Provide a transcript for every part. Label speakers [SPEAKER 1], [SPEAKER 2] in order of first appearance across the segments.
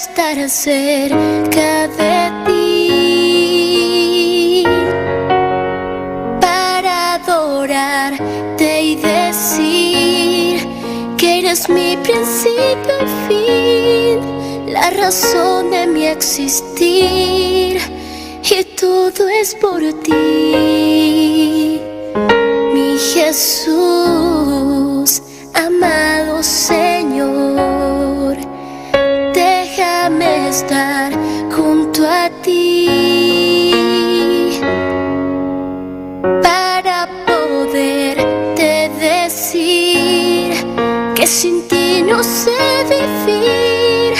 [SPEAKER 1] estar cerca de ti para adorarte y decir que eres mi principio y fin, la razón de mi existir y todo es por ti, mi Jesús, amado Señor, déjame estar junto a ti para poderte decir que sin ti no sé vivir,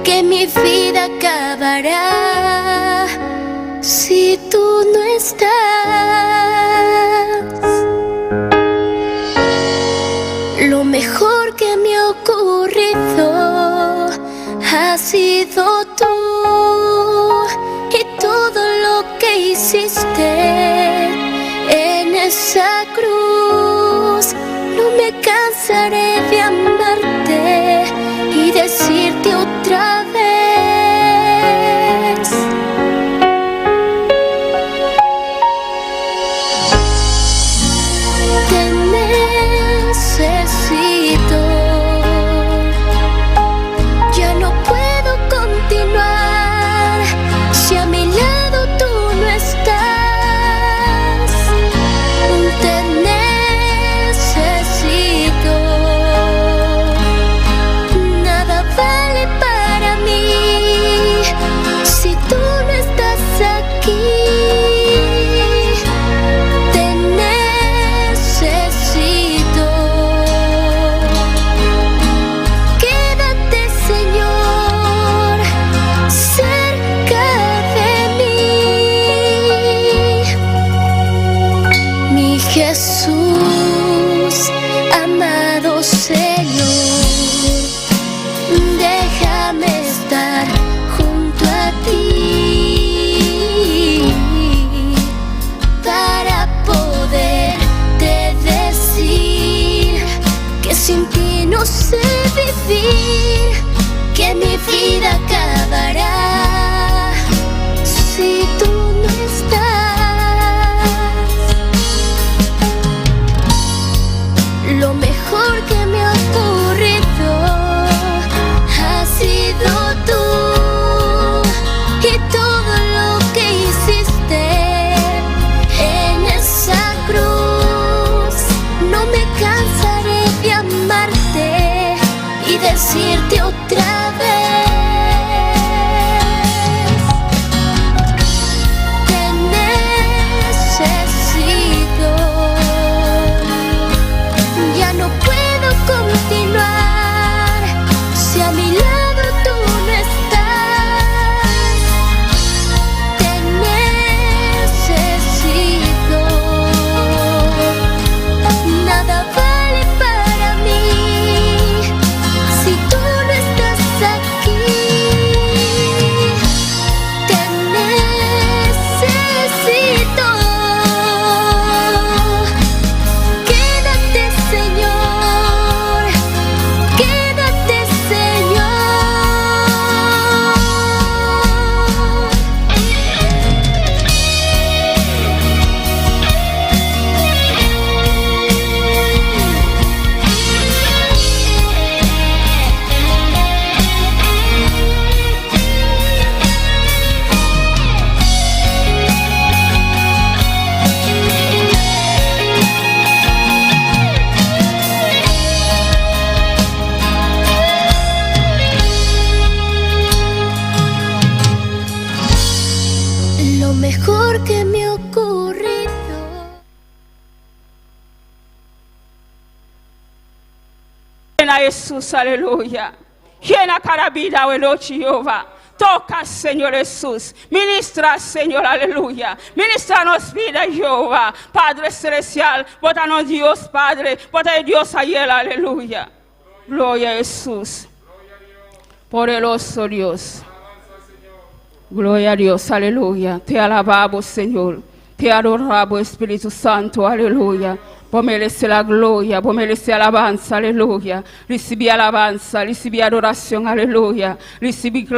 [SPEAKER 1] que mi vida acabará si tú no estás. Lo mejor que me ha ocurrido ha sido tú y todo lo que hiciste en esa cruz. No me cansaré de amarte y decirte otra vez. Te necesito. Ya no puedo continuar si a mi lado tú no estás. Te necesito. Nada vale para mí si tú no estás aquí. Te necesito. Quédate, Señor, cerca de mí. Mi Jesús, amado Señor, déjame estar junto a ti para poderte decir que sin ti no sé vivir, que mi vida acabará si tú no estás. Lo mejor que me ha ocurrido ha sido tú y todo lo que hiciste en esa cruz. No me cansaré de amarte y decirte otra vez. Te necesito. Ya no puedo continuar si a mi lado tú no estás. Te necesito. Nada vale para mí si tú no estás aquí. Te necesito. Quédate, Señor. Quédate, Señor. Lo mejor que me ha ocurrido.
[SPEAKER 2] Llena Jesús, aleluya. Llena cada vida, oh Jehová. Toca, Señor Jesús. Ministra, Señor, aleluya. Ministra nos vida, Jehová. Padre celestial, bótanos Dios, Padre. Bota Dios ayer, aleluya. Gloria a Jesús. Poderoso Dios. Gloria a Dios, aleluya. Te alabamos, Señor. Te adoramos, Espíritu Santo, aleluya. Bo merece la gloria, bo merece alabanza, aleluya. Recibi alabanza, recibi adoracion, aleluya. Recibi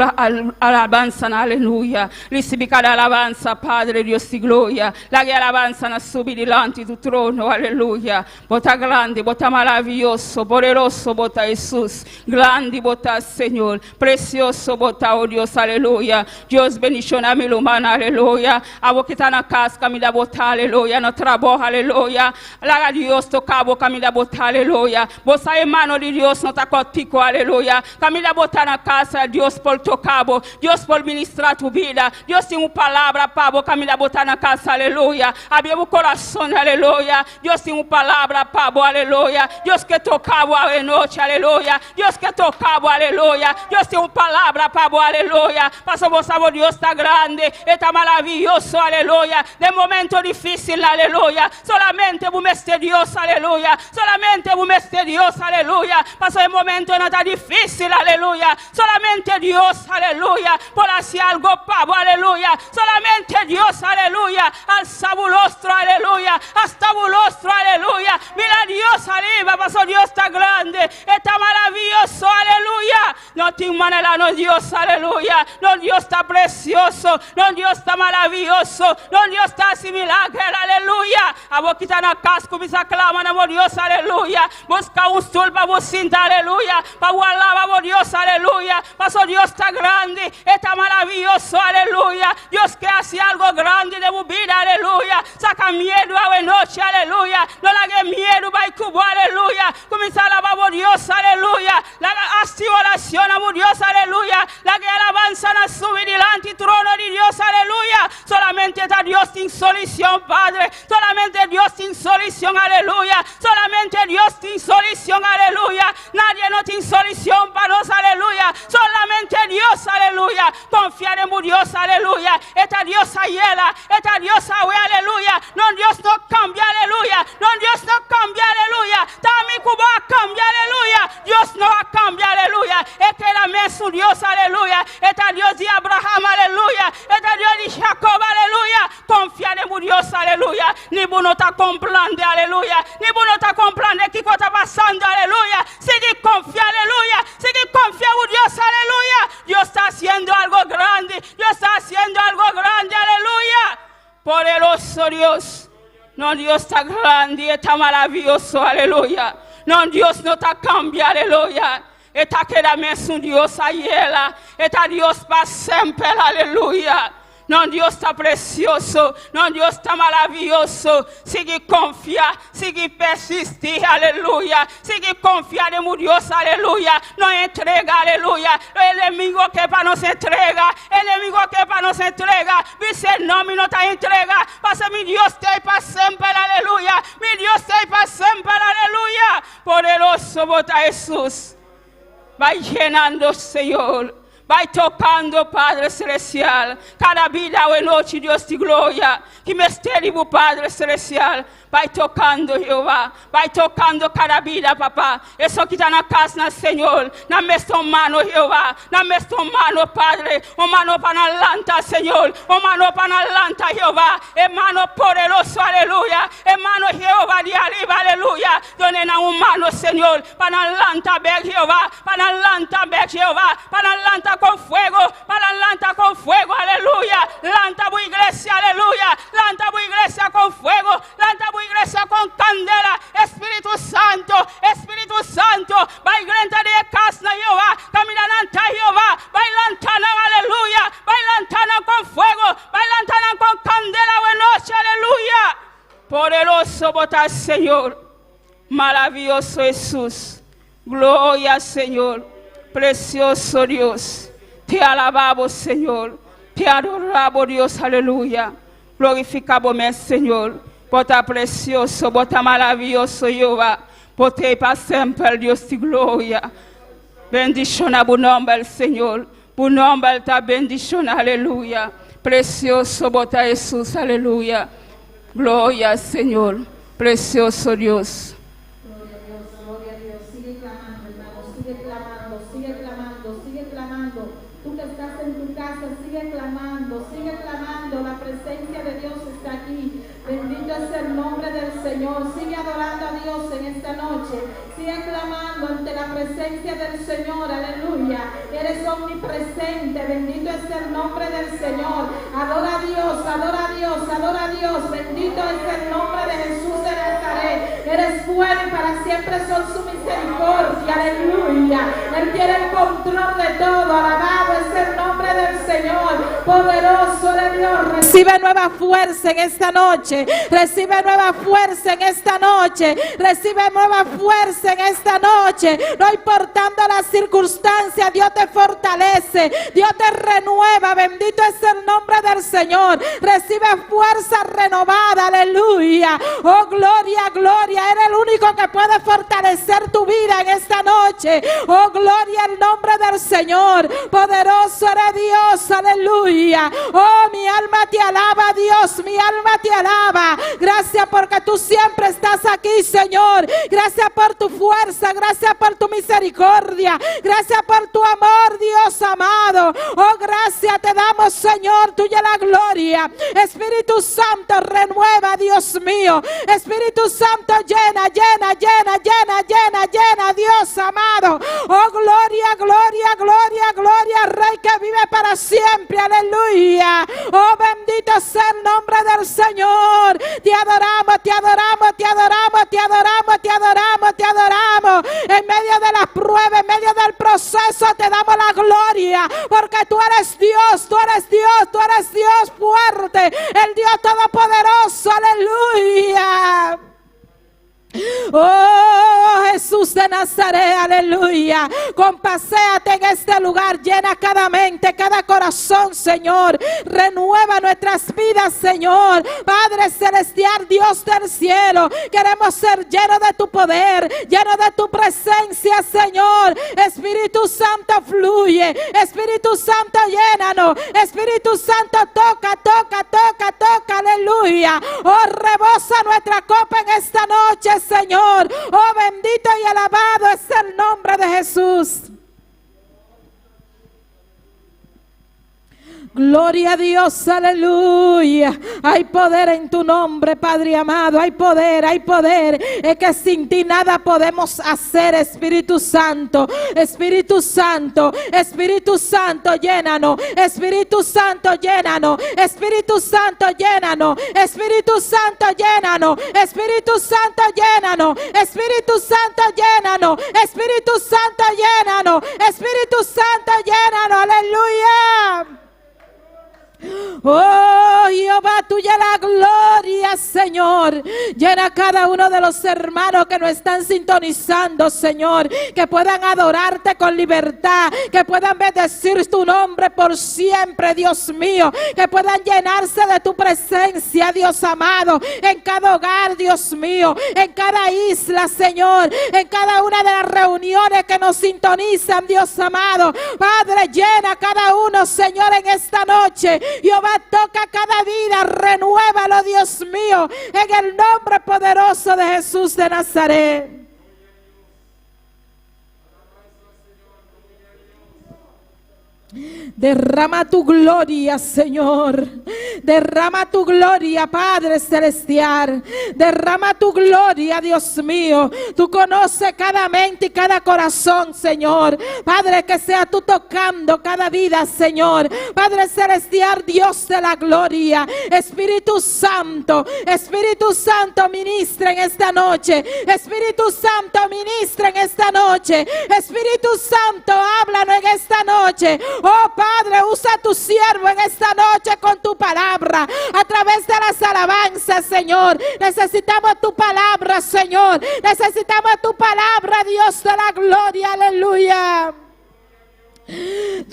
[SPEAKER 2] alabanza, aleluya. Recibi cada alabanza, Padre Dios di gloria. Laga alabanza subi dilanti di trono, aleluya. Bo ta grandi, bo ta maraviyoso, poderoso, bo ta Jesus. Grandi, bo ta Señor. Precioso, bo ta, oh Dios, aleluya. Dios bendiciona mi ruman, aleluya. Abo cu ta na cas, caminda bo ta, aleluya. Na trabou, aleluya. Laga Dios toca bo, caminda bo ta, aleluya. Bo sa man di Dios no ta cortico, aleluya. Caminda bo ta na cas, Dios por toca bo. Dios por ministra bo bida. Dios tin un palabra pa bo, caminda bo ta na cas, aleluya. Habri bo curason, aleluya. Dios tin un palabra pa bo, aleluya. Dios kier toca bo anochi, aleluya. Dios kier toca bo, aleluya. Dios tin un palabra pa bo, aleluya. Paso bo sa, Dios ta grandi, ta maraviyoso, aleluya. Den momento dificil, aleluya. Solamente bo mester Dios, aleluya. Solamente bo mester Dios, aleluya. Paso e momento no ta dificil, aleluya. Solamente Dios, aleluya. Por haci algo pa bo, aleluya. Solamente Dios, aleluya. Alsa bo rostro, aleluya. Alsa bo rostro, aleluya. Mira Dios ariba, paso Dios ta grandi, ta maraviyoso, aleluya. No tin manera, no Dios, aleluya. No Dios ta precioso, no Dios ta maraviyoso, no Dios ta haci milager, aleluya. Abo cu ta na cas, cuminsa clama na Dios, aleluya. Busca un stoel pa bo sinta, aleluya. Pa alaba Dios, aleluya. Paso Dios ta grandi, ta maraviyoso, aleluya. Dios kier haci algo grandi den bo bida, aleluya. Saca miedo anochi, aleluya. No laga miedo bay cu bo, aleluya. Cuminsa alaba Dios, aleluya. Laga haci oracion na Dios, aleluya. Laga alabanza na subi dilanti trono di Dios, aleluya. Solamente ta Dios tin solucion, Padre. Solamente Dios tin solucion, aleluya. Solamente Dios tin solucion, aleluya. Nadie no tin solucion pa nos, aleluya. Solamente Dios, aleluya. Confia den Dios, aleluya. Ta Dios ayera, ta Dios awe, aleluya. No Dios no cambia, aleluya. No Dios no cambia, aleluya. T'ami cu bo a cambia, aleluya. Dios no a cambia, aleluya. E ta mesun Dios, aleluya. Ta Dios di Abraham, aleluya. Ta Dios di Jacob, aleluya. Confia den Dios, aleluya. Ni bo no ta comprende, aleluya. Ni bo no ta comprende kico ta pasando, aleluya. Sigui confia, aleluya. Sigui confia den Dios, aleluya. Dios ta haciendo algo grandi. Dios ta haciendo algo grandi, aleluya. Poderoso Dios. No, Dios ta grandi, ta maraviyoso, aleluya. No, Dios no ta cambia, aleluya. Ta keda mesun Dios ayera. Ta Dios pa semper, aleluya. No, Dios ta precioso. No, Dios ta maraviyoso. Sigui confia, sigui persisti, aleluya. Sigui confia den Dios, aleluya. No entrega, aleluya. Enemigo kier pa nos entrega. Enemigo kier pa nos entrega. Bisa no, mi no ta entrega. Paso mi Dios ta pa semper, aleluya. Mi Dios ta pa semper, aleluya. Poderoso bo ta Jesus. Bay yenando, Señor. Bay tocando, Padre Celestial. Cada bida anochi, Dios di gloria. Cu mester Padre Celestial. Bay tocando, Jehova. Bay tocando cada bida, Papa. Esun cu ta na cas, na Señor. Nan mester man, Jehova. Nan mester man, Padre. Un man pa nan lanta, Señor. Un man pa nan lanta, Jehova. E man poderoso, aleluya. E man, Jehova, di ariba, aleluya. Duna nan un man, Señor. Pa nan lanta, bek, Jehova. Pa nan lanta, bek, Jehova. Pa nan lanta cu fuego. Pa nan lanta cu fuego, aleluya. Lanta, iglesia, aleluya. Lanta, iglesia, cu fuego. Lanta, iglesia, cu candela. Spirito Santo, Spirito Santo. Bay drenta den cas na Jehova. Caminda lanta Jehova. Bay lanta aleluya. Bay lanta cu fuego. Bay lanta cu candela, anochi, aleluya. Poderoso bo ta Señor. Maraviyoso Jesus. Gloria, Señor. Precioso Dios. Te alabamos, Señor. Te adoramos, Dios. Aleluya. Glorificamos, Señor. Bo ta precioso, bo ta maraviyoso, Jehova. Bo ta pa semper, Dios di gloria. Bendiciona bo nomber, Señor. Bo nomber ta bendiciona, aleluya. Precioso bo ta Jesus, aleluya. Gloria, Señor. Precioso Dios.
[SPEAKER 3] Gloria a Dios. Gloria a Dios. Sigue clamando, hermano. Sigue clamando, sigue clamando, sigue clamando. Tú que estás en tu casa, sigue clamando, sigue clamando. La presencia de Dios está aquí. Bendito es el nombre del Señor. Sigue adorando a Dios en esta noche. Sigue clamando ante la presencia del Señor. Aleluya. Eres omnipresente. Bendito es el nombre del Señor. Adora a Dios, adora a Dios, adora a Dios. Bendito es el nombre de Jesús de Nazaret. Eres bueno y para siempre son su misericordia. Aleluya. Él tiene el control de todo. Alabado es el nombre del Señor. Poderoso de Dios. Recibe nueva fuerza en esta noche. Recibe nueva fuerza en esta noche. Recibe nueva fuerza en esta noche. No importando las circunstancias, Dios te fortalece. Dios te renueva. Bendito es el nombre del Señor. Recibe fuerza renovada. Aleluya. Oh, gloria, gloria. Eres el único que puede fortalecer tu vida en esta noche. Oh, gloria al nombre del Señor. Poderoso eres Dios. Aleluya. Oh, mi alma te alaba, Dios. Mi alma te alaba. Gracias porque tú siempre estás aquí, Señor. Gracias por tu fuerza. Gracias por tu misericordia. Gracias por tu amor, Dios amado. Oh, gracias te damos, Señor. Tuya la gloria. Espíritu Santo, renueva, Dios mío. Espíritu Santo, llena, llena, llena, llena, llena, llena, Dios amado. Oh, gloria, gloria, gloria, gloria, Rey que vive para siempre. Aleluya. Oh, bendito sea el nombre del Señor. Te adoramos, te adoramos, te adoramos, te adoramos, te adoramos, te adoramos. En medio de las pruebas, en medio del proceso, te damos la gloria. Porque tú eres Dios, tú eres Dios, tú eres Dios fuerte, el Dios todopoderoso. Aleluya. Oh Jesús de Nazaret, aleluya. Compaséate en este lugar, llena cada mente, cada corazón, Señor. Renueva nuestras vidas, Señor. Padre celestial, Dios del cielo, queremos ser llenos de tu poder, llenos de tu presencia, Señor. Espíritu Santo, fluye. Espíritu Santo, llénanos. Espíritu Santo, toca, toca, toca, toca, aleluya. Oh, rebosa nuestra copa en esta noche, Señor. Oh, bendito y alabado es el nombre de Jesús. Gloria a Dios, aleluya. Hay poder en tu nombre, Padre amado. Hay poder, hay poder. Es que sin ti nada podemos hacer, Espíritu Santo. Espíritu Santo, Espíritu Santo, llénanos. Espíritu Santo, llénanos. Espíritu Santo, llénanos. Espíritu Santo, llénanos. Espíritu Santo, llénanos. Espíritu Santo, llénanos. Espíritu Santo, llénanos. Espíritu Santo, llénanos. Aleluya. Oh Jehová, tuya la gloria, Señor. Llena a cada uno de los hermanos que nos están sintonizando, Señor. Que puedan adorarte con libertad. Que puedan bendecir tu nombre por siempre, Dios mío. Que puedan llenarse de tu presencia, Dios amado. En cada hogar, Dios mío. En cada isla, Señor. En cada una de las reuniones que nos sintonizan, Dios amado. Padre, llena a cada uno, Señor, en esta noche. Jehová, toca cada vida, renuévalo, Dios mío, en el nombre poderoso de Jesús de Nazaret. Derrama tu gloria, Señor. Derrama tu gloria, Padre Celestial. Derrama tu gloria, Dios mío. Tú conoces cada mente y cada corazón, Señor. Padre, que sea tú tocando cada vida, Señor. Padre Celestial, Dios de la gloria. Espíritu Santo, Espíritu Santo, ministra en esta noche. Espíritu Santo, ministra en esta noche. Espíritu Santo, háblanos en esta noche. Oh Padre, usa a tu siervo en esta noche con tu palabra, a través de las alabanzas, Señor. Necesitamos tu palabra, Señor. Necesitamos tu palabra, Dios de la gloria. Aleluya.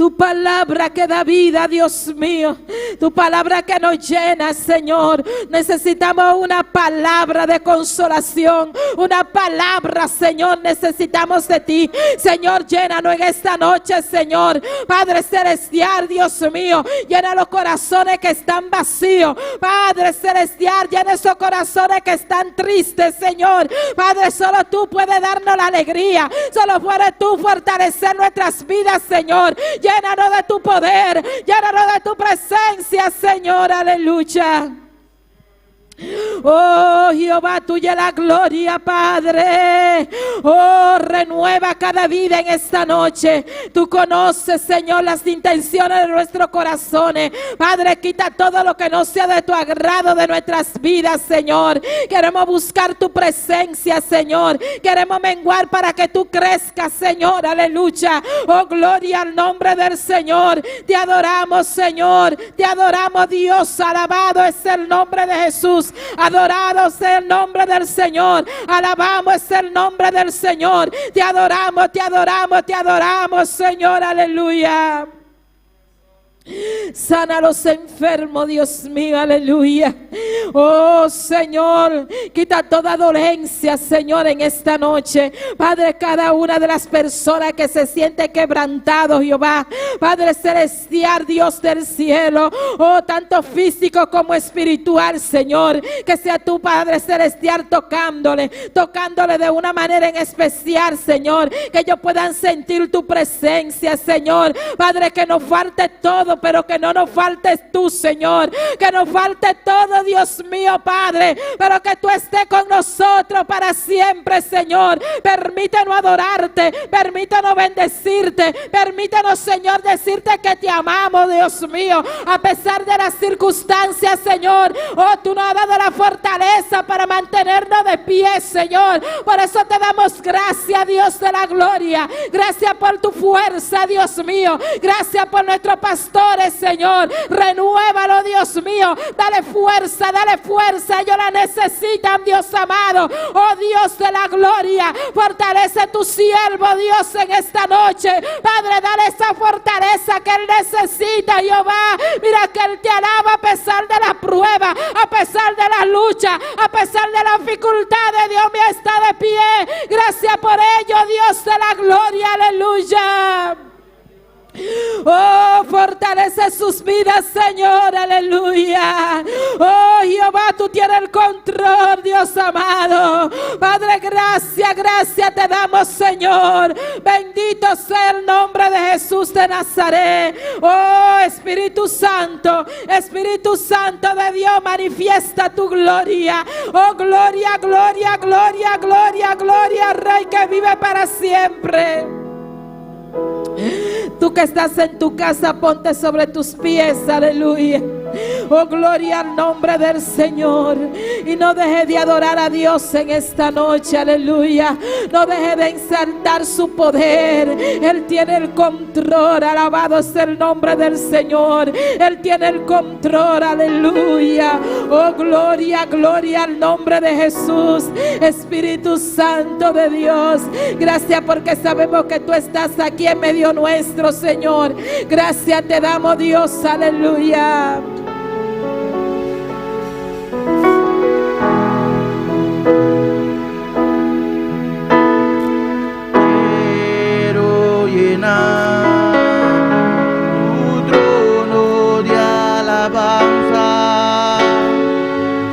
[SPEAKER 3] Tu palabra que da vida, Dios mío. Tu palabra que nos llena, Señor. Necesitamos una palabra de consolación. Una palabra, Señor. Necesitamos de ti. Señor, llénanos en esta noche, Señor. Padre Celestial, Dios mío. Llena los corazones que están vacíos. Padre Celestial, llena esos corazones que están tristes, Señor. Padre, solo tú puedes darnos la alegría. Solo puedes tú fortalecer nuestras vidas, Señor. Llénanos de tu poder. Llénanos de tu presencia, Señor. Aleluya. Oh Jehová, tuya la gloria, Padre. Oh, renueva cada vida en esta noche. Tú conoces, Señor, las intenciones de nuestros corazones. Padre, quita todo lo que no sea de tu agrado de nuestras vidas, Señor. Queremos buscar tu presencia, Señor. Queremos menguar para que tú crezcas, Señor. Aleluya. Oh, gloria al nombre del Señor. Te adoramos, Señor. Te adoramos, Dios. Alabado es el nombre de Jesús. Adorado sea el nombre del Señor. Alabamos el nombre del Señor. Te adoramos, te adoramos, te adoramos, Señor. Aleluya. Sana a los enfermos, Dios mío, aleluya. Oh Señor, quita toda dolencia, Señor, en esta noche. Padre, cada una de las personas que se siente quebrantado, Jehová. Padre celestial, Dios del cielo. Oh, tanto físico como espiritual, Señor. Que sea tu Padre celestial tocándole, tocándole de una manera en especial, Señor. Que ellos puedan sentir tu presencia, Señor. Padre, que nos falte todo, pero que no nos faltes tú, Señor. Que nos falte todo, Dios mío, Padre, pero que tú estés con nosotros para siempre, Señor. Permítenos adorarte, permítenos bendecirte, permítenos, Señor, decirte que te amamos, Dios mío, a pesar de las circunstancias, Señor. Oh, tú nos has dado la fortaleza para mantenernos de pie, Señor. Por eso te damos gracias, Dios de la gloria. Gracias por tu fuerza, Dios mío. Gracias por nuestro pastores, Señor. Renuévalo, Dios mío. Dale fuerza, dale fuerza. Ellos la necesitan, Dios amado. Oh Dios de la gloria, fortalece tu siervo, Dios, en esta noche. Padre, dale esa fortaleza que él necesita, Jehová. Mira que él te alaba a pesar de la prueba, a pesar de la lucha, a pesar de las dificultades. Dios mío, está de pie. Gracias por ello, Dios de la gloria. Aleluya. Oh, fortalece sus vidas, Señor, aleluya. Oh, Jehová, tú tienes el control, Dios amado. Padre, gracias, gracias te damos, Señor. Bendito sea el nombre de Jesús de Nazaret. Oh, Espíritu Santo, Espíritu Santo de Dios, manifiesta tu gloria. Oh, gloria, gloria, gloria, gloria, gloria, Rey que vive para siempre. Tú que estás en tu casa, ponte sobre tus pies, aleluya. Oh, gloria al nombre del Señor. Y no deje de adorar a Dios en esta noche, aleluya. No deje de exaltar su poder. Él tiene el control. Alabado sea el nombre del Señor. Él tiene el control, aleluya. Oh, gloria, gloria al nombre de Jesús. Espíritu Santo de Dios. Gracias porque sabemos que tú estás aquí en medio nuestro, Señor. Gracias te damos, Dios, aleluya.
[SPEAKER 4] Quiero llenar tu trono de alabanza.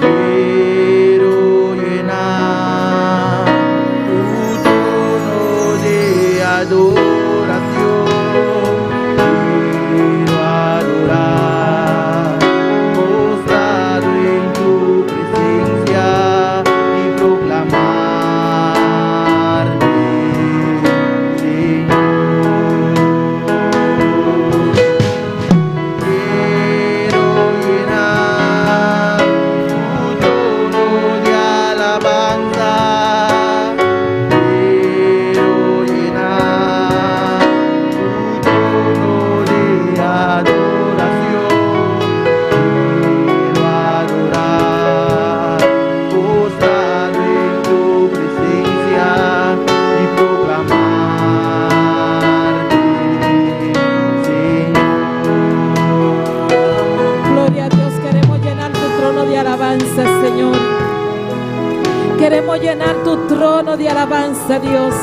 [SPEAKER 4] Quiero llenar tu trono de adoración. Quiero adorar postrado en tu presencia y proclamarte, Señor. Quiero llenar tu trono de alabanza. Quiero llenar
[SPEAKER 3] Queremos llenar tu trono de alabanza, Dios.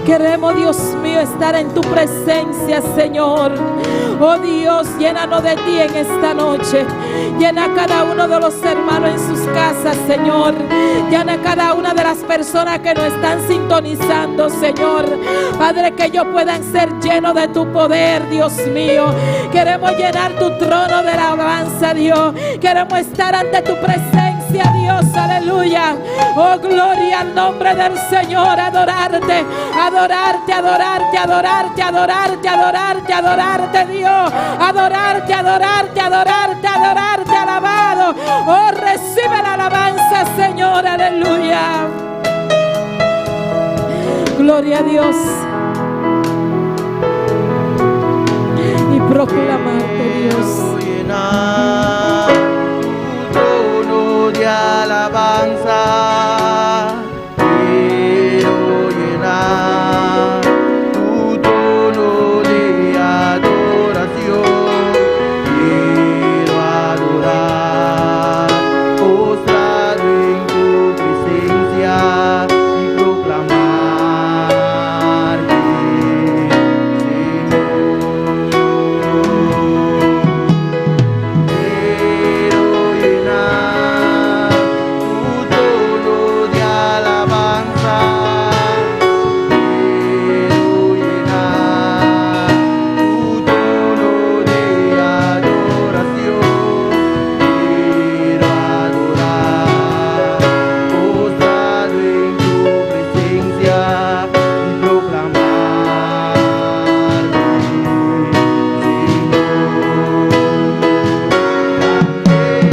[SPEAKER 3] Queremos, Dios mío, estar en tu presencia, Señor. Oh Dios, llénanos de ti en esta noche. Llena a cada uno de los hermanos en sus casas, Señor. Llena a cada una de las personas que nos están sintonizando, Señor. Padre, que ellos puedan ser llenos de tu poder, Dios mío. Queremos llenar tu trono de alabanza, Dios. Queremos estar ante tu presencia, Dios. Aleluya. Oh, gloria al nombre del Señor. Adorarte, adorarte, adorarte, adorarte, adorarte, adorarte, adorarte, Dios. Adorarte, adorarte, adorarte, adorarte, alabado. Oh, recibe la alabanza, Señor. Aleluya. Gloria a Dios. Y proclamarte, Dios.
[SPEAKER 4] Llenar tu trono de alabanza. Quiero llenar tu trono de adoración. Quiero adorar, postrado en tu presencia y proclamarte, Señor. Quiero llenar tu trono de alabanza. Quiero llenar tu trono de adoración. Quiero adorar, postrado en tu presencia y proclamarte, Señor.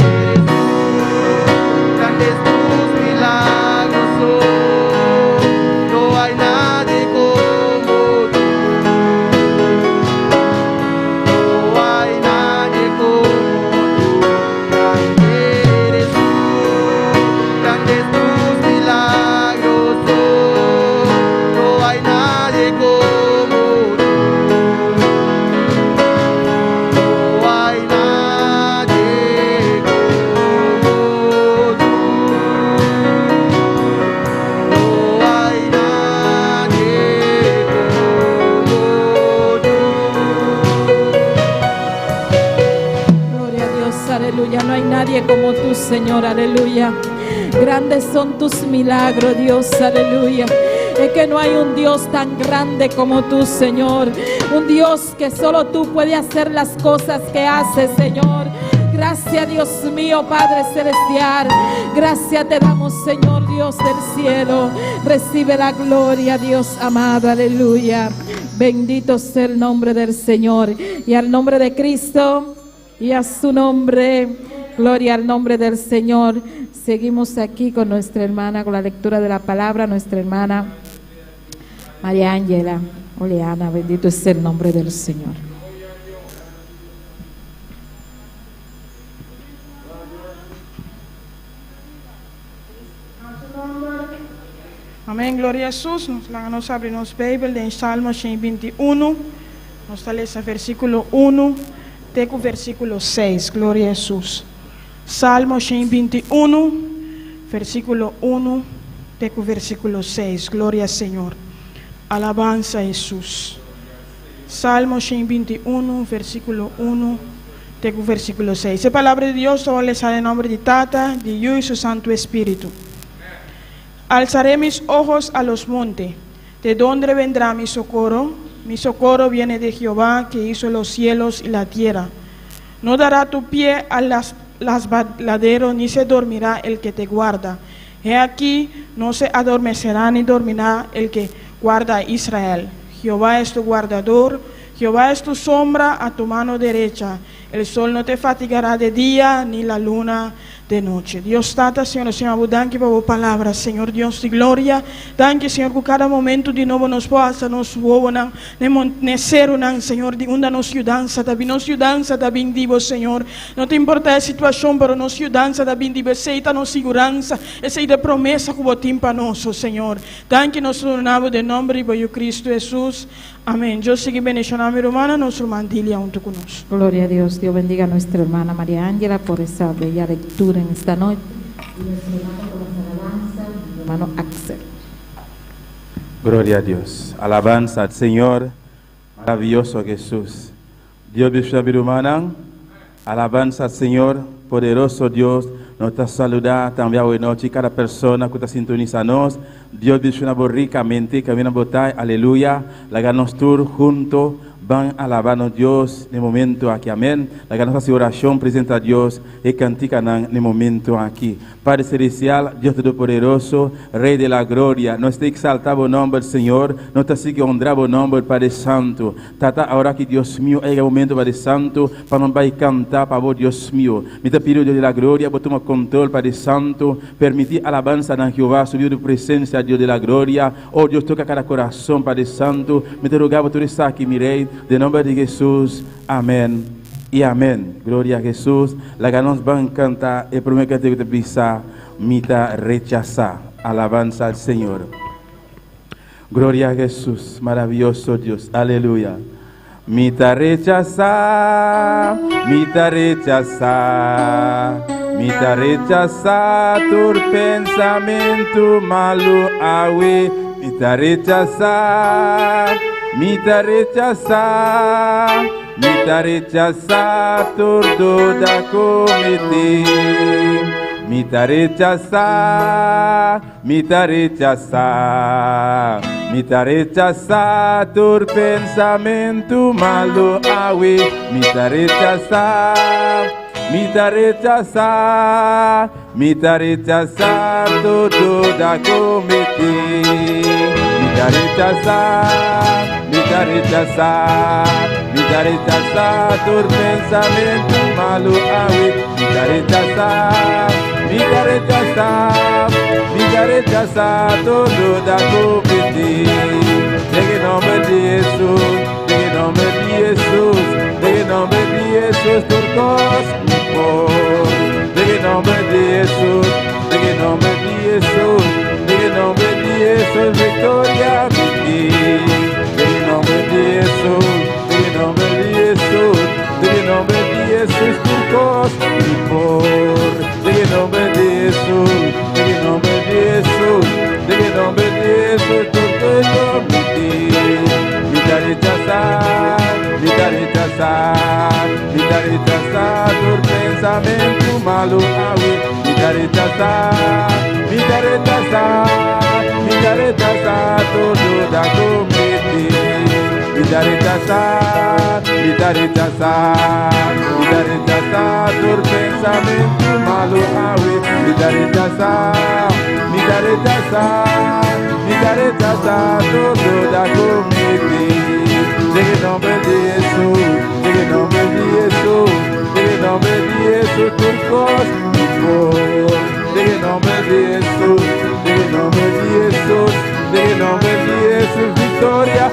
[SPEAKER 4] Grande eres tú, grandes tus milagros son, no hay nadie como tú. No hay nadie como tú. Grande eres tú, grandes tus milagros son, no hay nadie como tú. No hay nadie como tú. No hay nadie como tú.
[SPEAKER 3] Gloria a Dios, aleluya. No hay nadie como tú, Señor, aleluya. Grandes son tus milagros, Dios, aleluya. Es que no hay un Dios tan grande como tú, Señor. Un Dios que solo tú puedes hacer las cosas que haces, Señor. Gracias, Dios mío, Padre Celestial. Gracias te damos, Señor Dios del cielo. Recibe la gloria, Dios amado, aleluya. Bendito sea el nombre del Señor. Y al nombre de Cristo y a su nombre, gloria al nombre del Señor. Seguimos aquí con nuestra hermana, con la lectura de la palabra, nuestra hermana María Ángela Oleana. Bendito sea el nombre del Señor.
[SPEAKER 5] Amèn, gloria na Hesus. Nos laga nos habri nos Beibel den Salmo 121. Nos ta lesa versíkulo 1 te ku versíkulo 6. Gloria na Hesus. Salmo 121, versíkulo 1 te ku versíkulo 6. Gloria na Señor. Alabansa na Hesus. Salmo 121, versíkulo 1 te ku versíkulo 6. E palabra di Dios, ta lesa den nòmber di Tata, di Yu i su Santu Spiritu. Alzaré mis ojos a los montes. ¿De dónde vendrá mi socorro? Mi socorro viene de Jehová, que hizo los cielos y la tierra. No dará tu pie al resbaladero, ni se dormirá el que te guarda. He aquí, no se adormecerá ni dormirá el que guarda a Israel. Jehová es tu guardador, Jehová es tu sombra a tu mano derecha. El sol no te fatigará de día, ni la luna de noche. Dios Tata, Señor, Señor, danki pa bo palabra, Señor Dios di gloria. Danki, Señor, ku kada momento di nobo nos por alsa nos wowonan, n'e serunan, Señor, di unda nos yudansa ta bin, nos yudansa ta bin di bo, Señor. No ta importá e situashon, pero nos yudansa ta bin di bo. Esei ta nos siguransa, esei ta promesa ku bo tin pa nos, oh, Señor. Danki nos ta duna bo den nòmber di bo Cristo Hesus. Amèn. Dios sigui bendishoná mi ruman, nos ruman Dilia huntu ku nos.
[SPEAKER 3] Gloria a Dios. Dios bendiga a nuestra hermana María Ángela por esa bella lectura en esta noche. Y nuestro hermano por las alabanzas. Ruman Axel.
[SPEAKER 6] Gloria a Dios. Alabanza al Señor. Maravilloso Jesús. Dios bendiga vida humana. Alabanza al Señor. Poderoso Dios. Nos ta saluda tambe awe nochi cada persona cu ta sintonisa nos. Dios bendiciona bo ricamente. Caminda bo ta. Aleluya. Laga nos tur hunto ban alaba nos Dios na e momento aki. Amen. Laga nos haci oracion presenta Dios e canticanan na e momento aki. Padre Celestial, Dios Todopoderoso, Rey de la Gloria, nos ta exalta Bo nomber, Señor, nos ta sigui honra Bo nomber, Padre Santo. Tata, awor aki, Dios mio, a yega e momento, Padre Santo, pa nos bay canta pa Bo, Dios mio. Mi ta pidi, Dios de la Gloria, Bo tuma control, Padre Santo, permiti alabansanan, Jehová, subi di Bo presencia, Dios de la Gloria. Oh, Dios, toca cada corazon, Padre Santo. Mi ta roga Bo tur esaki, mi Rey, den nomber di Jesus. Amen. Y amen. Gloria a Jesus. Laga nos ban canta e prome cantica cu ta bisa, Mi ta rechasa. Alabanza al Señor. Gloria a Jesus. Maravilloso Dios. Aleluya. Mi ta rechasa, mi ta rechasa, mi ta rechasa tur pensamento malo awe. Mi ta rechasa, mi ta rechasa. Mi ta rechasá tur duda ku mi tin. Mi ta rechasá, mi ta rechasá. Mi ta rechasá tur pensamentu malu awe. Mi ta rechasá, mi ta rechasá. Mi ta rechasá tur duda ku mi tin. Mi ta rechasá, mi ta rechasá, mi ta rechasá tur pensamentu malu awe. Mi ta rechasá, mi ta rechasá, mi ta rechasá tur duda ku mi tin. Den e nomber di Hesus, den e nomber di Hesus, den e nomber di Hesus tur kos mi por. Den e nomber di Hesus, den e nomber di Hesus, den e nomber di Hesus victoria mi tin. Den e nomber di Hesus, den e nomber di Hesus, den e nomber di Hesus tur kos mi por. Den e nomber di Hesus, den e nomber di Hesus, den e nomber di Hesus tur kos mi tin. Mi ta rechasá, mi ta rechasá, mi ta rechasá tur pensamentu malu awe. Mi ta rechasá, mi ta rechasá, mi ta rechasá tur duda ku mi tin. Mi ta rechasá, mi ta rechasá, mi ta rechasá tur pensamentu malu awe. Mi ta rechasá, mi ta rechasá, mi ta rechasá tur duda ku mi tin. Den e nomber di Hesus, den e nomber di Hesus, den e nomber di Hesus tur kos mi por. Den e nomber di Hesus, den e nomber di Hesus, den e nomber di Hesus victoria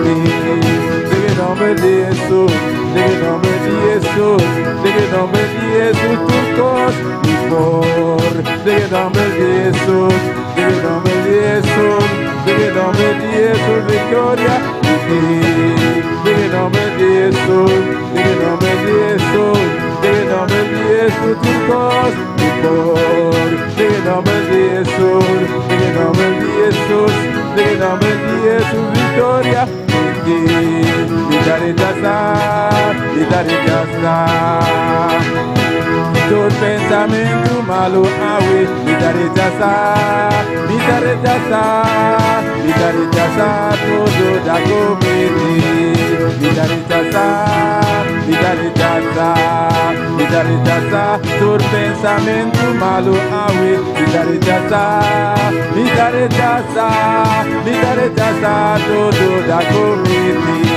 [SPEAKER 6] mi tin. Den e nomber di Hesus, den e nomber di Hesus, den e nomber di Hesus tur kos mi por. Den e nomber di Hesus, den e nomber di Hesus, den e nomber di Hesus victoria mi tin. Den e nomber di Hesus, den e nomber di Hesus, den e nomber di Hesus tur kos mi por. Den e nomber di Hesus, den e nomber di Hesus, den e nomber di Hesus victoria mi tin. Mi ta rechasá, mi ta rechasá. Tur pensamentu malu awe, mi ta rechasá, mi ta rechasá, mi ta rechasá tur duda ku mi tin. Mi ta rechasá, mi ta rechasá, mi ta rechasá tur pensamentu malu awe, mi ta rechasá, mi ta rechasá, mi ta rechasá tur duda ku mi tin.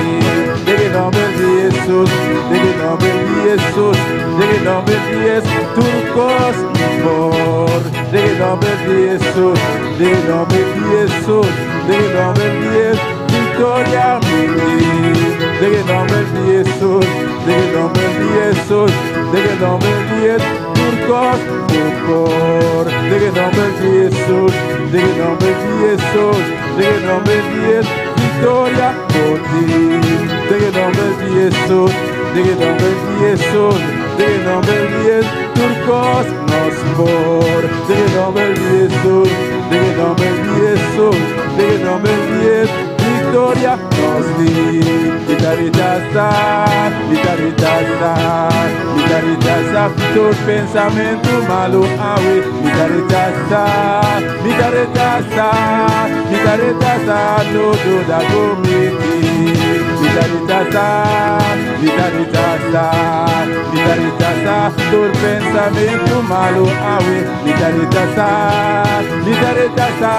[SPEAKER 6] Den e nomber di Hesus, den e nomber di Hesus, den e nomber di Hesus, tur kos mi por. Den e nomber di Hesus, den e nomber di Hesus, den e nomber di Hesus, victoria mi tin. Den e nomber di Hesus, den e nomber di Hesus, den e nomber di Hesus, tur kos mi por. Den e nomber di Hesus, den e nomber di Hesus, den e nomber di Hesus, victoria por tin. Den e nomber di Hesus. Den e nomber di Hesus, den e nomber di Hesus, tur kos nos por. Den e nomber di Hesus, den e nomber di Hesus, den e nomber di Hesus, viktoria nos tin. Mi ta rechasá, mi ta rechasá, mi ta rechasá tur pensamentu malu awe. Mi ta rechasá, mi ta rechasá, mi ta rechasá tur duda ku mi tin. Mi ta rechasá, mi ta rechasá, mi ta rechasá tur pensamentu malu awe. Mi ta rechasá, mi ta rechasá,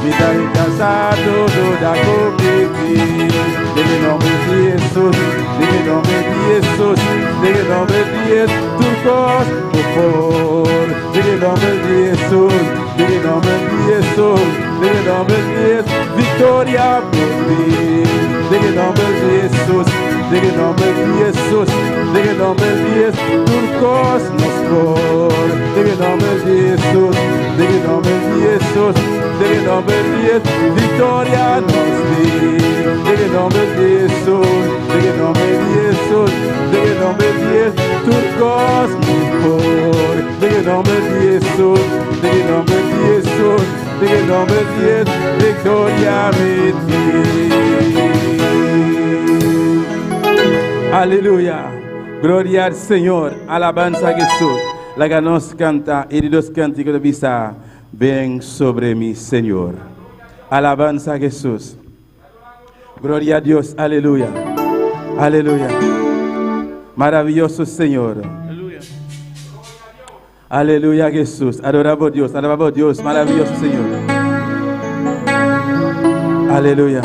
[SPEAKER 6] mi ta rechasá tur duda ku mi tin. Den e nomber di Hesus, den e nomber di Hesus, den e nomber di Hesus, tur kos bo por. Den e nomber di Hesus, den e nomber di Hesus, den e nomber di Hesus, viktoria bo tin. Den e nomber di Hesus, den e nomber di Hesus, den e nomber di Hesus, tur kos nos por. Den e nomber di Hesus, den e nomber di Hesus, den e nomber di Hesus, viktoria nos tin. Den e nomber di Hesus, den e nomber di Hesus, den e nomber di Hesus, tur kos mi por. Den e nomber di Hesus, den e nomber di Hesus, den e nomber di Hesus, viktoria mi tin. Aleluya. Gloria al Señor. Alabansa a Hesus. Laga nos kanta e di dos kantiko ta bisa, Ven sobre mi, Señor. Alabansa a Hesus. Gloria a Dios. Aleluya. Aleluya. Maraviyoso Señor. Aleluya Jesús. Adoramos Dios. Alabamos Dios. Maravilloso Señor. Aleluya.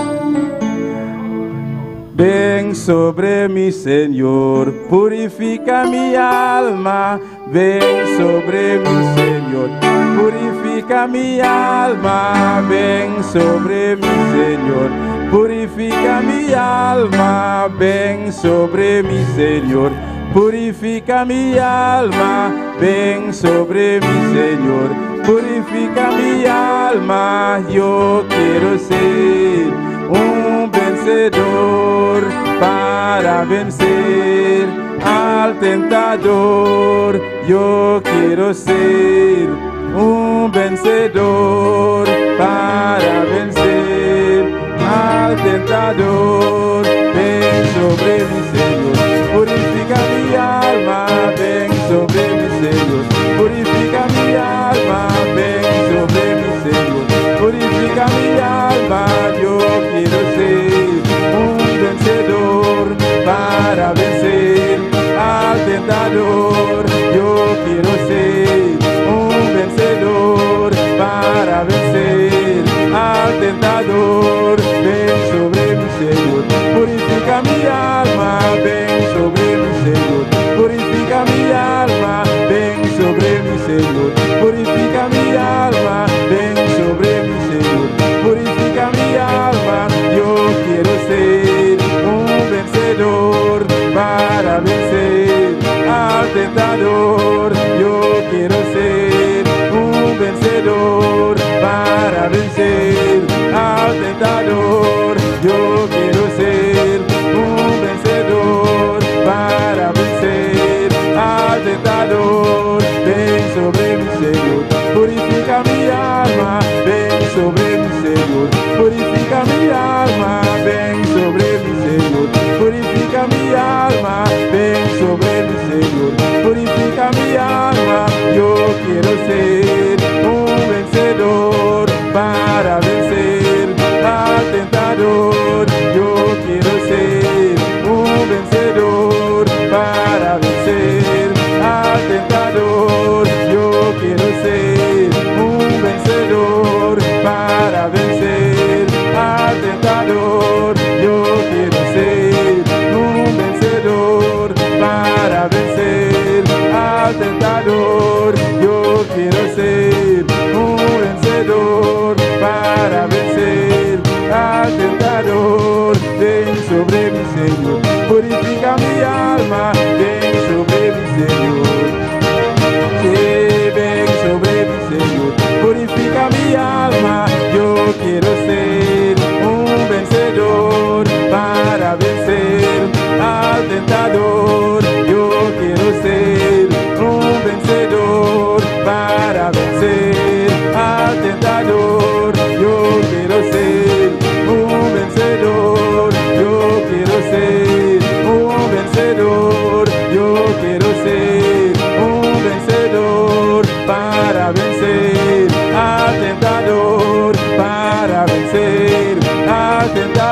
[SPEAKER 6] Ven sobre mi, Señor, purifica mi alma. Ven sobre mi, Señor, purifica mi alma. Ven sobre mi, Señor, purifica mi alma. Ven sobre mi, Señor, purifica mi alma. Ven sobre mi, Señor, purifica mi alma. Yo quiero ser un vencedor para vencer al tentador. Yo quiero ser un vencedor para vencer al tentador. Ven sobre mi, Señor, purifica mi alma. Ven sobre mi, Señor, purifica mi alma. Ven sobre mi, Señor, purifica mi alma. Yo quiero ser un vencedor para vencer al tentador. Yo quiero ser un vencedor para vencer al tentador. Ven sobre mi, Señor, purifica mi alma. Ven sobre mi, Señor, purifica mi alma. Ven sobre mi, Señor, purifica mi alma. Ven sobre mi, Señor, purifica mi alma. Yo quiero ser un vencedor para vencer al tentador. Yo quiero ser un vencedor para vencer al tentador. Yo quiero ser un vencedor para vencer al tentador. Ven sobre mi, Señor, purifica mi alma. Ven sobre mi, Señor, purifica mi alma. Ven sobre mi, Señor, purifica mi alma. Ven sobre mi, Señor, purifica mi alma. Yo quiero ser un vencedor para vencer al tentador. Yo quiero ser un vencedor para vencer al tentador. Yo quiero ser un vencedor para vencer al tentador. Yo quiero ser un vencedor para vencer al tentador. Yo quiero ser un vencedor para vencer al tentador. Ven sobre mi, Señor, purifica mi alma. Ven sobre mi, Señor. Sí, ven sobre mi, Señor, purifica mi alma. Yo quiero ser un vencedor para vencer al tentador.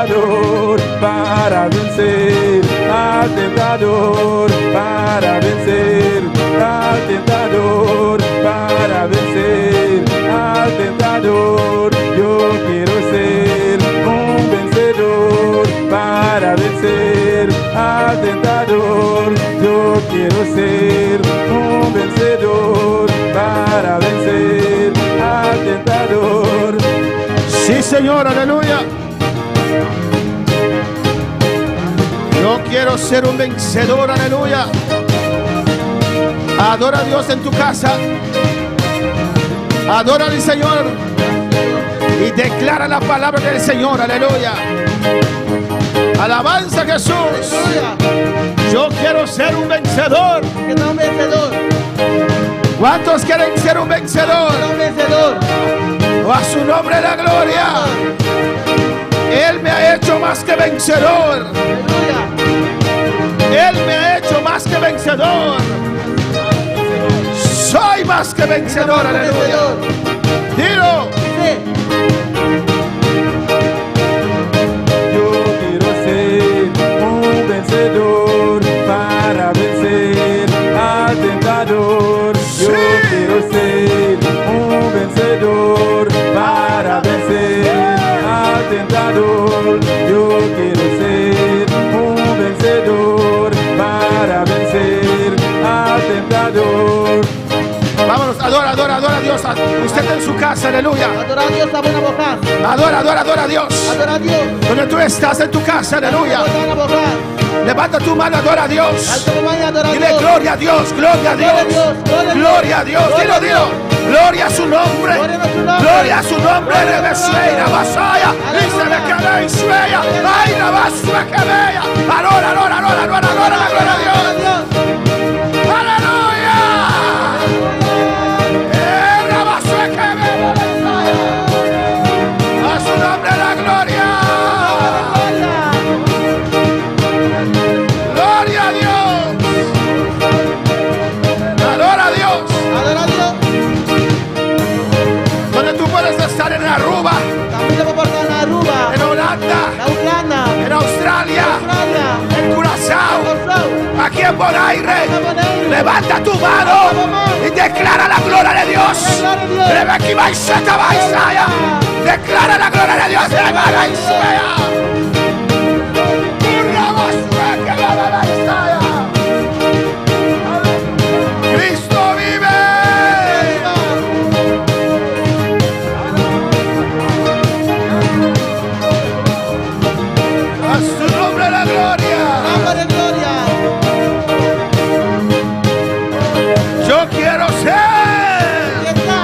[SPEAKER 6] tentador para vencer al tentador para vencer al tentador para vencer al tentador. Yo quiero ser un vencedor para vencer al tentador. Yo quiero ser un vencedor para vencer al tentador.
[SPEAKER 7] Sí, Señor, aleluya. Yo quiero ser un vencedor, aleluya. Adora a Dios en tu casa. Adora al Señor. Y declara la palabra del Señor, aleluya. Alabanza a Jesús.
[SPEAKER 4] Aleluya.
[SPEAKER 7] Yo quiero ser un vencedor.
[SPEAKER 4] Ke ta un vensedó.
[SPEAKER 7] ¿Cuántos quieren ser un vencedor?
[SPEAKER 4] Ta un vensedó.
[SPEAKER 7] O a su nombre la gloria. Él me ha hecho más que vencedor.
[SPEAKER 4] Aleluya.
[SPEAKER 7] Él me ha hecho más que vencedor. Soy más que vencedor. Aleluya.
[SPEAKER 4] Vensedó.
[SPEAKER 7] Dilo.
[SPEAKER 4] Sí.
[SPEAKER 6] Yo quiero ser un vencedor para vencer al tentador. Yo
[SPEAKER 7] Sí.
[SPEAKER 6] quiero ser un vencedor para vencer al tentador. Yo quiero ser un vencedor para vencer al tentador.
[SPEAKER 7] Vámonos, adora, adora, adora a Dios. Usted en su casa, aleluya.
[SPEAKER 4] Adorá Dios abo na bo kas.
[SPEAKER 7] Adora, adora, adora a Dios.
[SPEAKER 4] Adorá Dios.
[SPEAKER 7] Donde tú estás en tu casa, aleluya.
[SPEAKER 4] Bo ta na bo kas.
[SPEAKER 7] Levanta tu mano, adora a Dios.
[SPEAKER 4] Alsa bo man i adorá
[SPEAKER 7] Dile
[SPEAKER 4] Dios.
[SPEAKER 7] gloria a Dios, gloria a
[SPEAKER 4] Gloria a
[SPEAKER 7] Dios.
[SPEAKER 4] Dios, gloria a Dios.
[SPEAKER 7] Gloria a Dios, dilo,
[SPEAKER 4] Gloria a
[SPEAKER 7] dilo. Gloria a su nombre.
[SPEAKER 4] Gloria a su nombre.
[SPEAKER 7] Gloria a su nombre.
[SPEAKER 4] Gloria a su
[SPEAKER 7] Rebesueira,
[SPEAKER 4] nombre.
[SPEAKER 7] basaya. Y se le queda y sueña. Ay, la basura que bella. Adora, adora, adora, adora, adora la gloria a
[SPEAKER 4] Gloria a
[SPEAKER 7] Dios.
[SPEAKER 4] Dios.
[SPEAKER 7] Aleluya. Eh, la basura que bella, basaya. A su nombre la gloria.
[SPEAKER 4] Gloria.
[SPEAKER 7] Gloria a Dios. Adora a Dios.
[SPEAKER 4] Adorá Dios.
[SPEAKER 7] Donde tú puedes estar en Aruba,
[SPEAKER 4] Kaminda bo por ta na Aruba.
[SPEAKER 7] en Holanda,
[SPEAKER 4] Na Hulanda.
[SPEAKER 7] en Australia,
[SPEAKER 4] Australia.
[SPEAKER 7] en Curazao,
[SPEAKER 4] Kòrsou.
[SPEAKER 7] aquí en Bonaire.
[SPEAKER 4] Na Boneiru.
[SPEAKER 7] Levanta tu mano y declara la gloria de Dios. Declara la gloria de Dios. Cristo vive. A su nombre la gloria.
[SPEAKER 4] Nombre de gloria.
[SPEAKER 7] Yo quiero ser.
[SPEAKER 4] Aquí está.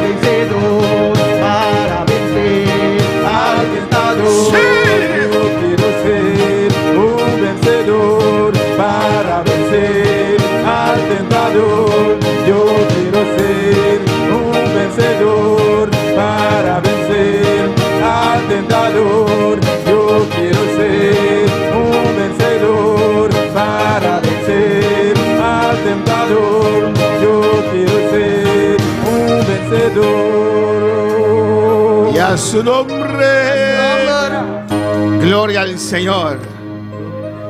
[SPEAKER 4] Vencedor para vencer
[SPEAKER 6] Al tentador.
[SPEAKER 7] Sí.
[SPEAKER 6] Yo quiero ser un vencedor para vencer al tentador. Yo quiero ser un vencedor para vencer al tentador. Yo quiero ser un vencedor para vencer al tentador. Yo quiero ser un vencedor.
[SPEAKER 7] Y a su nombre. Gloria al Señor.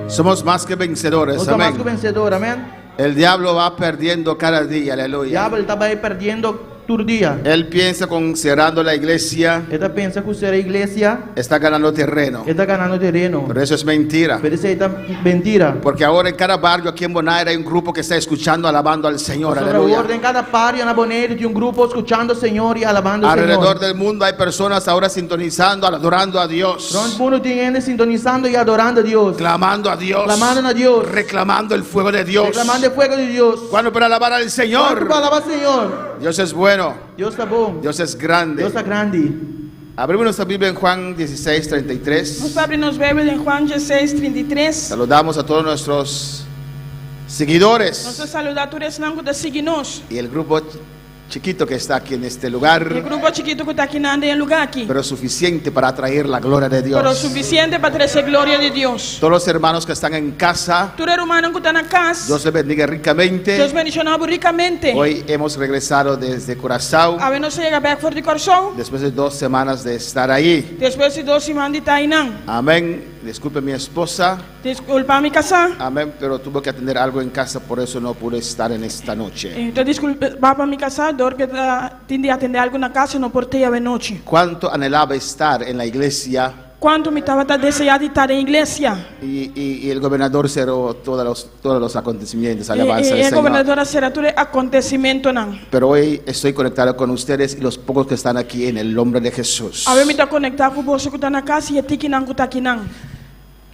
[SPEAKER 7] Somos más que vencedores.
[SPEAKER 4] Nos ta mas
[SPEAKER 7] Amén.
[SPEAKER 4] ku vensedó, amèn.
[SPEAKER 7] El diablo va perdiendo cada día. Aleluya.
[SPEAKER 4] Diabel ta bai perdiendo tur dia.
[SPEAKER 7] Él piensa con cerrando la iglesia
[SPEAKER 4] E ta pensa ku sera iglesia,
[SPEAKER 7] está ganando terreno.
[SPEAKER 4] e ta ganando tereno.
[SPEAKER 7] Pero eso es mentira.
[SPEAKER 4] Pero esei ta mentira.
[SPEAKER 7] Porque ahora en cada barrio aquí en Bonaire hay un grupo que está escuchando, alabando al Señor.
[SPEAKER 4] Sobre
[SPEAKER 7] Aleluya.
[SPEAKER 4] awor den kada bario na Boneiru tin un grupo skuchando Señor i alabando
[SPEAKER 7] Alrededor
[SPEAKER 4] Señor.
[SPEAKER 7] del mundo hay personas ahora sintonizando, adorando a Dios,
[SPEAKER 4] Rònt mundu tin hende sintonisando i adorando Dios.
[SPEAKER 7] clamando a Dios,
[SPEAKER 4] Klamando na Dios.
[SPEAKER 7] reclamando el fuego de Dios.
[SPEAKER 4] Reklamando e fuego di Dios.
[SPEAKER 7] Cuando para alabar al Señor?
[SPEAKER 4] Pa alabá Señor?
[SPEAKER 7] Dios es bueno,
[SPEAKER 4] Dios ta bon.
[SPEAKER 7] Dios es grande.
[SPEAKER 4] Dios ta grandi.
[SPEAKER 7] Abrimos nuestra Biblia en Juan 16, 33.
[SPEAKER 5] Nos ta habri nos Beibel den Juan 16, 33.
[SPEAKER 7] Saludamos a todos nuestros
[SPEAKER 5] Nos
[SPEAKER 7] seguidores
[SPEAKER 5] ta saludá tur esnan ku ta sigui nos.
[SPEAKER 7] y el grupo chiquito que está aquí en este lugar.
[SPEAKER 5] E grupo chikitu ku ta akinan den e lugá aki.
[SPEAKER 7] Pero suficiente para atraer la gloria de
[SPEAKER 5] Pero
[SPEAKER 7] Dios.
[SPEAKER 5] sufisiente pa trese gloria di Dios.
[SPEAKER 7] Todos los hermanos que están en casa,
[SPEAKER 5] Tur e rumannan ku ta na kas,
[SPEAKER 7] Dios les bendiga ricamente.
[SPEAKER 5] Dios bendishoná bo rikamente.
[SPEAKER 7] Hoy hemos regresado desde Curazao
[SPEAKER 5] Awe nos a yega bèk for di Kòrsou,
[SPEAKER 7] después de dos semanas de estar ahí.
[SPEAKER 5] despues di dos siman di ta einan.
[SPEAKER 7] Amén. Disculpe mi esposa.
[SPEAKER 5] Diskulpa mi kasá.
[SPEAKER 7] Amén, pero tuvo que atender algo en casa, por eso no pude estar en esta noche.
[SPEAKER 5] E ta diskulpa pa mi kasá, dor ku e ta tin di atendé algu na kas e no por te awenochi.
[SPEAKER 7] Cuánto anhelaba estar en la iglesia
[SPEAKER 5] Kuantu mi tabata deseá di ta den iglesia.
[SPEAKER 7] y, y- y el gobernador cerró todos los, todos los acontecimientos.
[SPEAKER 5] I
[SPEAKER 7] Alabanza al
[SPEAKER 5] e
[SPEAKER 7] Señor.
[SPEAKER 5] gobernador a sera tur e akontesimentonan.
[SPEAKER 7] Pero hoy estoy conectado con ustedes y los pocos que están aquí en el nombre de Jesús.
[SPEAKER 5] Awe mi ta konektá ku boso ku ta na kas i e tikinan ku ta akinan.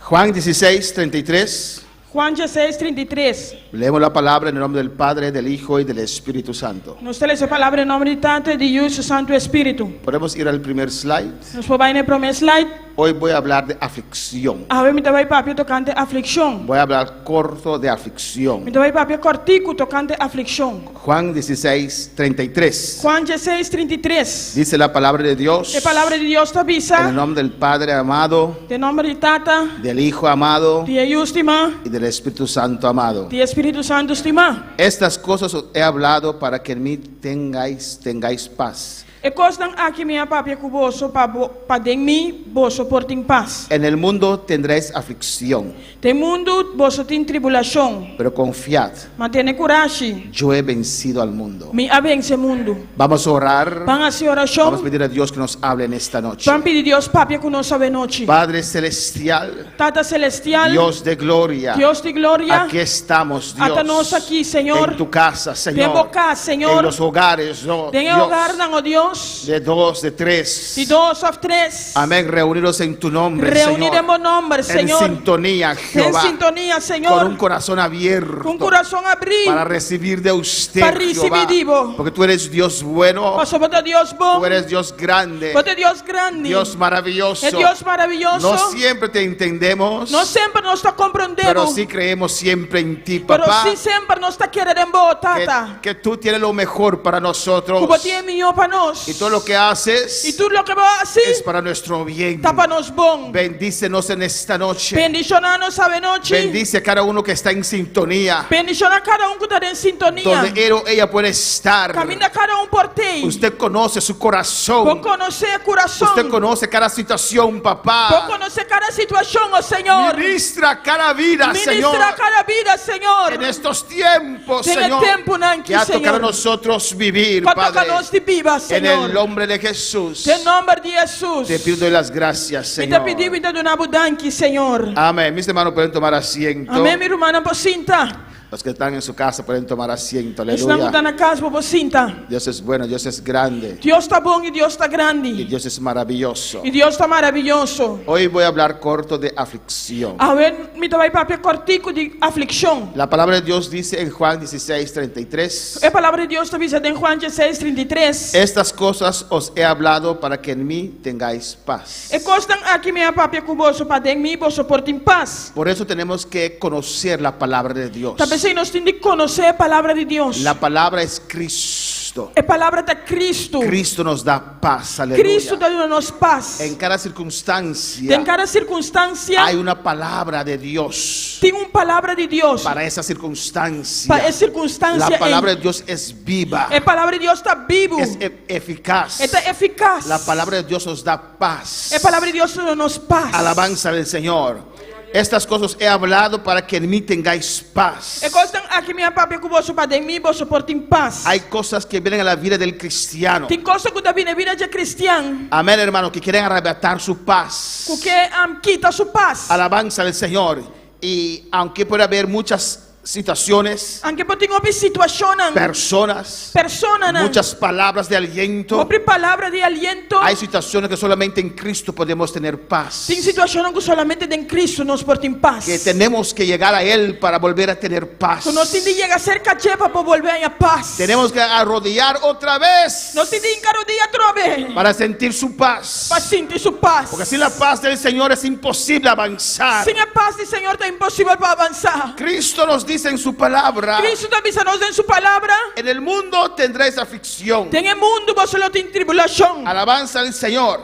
[SPEAKER 7] Juan 16, 33.
[SPEAKER 5] Juan 16, 33.
[SPEAKER 7] Leemos la palabra en el nombre del Padre, del Hijo y del Espíritu Santo.
[SPEAKER 5] Nos ta lesa e palabra den nòmber di Tata, di Yu i su Santu Espíritu.
[SPEAKER 7] Podemos ir al primer slide.
[SPEAKER 5] Nos por bai na e promé slide.
[SPEAKER 7] Hoy voy a hablar de aflicción.
[SPEAKER 5] Awe mi ta bai papia tokante aflikshon.
[SPEAKER 7] Voy a hablar corto de aflicción.
[SPEAKER 5] Mi ta bai papia kòrtiku tokante aflikshon.
[SPEAKER 7] Juan 16, 33.
[SPEAKER 5] Juan 16, 33.
[SPEAKER 7] Dice la palabra de Dios.
[SPEAKER 5] E palabra di Dios ta
[SPEAKER 7] En el
[SPEAKER 5] bisa,
[SPEAKER 7] nombre del Padre amado,
[SPEAKER 5] Den nòmber di Tata,
[SPEAKER 7] del Hijo amado
[SPEAKER 5] di e Yu stimá,
[SPEAKER 7] y del Espíritu Santo amado.
[SPEAKER 5] di e Spiritu Santu stimá.
[SPEAKER 7] Estas cosas os he hablado para que en mí tengáis, tengáis paz.
[SPEAKER 5] E kosnan aki mi a papia ku boso pa bo, pa den mi boso por tin pas.
[SPEAKER 7] En el mundo tendréis aflicción,
[SPEAKER 5] Den mundu boso tin tribulashon,
[SPEAKER 7] pero confiad,
[SPEAKER 5] ma tene kurashi,
[SPEAKER 7] yo he vencido al mundo.
[SPEAKER 5] mi a vense mundu.
[SPEAKER 7] Vamos a orar.
[SPEAKER 5] Ban hasi
[SPEAKER 7] Vamos a
[SPEAKER 5] orashon,
[SPEAKER 7] pedir a Dios que nos hable en esta noche.
[SPEAKER 5] ban pidi Dios papia ku nos awenochi.
[SPEAKER 7] Padre Celestial,
[SPEAKER 5] Tata Celestial,
[SPEAKER 7] Dios de gloria,
[SPEAKER 5] Dios di gloria,
[SPEAKER 7] aquí estamos, Dios.
[SPEAKER 5] Ata nos aki, Señor.
[SPEAKER 7] En tu casa, Señor.
[SPEAKER 5] Den bo kas, Señor.
[SPEAKER 7] En los hogares, no,
[SPEAKER 5] Den e
[SPEAKER 7] Dios.
[SPEAKER 5] hogarnan, o Dios.
[SPEAKER 7] De dos, de tres.
[SPEAKER 5] Di dos òf tres.
[SPEAKER 7] Amén. Reunidos en tu nombre,
[SPEAKER 5] Reuní
[SPEAKER 7] Señor.
[SPEAKER 5] den bo nòmber,
[SPEAKER 7] En
[SPEAKER 5] Señor.
[SPEAKER 7] sintonía,
[SPEAKER 5] Den
[SPEAKER 7] Jehová.
[SPEAKER 5] sintonia, Señor.
[SPEAKER 7] Con un corazón abierto.
[SPEAKER 5] Ku un kurason abrí.
[SPEAKER 7] Para recibir de usted,
[SPEAKER 5] Pa risibí
[SPEAKER 7] Jehová.
[SPEAKER 5] di bo.
[SPEAKER 7] Porque tú eres Dios bueno.
[SPEAKER 5] Pasobra bo ta Dios bon.
[SPEAKER 7] Tú eres Dios grande.
[SPEAKER 5] Bo ta Dios grandi.
[SPEAKER 7] Dios maravilloso.
[SPEAKER 5] E Dios maravioso.
[SPEAKER 7] No siempre te entendemos.
[SPEAKER 5] No semper nos ta komprondé
[SPEAKER 7] Pero
[SPEAKER 5] bo.
[SPEAKER 7] sí creemos siempre en ti,
[SPEAKER 5] Pero
[SPEAKER 7] papá.
[SPEAKER 5] sí semper nos ta kere den bo, Tata.
[SPEAKER 7] Que, que tú tienes lo mejor para nosotros.
[SPEAKER 5] Ku bo tin e mihó pa nos.
[SPEAKER 7] Y todo lo que haces
[SPEAKER 5] I tur loke bo hasi
[SPEAKER 7] es para nuestro bien.
[SPEAKER 5] ta pa nos bon.
[SPEAKER 7] Bendícenos en esta noche.
[SPEAKER 5] Bendishoná nos awenochi.
[SPEAKER 7] Bendice a cada uno que está en sintonía.
[SPEAKER 5] Bendishoná kada un ku ta den sintonia.
[SPEAKER 7] Donde él o ella puede estar.
[SPEAKER 5] Kaminda kada un por t'ei.
[SPEAKER 7] Usted conoce su corazón.
[SPEAKER 5] Bo konosé e kurason.
[SPEAKER 7] Usted conoce cada situación, papá.
[SPEAKER 5] Bo konosé kada situashon, oh Señor.
[SPEAKER 7] Ministra cada vida,
[SPEAKER 5] Ministra
[SPEAKER 7] Señor.
[SPEAKER 5] kada bida, Señor.
[SPEAKER 7] En estos tiempos,
[SPEAKER 5] Den e
[SPEAKER 7] Señor.
[SPEAKER 5] tempunan aki,
[SPEAKER 7] Que ha tocado a
[SPEAKER 5] Señor.
[SPEAKER 7] nosotros vivir,
[SPEAKER 5] Ku a toka
[SPEAKER 7] Padre.
[SPEAKER 5] nos di biba,
[SPEAKER 7] En
[SPEAKER 5] Señor.
[SPEAKER 7] el nombre de Jesús.
[SPEAKER 5] Den nòmber di Hesus.
[SPEAKER 7] Te pido las gracias,
[SPEAKER 5] Mi ta
[SPEAKER 7] Señor.
[SPEAKER 5] pidi, mi ta duna bo danki, Señor.
[SPEAKER 7] Amén. Mis hermanos pueden tomar asiento.
[SPEAKER 5] Amèn, mi rumannan por sinta.
[SPEAKER 7] Los que están en su casa pueden tomar asiento.
[SPEAKER 5] Esnan ku ta
[SPEAKER 7] Aleluya.
[SPEAKER 5] na kas bo por sinta.
[SPEAKER 7] Dios es bueno, Dios es grande
[SPEAKER 5] Dios ta bon i Dios ta
[SPEAKER 7] y
[SPEAKER 5] grandi.
[SPEAKER 7] Dios es maravilloso.
[SPEAKER 5] I Dios ta maravioso.
[SPEAKER 7] Hoy voy a hablar corto de aflicción.
[SPEAKER 5] Awe mi ta bai papia kòrtiku di aflikshon.
[SPEAKER 7] La palabra de Dios dice en Juan 16, 33.
[SPEAKER 5] E palabra di Dios ta bisa den Juan 16, 33.
[SPEAKER 7] Estas cosas os he hablado para que en mí tengáis paz.
[SPEAKER 5] E kosnan aki mi a papia ku boso pa den mi boso por tin pas.
[SPEAKER 7] Por eso tenemos que conocer la palabra de Dios.
[SPEAKER 5] Ta p'esei nos tin di konosé e palabra di Dios.
[SPEAKER 7] La palabra es Cristo.
[SPEAKER 5] E palabra ta Cristo.
[SPEAKER 7] Cristo nos da paz. Aleluya.
[SPEAKER 5] Cristo ta duna nos pas.
[SPEAKER 7] En cada circunstancia
[SPEAKER 5] Den kada sirkunstansia
[SPEAKER 7] hay una palabra de Dios
[SPEAKER 5] tin un palabra di Dios
[SPEAKER 7] para esa circunstancia.
[SPEAKER 5] pa e sirkunstansia
[SPEAKER 7] La palabra
[SPEAKER 5] ei.
[SPEAKER 7] de Dios es viva,
[SPEAKER 5] E palabra di Dios ta bibu.
[SPEAKER 7] es e- eficaz.
[SPEAKER 5] E ta efikas.
[SPEAKER 7] La palabra de Dios nos da paz.
[SPEAKER 5] E palabra di Dios ta duna nos pas.
[SPEAKER 7] Alabanza del Señor. Estas cosas he hablado para que en mí tengáis paz.
[SPEAKER 5] E kosnan aki mi a papia ku boso pa den mi boso por tin pas.
[SPEAKER 7] Hay cosas que vienen a la vida del cristiano.
[SPEAKER 5] Tin kos ku ta bini den bida dje kristian.
[SPEAKER 7] Amén, hermano, que quieren arrebatar su paz.
[SPEAKER 5] Ku ke kita su pas.
[SPEAKER 7] Alabanza del Señor. Y aunque pueda haber muchas situaciones,
[SPEAKER 5] Anke por tin hopi situashonnan,
[SPEAKER 7] personas,
[SPEAKER 5] personanan,
[SPEAKER 7] muchas palabras de aliento,
[SPEAKER 5] hopi palabra di aliento,
[SPEAKER 7] hay situaciones que solamente en Cristo podemos tener paz.
[SPEAKER 5] tin situashonnan ku solamente den Cristo nos por tin pas.
[SPEAKER 7] Que tenemos que llegar a Él para volver a tener paz.
[SPEAKER 5] Ku nos tin di yega serka dje pa por bolbe haña pas.
[SPEAKER 7] Tenemos que arrodillar otra vez
[SPEAKER 5] Nos tin di hinka rudia atrobe
[SPEAKER 7] para sentir su paz.
[SPEAKER 5] pa sinti su pas.
[SPEAKER 7] Porque sin la paz del Señor es imposible avanzar.
[SPEAKER 5] Sin e pas di Señor ta imposibel pa avansá.
[SPEAKER 7] Cristo nos dice en su palabra,
[SPEAKER 5] Kristu ta bisa nos den su palabra.
[SPEAKER 7] en el mundo tendréis aflicción.
[SPEAKER 5] Den e mundu boso lo tin tribulashon.
[SPEAKER 7] Alabanza al Señor.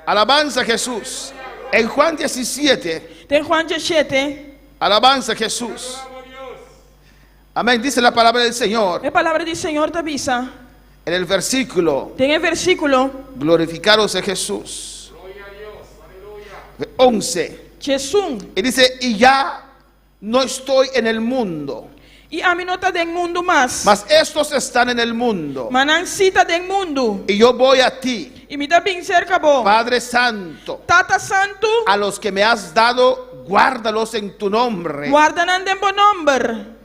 [SPEAKER 7] Alabanza a Jesús. En Juan 17,
[SPEAKER 5] Den Juan 17,
[SPEAKER 7] alabanza a Jesús. Amén. Dice la palabra del Señor
[SPEAKER 5] e palabra di Señor ta bisa.
[SPEAKER 7] en el versículo,
[SPEAKER 5] Den e versíkulo
[SPEAKER 7] glorificados a Jesús. 11.
[SPEAKER 5] 11.
[SPEAKER 7] Y dice, y ya no estoy en el mundo,
[SPEAKER 5] I ami no ta den mundu mas.
[SPEAKER 7] mas estos están en el mundo.
[SPEAKER 5] Ma nan sí ta den mundu.
[SPEAKER 7] Y yo voy a ti,
[SPEAKER 5] I mi ta bin serka bo.
[SPEAKER 7] Padre Santo,
[SPEAKER 5] Tata Santu,
[SPEAKER 7] a los que me has dado, guárdalos en tu nombre,
[SPEAKER 5] warda nan den bo nòmber.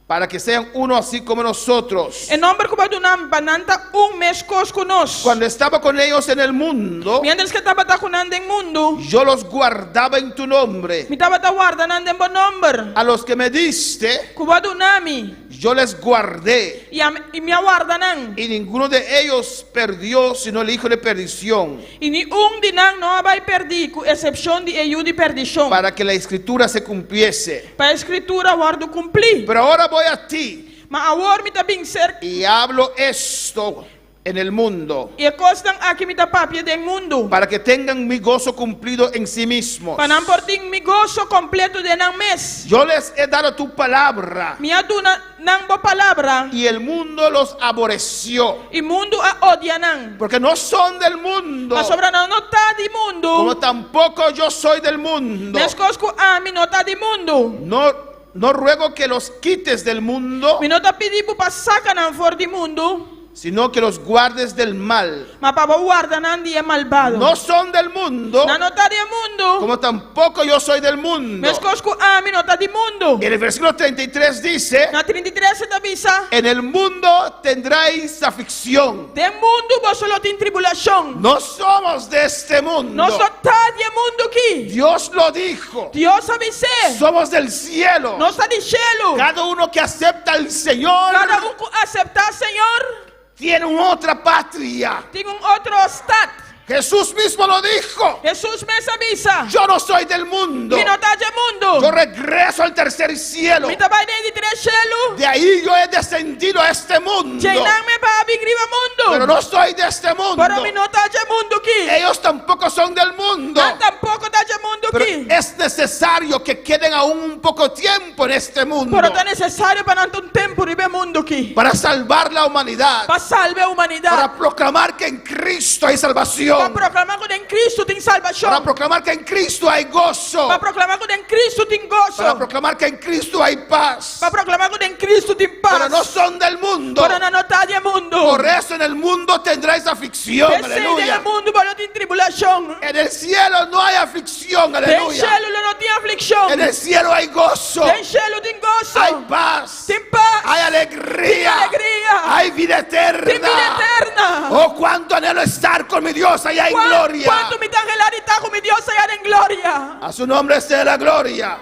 [SPEAKER 7] para que sean uno así como nosotros.
[SPEAKER 5] E nòmber ku bo a duna mi, pa nan ta un meskos ku nos.
[SPEAKER 7] Cuando estaba con ellos en el mundo,
[SPEAKER 5] Mientras ku tabata ku nan den mundu,
[SPEAKER 7] yo los guardaba en tu nombre.
[SPEAKER 5] mi tabata warda nan den bo nòmber.
[SPEAKER 7] A los que me diste,
[SPEAKER 5] Ku bo a duna mi,
[SPEAKER 7] yo les guardé.
[SPEAKER 5] i ami, i mi a warda nan.
[SPEAKER 7] Y ninguno de ellos perdió, sino el hijo de perdición,
[SPEAKER 5] I ni un di nan no a bai pèrdí, ku eksepshon di e yu di perdishon.
[SPEAKER 7] para que la escritura se cumpliese.
[SPEAKER 5] Pa e Skritura wòrdu kumplí.
[SPEAKER 7] Pero ahora voy a ti
[SPEAKER 5] Ma awor mi ta bin serka.
[SPEAKER 7] y hablo esto en el mundo,
[SPEAKER 5] I e kosnan aki mi ta papia den mundu.
[SPEAKER 7] para que tengan mi gozo cumplido en sí mismos.
[SPEAKER 5] Pa nan por tin mi goso kompleto den nan mes.
[SPEAKER 7] Yo les he dado tu palabra
[SPEAKER 5] Mi a duna nan bo palabra.
[SPEAKER 7] y el mundo los aborreció,
[SPEAKER 5] I mundu a odia nan.
[SPEAKER 7] porque no son del mundo,
[SPEAKER 5] Pasobra nan no ta di mundu.
[SPEAKER 7] como tampoco yo soy del mundo.
[SPEAKER 5] Meskos ku ami no ta di mundu.
[SPEAKER 7] No, no ruego que los quites del mundo,
[SPEAKER 5] Mi no ta pidi bo pa saka nan for di mundu.
[SPEAKER 7] sino que los guardes del mal.
[SPEAKER 5] Ma pa bo warda nan di e malbado.
[SPEAKER 7] No son del mundo,
[SPEAKER 5] Nan no ta di e mundu.
[SPEAKER 7] como tampoco yo soy del mundo.
[SPEAKER 5] Meskos ku ami no ta di mundu.
[SPEAKER 7] En el versículo 33 dice,
[SPEAKER 5] Na 33 e ta bisa.
[SPEAKER 7] en el mundo tendréis aflicción.
[SPEAKER 5] Den mundu boso lo tin tribulashon.
[SPEAKER 7] No somos de este mundo.
[SPEAKER 5] Nos no ta di e mundu akí.
[SPEAKER 7] Dios lo dijo.
[SPEAKER 5] Dios a bis'é.
[SPEAKER 7] Somos del cielo.
[SPEAKER 5] Nos ta di shelu.
[SPEAKER 7] Cada uno que acepta al Señor
[SPEAKER 5] Kada un ku aseptá Señor.
[SPEAKER 7] tiene una otra patria.
[SPEAKER 5] Tin un otro stat.
[SPEAKER 7] Jesús mismo lo dijo.
[SPEAKER 5] Hesus mes a bisa.
[SPEAKER 7] Yo no soy del mundo.
[SPEAKER 5] Mi no ta di mundu.
[SPEAKER 7] Yo regreso al tercer cielo.
[SPEAKER 5] Mi ta bai den di tres shelu.
[SPEAKER 7] De ahí yo he descendido a este mundo.
[SPEAKER 5] Djeinan mi a baha bin riba mundu.
[SPEAKER 7] Pero no soy de este mundo.
[SPEAKER 5] Pero mi no ta di mundu akí.
[SPEAKER 7] Ellos tampoco son del mundo.
[SPEAKER 5] Nan tampoko ta di mundu
[SPEAKER 7] Pero
[SPEAKER 5] akí.
[SPEAKER 7] es necesario que queden aún un poco tiempo en este mundo
[SPEAKER 5] Pero ta nesesario pa nan ta un tempu riba e mundu akí.
[SPEAKER 7] para salvar la humanidad,
[SPEAKER 5] Pa salba humanidat.
[SPEAKER 7] para proclamar que en Cristo hay salvación,
[SPEAKER 5] Pa proklamá ku den Kristu tin salbashon.
[SPEAKER 7] para proclamar que en Cristo hay gozo,
[SPEAKER 5] Pa proklamá ku den Kristu tin goso.
[SPEAKER 7] para proclamar que en Cristo hay paz.
[SPEAKER 5] Pa proklamá ku den Kristu tin pas.
[SPEAKER 7] Pero no son del mundo.
[SPEAKER 5] Pero nan no ta di mundu.
[SPEAKER 7] Por eso en el mundo tendréis aflicción.
[SPEAKER 5] P'esei den
[SPEAKER 7] Aleluya.
[SPEAKER 5] mundu bo lo tin tribulashon.
[SPEAKER 7] En el cielo no hay aflicción.
[SPEAKER 5] Den
[SPEAKER 7] Aleluya.
[SPEAKER 5] shelu lo no tin aflikshon.
[SPEAKER 7] En el cielo hay gozo.
[SPEAKER 5] Den shelu tin goso.
[SPEAKER 7] Hay paz.
[SPEAKER 5] Tin pas.
[SPEAKER 7] Hay alegría.
[SPEAKER 5] Tin alegria.
[SPEAKER 7] Hay vida eterna.
[SPEAKER 5] Tin bida eterno.
[SPEAKER 7] Oh, cuánto anhelo estar con mi Dios allá en gloria.
[SPEAKER 5] Kuantu mi ta anhelá di ta ku mi Dios ayá den gloria.
[SPEAKER 7] A su nombre sea la gloria.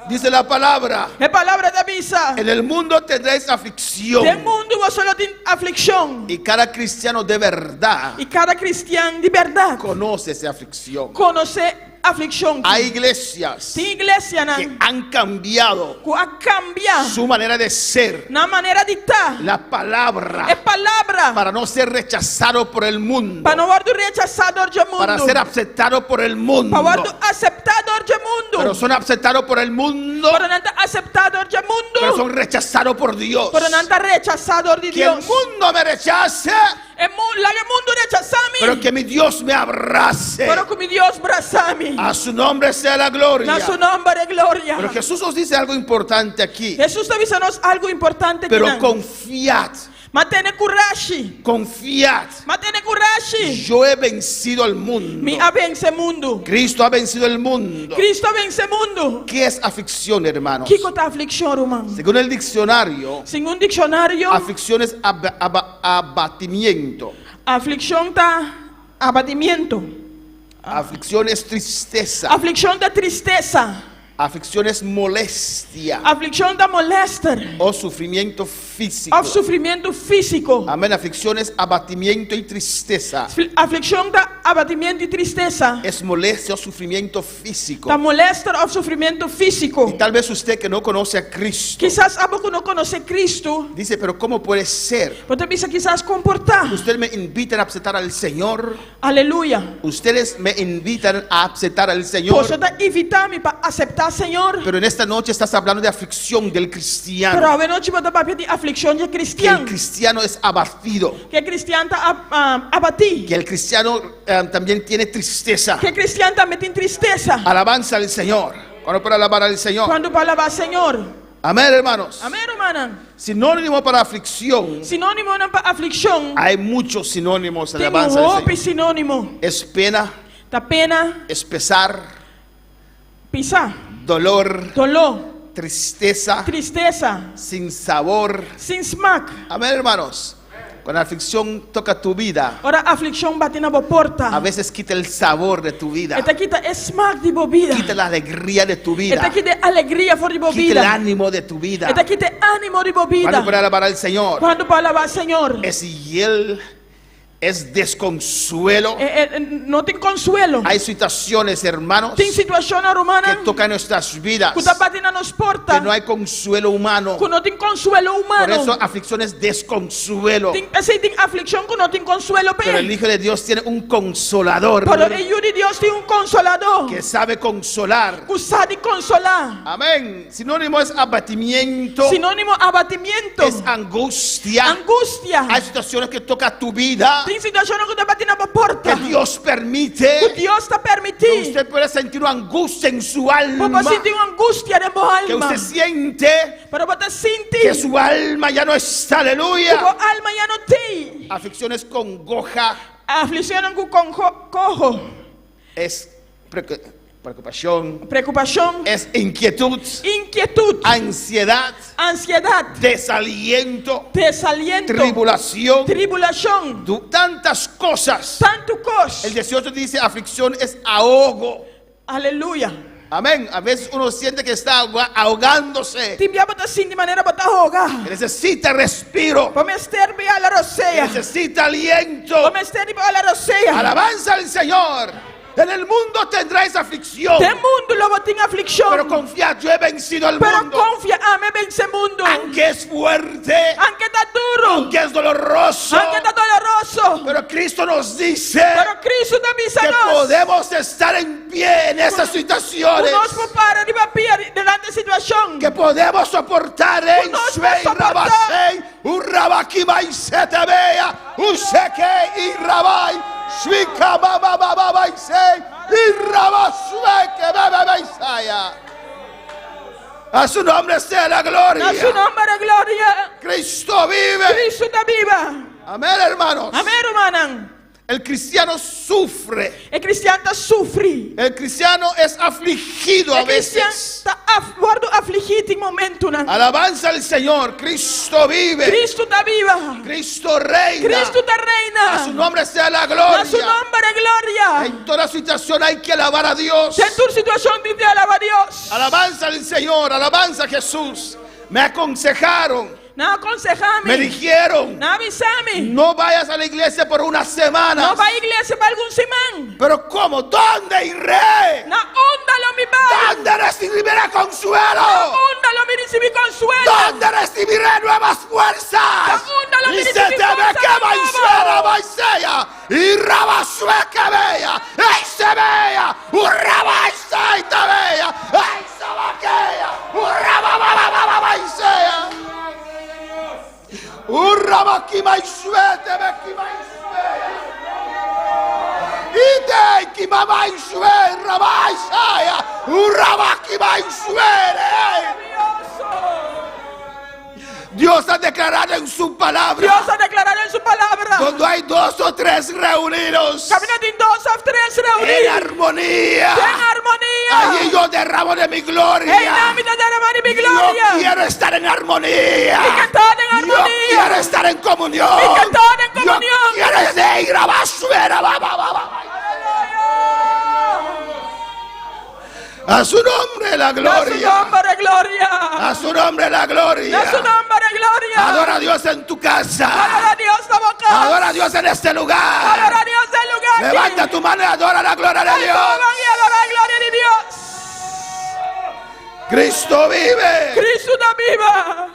[SPEAKER 7] Dice la palabra.
[SPEAKER 5] E palabra ta bisa.
[SPEAKER 7] En el mundo tendréis aflicción.
[SPEAKER 5] Den mundu boso lo tin aflikshon.
[SPEAKER 7] Y cada cristiano de verdad
[SPEAKER 5] I kada kristian di bèrdat
[SPEAKER 7] conoce esa aflicción.
[SPEAKER 5] konosé aflikshon.
[SPEAKER 7] Hay iglesias
[SPEAKER 5] Tin iglesianan
[SPEAKER 7] que han cambiado
[SPEAKER 5] ku a kambia
[SPEAKER 7] su manera de ser,
[SPEAKER 5] nan manera di ta.
[SPEAKER 7] la palabra,
[SPEAKER 5] E palabra
[SPEAKER 7] para no ser rechazado por el mundo,
[SPEAKER 5] pa no wòrdu rechasá dor di mundu.
[SPEAKER 7] para ser aceptado por el mundo.
[SPEAKER 5] Pa wòrdu aseptá dor di mundu.
[SPEAKER 7] Pero son aceptados por el mundo,
[SPEAKER 5] Pero nan ta aseptá dor di mundu.
[SPEAKER 7] pero son rechazados por Dios.
[SPEAKER 5] Pero nan ta rechasá dor di
[SPEAKER 7] Que el
[SPEAKER 5] Dios.
[SPEAKER 7] mundo me rechace,
[SPEAKER 5] E mu laga mundu rechasá mi.
[SPEAKER 7] pero que mi Dios me abrace.
[SPEAKER 5] Pero ku mi Dios brasa mi.
[SPEAKER 7] A su nombre sea la gloria.
[SPEAKER 5] Na su nòmber e gloria.
[SPEAKER 7] Pero Jesús nos dice algo importante aquí.
[SPEAKER 5] Hesus ta bisa nos algu importante
[SPEAKER 7] Pero
[SPEAKER 5] akinan.
[SPEAKER 7] confiad,
[SPEAKER 5] Ma tene kurashi.
[SPEAKER 7] confiad.
[SPEAKER 5] Ma tene kurashi.
[SPEAKER 7] Yo he vencido al mundo.
[SPEAKER 5] Mi a vense mundu.
[SPEAKER 7] Cristo ha vencido el mundo.
[SPEAKER 5] Kristu a vense mundu.
[SPEAKER 7] ¿Qué es aflicción, hermanos?
[SPEAKER 5] Kiko ta aflikshon, ruman?
[SPEAKER 7] Según el diccionario,
[SPEAKER 5] Segun dikshonario,
[SPEAKER 7] aflicción es abatimiento.
[SPEAKER 5] aflikshon ta abatimentu.
[SPEAKER 7] Aflicción es tristeza.
[SPEAKER 5] Aflikshon ta tristesa.
[SPEAKER 7] Aflicción es molestia
[SPEAKER 5] Aflikshon ta molèster.
[SPEAKER 7] o sufrimiento físico. físico.
[SPEAKER 5] Òf sufrimentu físiko.
[SPEAKER 7] Amén. Aflicción es abatimiento y tristeza.
[SPEAKER 5] Aflikshon ta abatimiento i tristesa.
[SPEAKER 7] Es molestia o sufrimiento físico.
[SPEAKER 5] Ta molèster òf sufrimentu físiko.
[SPEAKER 7] Y tal vez usted que no conoce a Cristo
[SPEAKER 5] Kisas abo ku no konosé Kristu,
[SPEAKER 7] dice, pero ¿cómo puede ser?
[SPEAKER 5] bo ta bisa kisas kon por ta.
[SPEAKER 7] Ustedes me invitan a aceptar al Señor.
[SPEAKER 5] Aleluya.
[SPEAKER 7] Ustedes me invitan a aceptar al Señor.
[SPEAKER 5] Boso ta invitá mi pa aseptá Señor.
[SPEAKER 7] Pero en esta noche estás hablando de aflicción del cristiano.
[SPEAKER 5] Pero awe nochi bo ta papia di aflikshon dje
[SPEAKER 7] Que el
[SPEAKER 5] kristian.
[SPEAKER 7] cristiano es abatido.
[SPEAKER 5] Ku e kristian ta abatí.
[SPEAKER 7] Que el cristiano eh, también tiene tristeza.
[SPEAKER 5] Ku e kristian tambe tin tristesa.
[SPEAKER 7] Alabanza al Señor. Cuando para alabar al Señor.
[SPEAKER 5] Kuantu pa alabá Señor.
[SPEAKER 7] Amén, hermanos.
[SPEAKER 5] Amén, rumannan.
[SPEAKER 7] Sinónimo para aflicción.
[SPEAKER 5] Sinónimonan pa aflikshon.
[SPEAKER 7] Hay muchos sinónimos.
[SPEAKER 5] Tin
[SPEAKER 7] Alabanza al
[SPEAKER 5] hopi
[SPEAKER 7] Señor.
[SPEAKER 5] sinónimo.
[SPEAKER 7] Es pena,
[SPEAKER 5] Ta pena,
[SPEAKER 7] es pesar,
[SPEAKER 5] pisá,
[SPEAKER 7] dolor,
[SPEAKER 5] doló,
[SPEAKER 7] tristeza,
[SPEAKER 5] tristesa,
[SPEAKER 7] sin sabor.
[SPEAKER 5] sin smak.
[SPEAKER 7] Amén, hermanos. Cuando la aflicción toca tu vida,
[SPEAKER 5] Ora aflikshon bati na bo porta,
[SPEAKER 7] a veces quita el sabor de tu vida,
[SPEAKER 5] e ta kita e smak di bo bida.
[SPEAKER 7] quita la alegría de tu
[SPEAKER 5] E
[SPEAKER 7] vida,
[SPEAKER 5] ta kita e alegria for di bo
[SPEAKER 7] quita el
[SPEAKER 5] bida.
[SPEAKER 7] ánimo de tu vida.
[SPEAKER 5] E ta kita e ánimo di bo
[SPEAKER 7] Cuando
[SPEAKER 5] bida.
[SPEAKER 7] para alabar al Señor,
[SPEAKER 5] Kuantu pa alabá Señor.
[SPEAKER 7] es hiel, es desconsuelo.
[SPEAKER 5] E, e, no tin konsuelo.
[SPEAKER 7] Hay situaciones, hermanos,
[SPEAKER 5] Tin situashon,
[SPEAKER 7] que
[SPEAKER 5] rumannan,
[SPEAKER 7] tocan nuestras vidas,
[SPEAKER 5] ku ta bati na nos porta,
[SPEAKER 7] que no hay consuelo humano.
[SPEAKER 5] ku no tin konsuelo
[SPEAKER 7] Por
[SPEAKER 5] humano.
[SPEAKER 7] eso aflicción es desconsuelo.
[SPEAKER 5] Tin, p'esei tin aflikshon ku no tin konsuelo
[SPEAKER 7] Pero el
[SPEAKER 5] p'e.
[SPEAKER 7] Hijo de Dios tiene un consolador
[SPEAKER 5] Pero e Yu di Dios tin un konsoladó
[SPEAKER 7] que sabe consolar.
[SPEAKER 5] ku sa di konsolá.
[SPEAKER 7] Amén. Sinónimo es abatimiento,
[SPEAKER 5] Sinónimo abatimiento,
[SPEAKER 7] es angustia.
[SPEAKER 5] angustia.
[SPEAKER 7] Hay situaciones que toca tu vida,
[SPEAKER 5] Tin situashon ku ta bati na bo porta.
[SPEAKER 7] que Dios
[SPEAKER 5] Ku
[SPEAKER 7] permite.
[SPEAKER 5] Dios ta
[SPEAKER 7] Que
[SPEAKER 5] permití.
[SPEAKER 7] usted pueda sentir una angustia en su
[SPEAKER 5] Bo por
[SPEAKER 7] alma.
[SPEAKER 5] sinti un angustia den bo
[SPEAKER 7] Que
[SPEAKER 5] alma.
[SPEAKER 7] usted siente
[SPEAKER 5] Pero bo ta sinti
[SPEAKER 7] que su alma ya no está.
[SPEAKER 5] ku bo
[SPEAKER 7] Aleluya.
[SPEAKER 5] alma ya no t'ei.
[SPEAKER 7] Aflicción es congoja,
[SPEAKER 5] Aflikshon ku konho, koho,
[SPEAKER 7] es preocupación,
[SPEAKER 5] preokupashon,
[SPEAKER 7] es inquietud,
[SPEAKER 5] inkietut,
[SPEAKER 7] ansiedad,
[SPEAKER 5] ansiedat,
[SPEAKER 7] desaliento,
[SPEAKER 5] desaliento,
[SPEAKER 7] tribulación,
[SPEAKER 5] tribulashon,
[SPEAKER 7] tantas cosas.
[SPEAKER 5] tantu kos.
[SPEAKER 7] El 18 dice, aflicción es ahogo.
[SPEAKER 5] Aleluya.
[SPEAKER 7] Amén. A veces uno siente que está ahogándose.
[SPEAKER 5] Tin bia bo ta sinti manera bo ta hoga.
[SPEAKER 7] Que necesita respiro.
[SPEAKER 5] Bo mester di hala
[SPEAKER 7] Que
[SPEAKER 5] rosea.
[SPEAKER 7] necesita aliento.
[SPEAKER 5] Bo mester di hala rosea.
[SPEAKER 7] Alabanza al Señor. En el mundo tendréis aflicción.
[SPEAKER 5] Den mundu lo bo tin aflikshon.
[SPEAKER 7] Pero confiad, yo he vencido al
[SPEAKER 5] Pero
[SPEAKER 7] mundo.
[SPEAKER 5] konfia, ami a vense mundu.
[SPEAKER 7] Aunque es fuerte,
[SPEAKER 5] Aunke ta duru,
[SPEAKER 7] aunque es doloroso,
[SPEAKER 5] aunke ta doloroso,
[SPEAKER 7] pero Cristo nos dice
[SPEAKER 5] pero Cristo ta bisa
[SPEAKER 7] que
[SPEAKER 5] nos.
[SPEAKER 7] podemos estar en pie en esas situaciones.
[SPEAKER 5] Ku nos por para riba pia durante e situashon.
[SPEAKER 7] Que podemos soportar en
[SPEAKER 5] nos
[SPEAKER 7] Shvei
[SPEAKER 5] por soportar.
[SPEAKER 7] Rabasei, Urrabakiba y Setebea, Useke y Rabai, Shvika Baba Baba Isei, y Rabasueke Baba Isaya. A su nombre sea la gloria.
[SPEAKER 5] Na su nòmber gloria.
[SPEAKER 7] Cristo vive.
[SPEAKER 5] Cristo ta biba.
[SPEAKER 7] Amén, hermanos.
[SPEAKER 5] Amèn, rumannan.
[SPEAKER 7] El cristiano sufre.
[SPEAKER 5] E kristian ta sufri.
[SPEAKER 7] El cristiano es afligido a
[SPEAKER 5] E kristian
[SPEAKER 7] veces.
[SPEAKER 5] ta af, wòrdu afligí tin momentunan.
[SPEAKER 7] Alabanza al Señor. Cristo vive.
[SPEAKER 5] Cristo ta biba.
[SPEAKER 7] Cristo reina.
[SPEAKER 5] Cristo ta reina.
[SPEAKER 7] A su nombre sea la
[SPEAKER 5] Na su
[SPEAKER 7] gloria.
[SPEAKER 5] nòmber gloria.
[SPEAKER 7] En toda situación hay que alabar a Dios.
[SPEAKER 5] Den tur situashon tin di alabá Dios.
[SPEAKER 7] Alabanza al Señor, alabanza a Jesús. Me aconsejaron,
[SPEAKER 5] Nan a konsehá mi.
[SPEAKER 7] me dijeron,
[SPEAKER 5] Nan a bisa mi.
[SPEAKER 7] no vayas a la iglesia por una semana.
[SPEAKER 5] No bai iglesia pa algun siman.
[SPEAKER 7] Pero ¿cómo? ¿Dónde iré?
[SPEAKER 5] Na unda lo mi bai?
[SPEAKER 7] ¿Dónde recibiré consuelo?
[SPEAKER 5] Unda lo mi risibí konsuelo?
[SPEAKER 7] ¿Dónde recibiré nuevas fuerzas?
[SPEAKER 5] ¿Dónde lo
[SPEAKER 7] Y se
[SPEAKER 5] recibí
[SPEAKER 7] te ve
[SPEAKER 5] fuerza
[SPEAKER 7] que
[SPEAKER 5] de
[SPEAKER 7] va
[SPEAKER 5] nuevo?
[SPEAKER 7] y sea, y rabasueque bella, y se vea, urrabaisa y te vea, y se vaquea, urrabababababaisea. Urrabaquima y suete, bequima y suea. Y te quimaba y sue, rabaisaya, urrabaquima y suere. Dios ha declarado en su palabra.
[SPEAKER 5] Dios a deklará den su palabra.
[SPEAKER 7] Cuando hay dos o tres reunidos
[SPEAKER 5] Kaminda tin dos òf tres
[SPEAKER 7] en
[SPEAKER 5] reuní.
[SPEAKER 7] armonía,
[SPEAKER 5] Den armonia.
[SPEAKER 7] allí yo derramo de mi gloria.
[SPEAKER 5] Einan mi ta deramá di mi
[SPEAKER 7] Yo
[SPEAKER 5] gloria.
[SPEAKER 7] quiero estar en armonía.
[SPEAKER 5] Mi ke ta den
[SPEAKER 7] Yo
[SPEAKER 5] armonia.
[SPEAKER 7] quiero estar en comunión.
[SPEAKER 5] Mi ke ta den komunion.
[SPEAKER 7] Yo quiero ir a basura. Va, va, va, va. A su nombre. nombre la
[SPEAKER 5] Na su
[SPEAKER 7] gloria.
[SPEAKER 5] nòmber gloria.
[SPEAKER 7] A su nombre la
[SPEAKER 5] Na su
[SPEAKER 7] gloria.
[SPEAKER 5] nòmber gloria.
[SPEAKER 7] Adora a Dios en tu casa.
[SPEAKER 5] Adora Dios na bo kas.
[SPEAKER 7] Adora a Dios en este lugar.
[SPEAKER 5] Adora Dios den e lugá aki.
[SPEAKER 7] Levanta tu mano y adora la gloria de
[SPEAKER 5] Lanta
[SPEAKER 7] Dios.
[SPEAKER 5] bo man i adorá e gloria di Dios.
[SPEAKER 7] Cristo vive.
[SPEAKER 5] Kristu ta biba.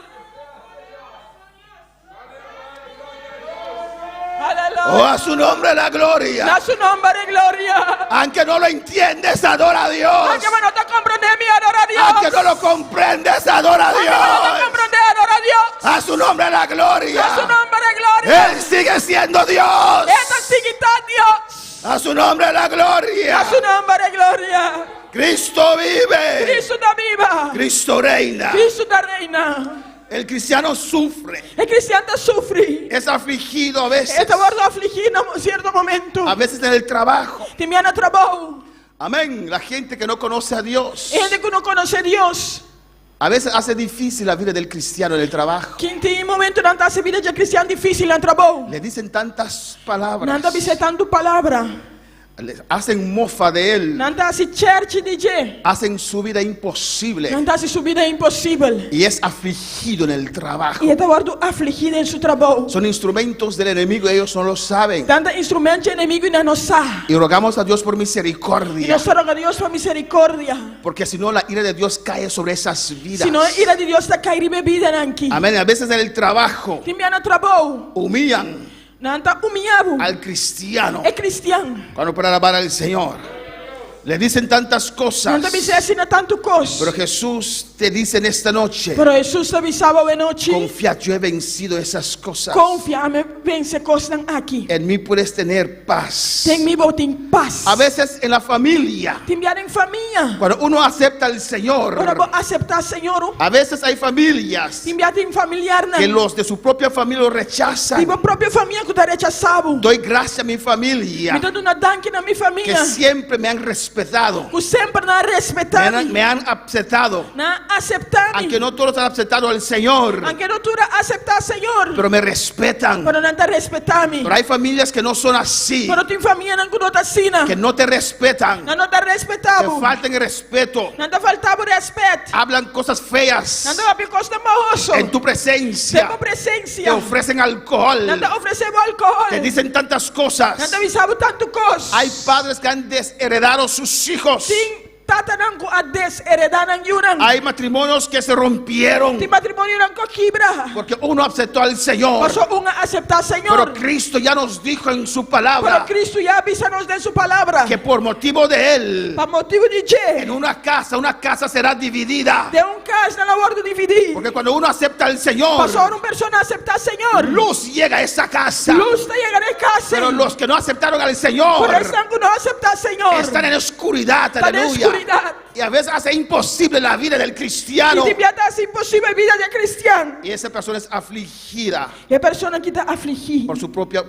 [SPEAKER 7] Oh,
[SPEAKER 5] Aleluya.
[SPEAKER 7] a su nombre la gloria.
[SPEAKER 5] Na su nòmber gloria.
[SPEAKER 7] Aunque no lo entiendes, adora a Dios.
[SPEAKER 5] Aunke bo no ta komprondé mi, adorá Dios.
[SPEAKER 7] Aunque no lo comprendes, adora a
[SPEAKER 5] Aunke bo no ta
[SPEAKER 7] Dios.
[SPEAKER 5] komprondé, adorá Dios.
[SPEAKER 7] A su nombre la gloria.
[SPEAKER 5] Na su nòmber gloria.
[SPEAKER 7] Él sigue siendo Dios.
[SPEAKER 5] E ta sigui ta Dios.
[SPEAKER 7] A su nombre la gloria.
[SPEAKER 5] Na su nòmber gloria.
[SPEAKER 7] Cristo vive.
[SPEAKER 5] Kristu ta biba.
[SPEAKER 7] Cristo reina.
[SPEAKER 5] Kristu ta reina.
[SPEAKER 7] El cristiano sufre.
[SPEAKER 5] E kristian ta sufri.
[SPEAKER 7] Es afligido a veces.
[SPEAKER 5] E ta wòrdu afligí na sierto momento.
[SPEAKER 7] A veces en el trabajo.
[SPEAKER 5] Tin bia na trabou.
[SPEAKER 7] Amén. La gente que no conoce a Dios.
[SPEAKER 5] Hende ku no konosé Dios.
[SPEAKER 7] A veces hace difícil la vida del cristiano en el trabajo.
[SPEAKER 5] Ku tin momentonan ta hasi bida di kristian difísil na trabou.
[SPEAKER 7] Le dicen tantas
[SPEAKER 5] Nan
[SPEAKER 7] palabras.
[SPEAKER 5] ta bisa tantu palabra.
[SPEAKER 7] Le hacen mofa de él.
[SPEAKER 5] Nan ta hasi chèrchi di dje.
[SPEAKER 7] Hacen su vida imposible.
[SPEAKER 5] Nan ta hasi su bida imposibel.
[SPEAKER 7] Y es afligido en el trabajo.
[SPEAKER 5] I e ta wòrdu afligí den su trabou.
[SPEAKER 7] Son instrumentos del enemigo, ellos no lo saben.
[SPEAKER 5] Nan ta instrumènt di enemigu i nan no sa.
[SPEAKER 7] Y rogamos a Dios por
[SPEAKER 5] I
[SPEAKER 7] misericordia.
[SPEAKER 5] nos ta roga Dios pa miserikòrdia.
[SPEAKER 7] Porque si no, la ira de Dios cae sobre esas vidas.
[SPEAKER 5] Sino ira di Dios ta kai riba e bidanan aki.
[SPEAKER 7] Amén. A veces en el trabajo
[SPEAKER 5] Tin bia na trabou.
[SPEAKER 7] humillan
[SPEAKER 5] Nan ta humiliá bo.
[SPEAKER 7] al cristiano.
[SPEAKER 5] E kristian.
[SPEAKER 7] Cuando para alabar al Señor. Le dicen tantas cosas.
[SPEAKER 5] Nan ta bis'é asina tantu kos.
[SPEAKER 7] Pero Jesús te dice en esta noche,
[SPEAKER 5] Pero Hesus ta bisa bo awe nochi.
[SPEAKER 7] confía, yo he vencido esas cosas.
[SPEAKER 5] Konfia, ami a vense e kosnan aki.
[SPEAKER 7] En mí puedes tener paz.
[SPEAKER 5] Den mi bo tin pas.
[SPEAKER 7] A veces en la familia,
[SPEAKER 5] Tin bia den famia.
[SPEAKER 7] cuando uno acepta al Señor,
[SPEAKER 5] Ora bo aseptá Señor.
[SPEAKER 7] a veces hay familias
[SPEAKER 5] Tin bia tin familiarnan.
[SPEAKER 7] que los de su propia familia lo rechazan.
[SPEAKER 5] Tin bo propio famia ku ta rechasá bo.
[SPEAKER 7] Doy gracias a mi familia
[SPEAKER 5] Mi ta duna danki na mi
[SPEAKER 7] que
[SPEAKER 5] famia.
[SPEAKER 7] siempre me han respetado,
[SPEAKER 5] Ku semper nan a
[SPEAKER 7] me
[SPEAKER 5] respetá
[SPEAKER 7] han,
[SPEAKER 5] mi.
[SPEAKER 7] me han aceptado,
[SPEAKER 5] Nan a aseptá mi.
[SPEAKER 7] aunque no todos han aceptado al Señor,
[SPEAKER 5] Aunke no tur a aseptá Señor.
[SPEAKER 7] pero me respetan.
[SPEAKER 5] Pero nan ta respetá mi.
[SPEAKER 7] Pero hay familias que no son así,
[SPEAKER 5] Pero tin famianan ku no ta asina.
[SPEAKER 7] que no te respetan,
[SPEAKER 5] Nan no ta respetá
[SPEAKER 7] te
[SPEAKER 5] bo.
[SPEAKER 7] faltan el respeto,
[SPEAKER 5] Nan ta falta bo rèspèt.
[SPEAKER 7] hablan cosas feas
[SPEAKER 5] Nan ta papia kosnan mahos.
[SPEAKER 7] en tu
[SPEAKER 5] Den
[SPEAKER 7] presencia,
[SPEAKER 5] bo
[SPEAKER 7] te
[SPEAKER 5] presensia.
[SPEAKER 7] ofrecen alcohol,
[SPEAKER 5] Nan ta ofresé bo alkohòl.
[SPEAKER 7] te dicen tantas cosas.
[SPEAKER 5] Nan ta bisa bo tantu kos.
[SPEAKER 7] Hay padres que han desheredado sus hijos.
[SPEAKER 5] Tin tatanan ku a desheredá nan yunan.
[SPEAKER 7] Hay matrimonios que se rompieron
[SPEAKER 5] Tin matrimonionan ku a kibra.
[SPEAKER 7] porque uno aceptó al Señor.
[SPEAKER 5] Pasó un a aseptá
[SPEAKER 7] Pero
[SPEAKER 5] Señor.
[SPEAKER 7] Cristo ya nos dijo en su
[SPEAKER 5] Pero
[SPEAKER 7] palabra
[SPEAKER 5] Kristu ya a bisa nos den su palabra.
[SPEAKER 7] que por motivo de Él,
[SPEAKER 5] Pa motibu di
[SPEAKER 7] en
[SPEAKER 5] dje.
[SPEAKER 7] una casa será dividida.
[SPEAKER 5] Den un kas nan lo wòrdu dividí.
[SPEAKER 7] Porque cuando uno acepta al Señor,
[SPEAKER 5] Pasó ora un persona aseptá Señor.
[SPEAKER 7] luz llega a esa casa.
[SPEAKER 5] Lus ta yega na e kas.
[SPEAKER 7] Pero los que no aceptaron al Señor
[SPEAKER 5] Pero esnan ku no a aseptá Señor.
[SPEAKER 7] están en oscuridad,
[SPEAKER 5] Están en
[SPEAKER 7] aleluya.
[SPEAKER 5] oscuridad.
[SPEAKER 7] Y a veces hace imposible la vida del cristiano.
[SPEAKER 5] I tin bia ta hasi imposibel bida di kristian.
[SPEAKER 7] Y esa persona es afligida
[SPEAKER 5] E persona aki ta afligí
[SPEAKER 7] por su propia,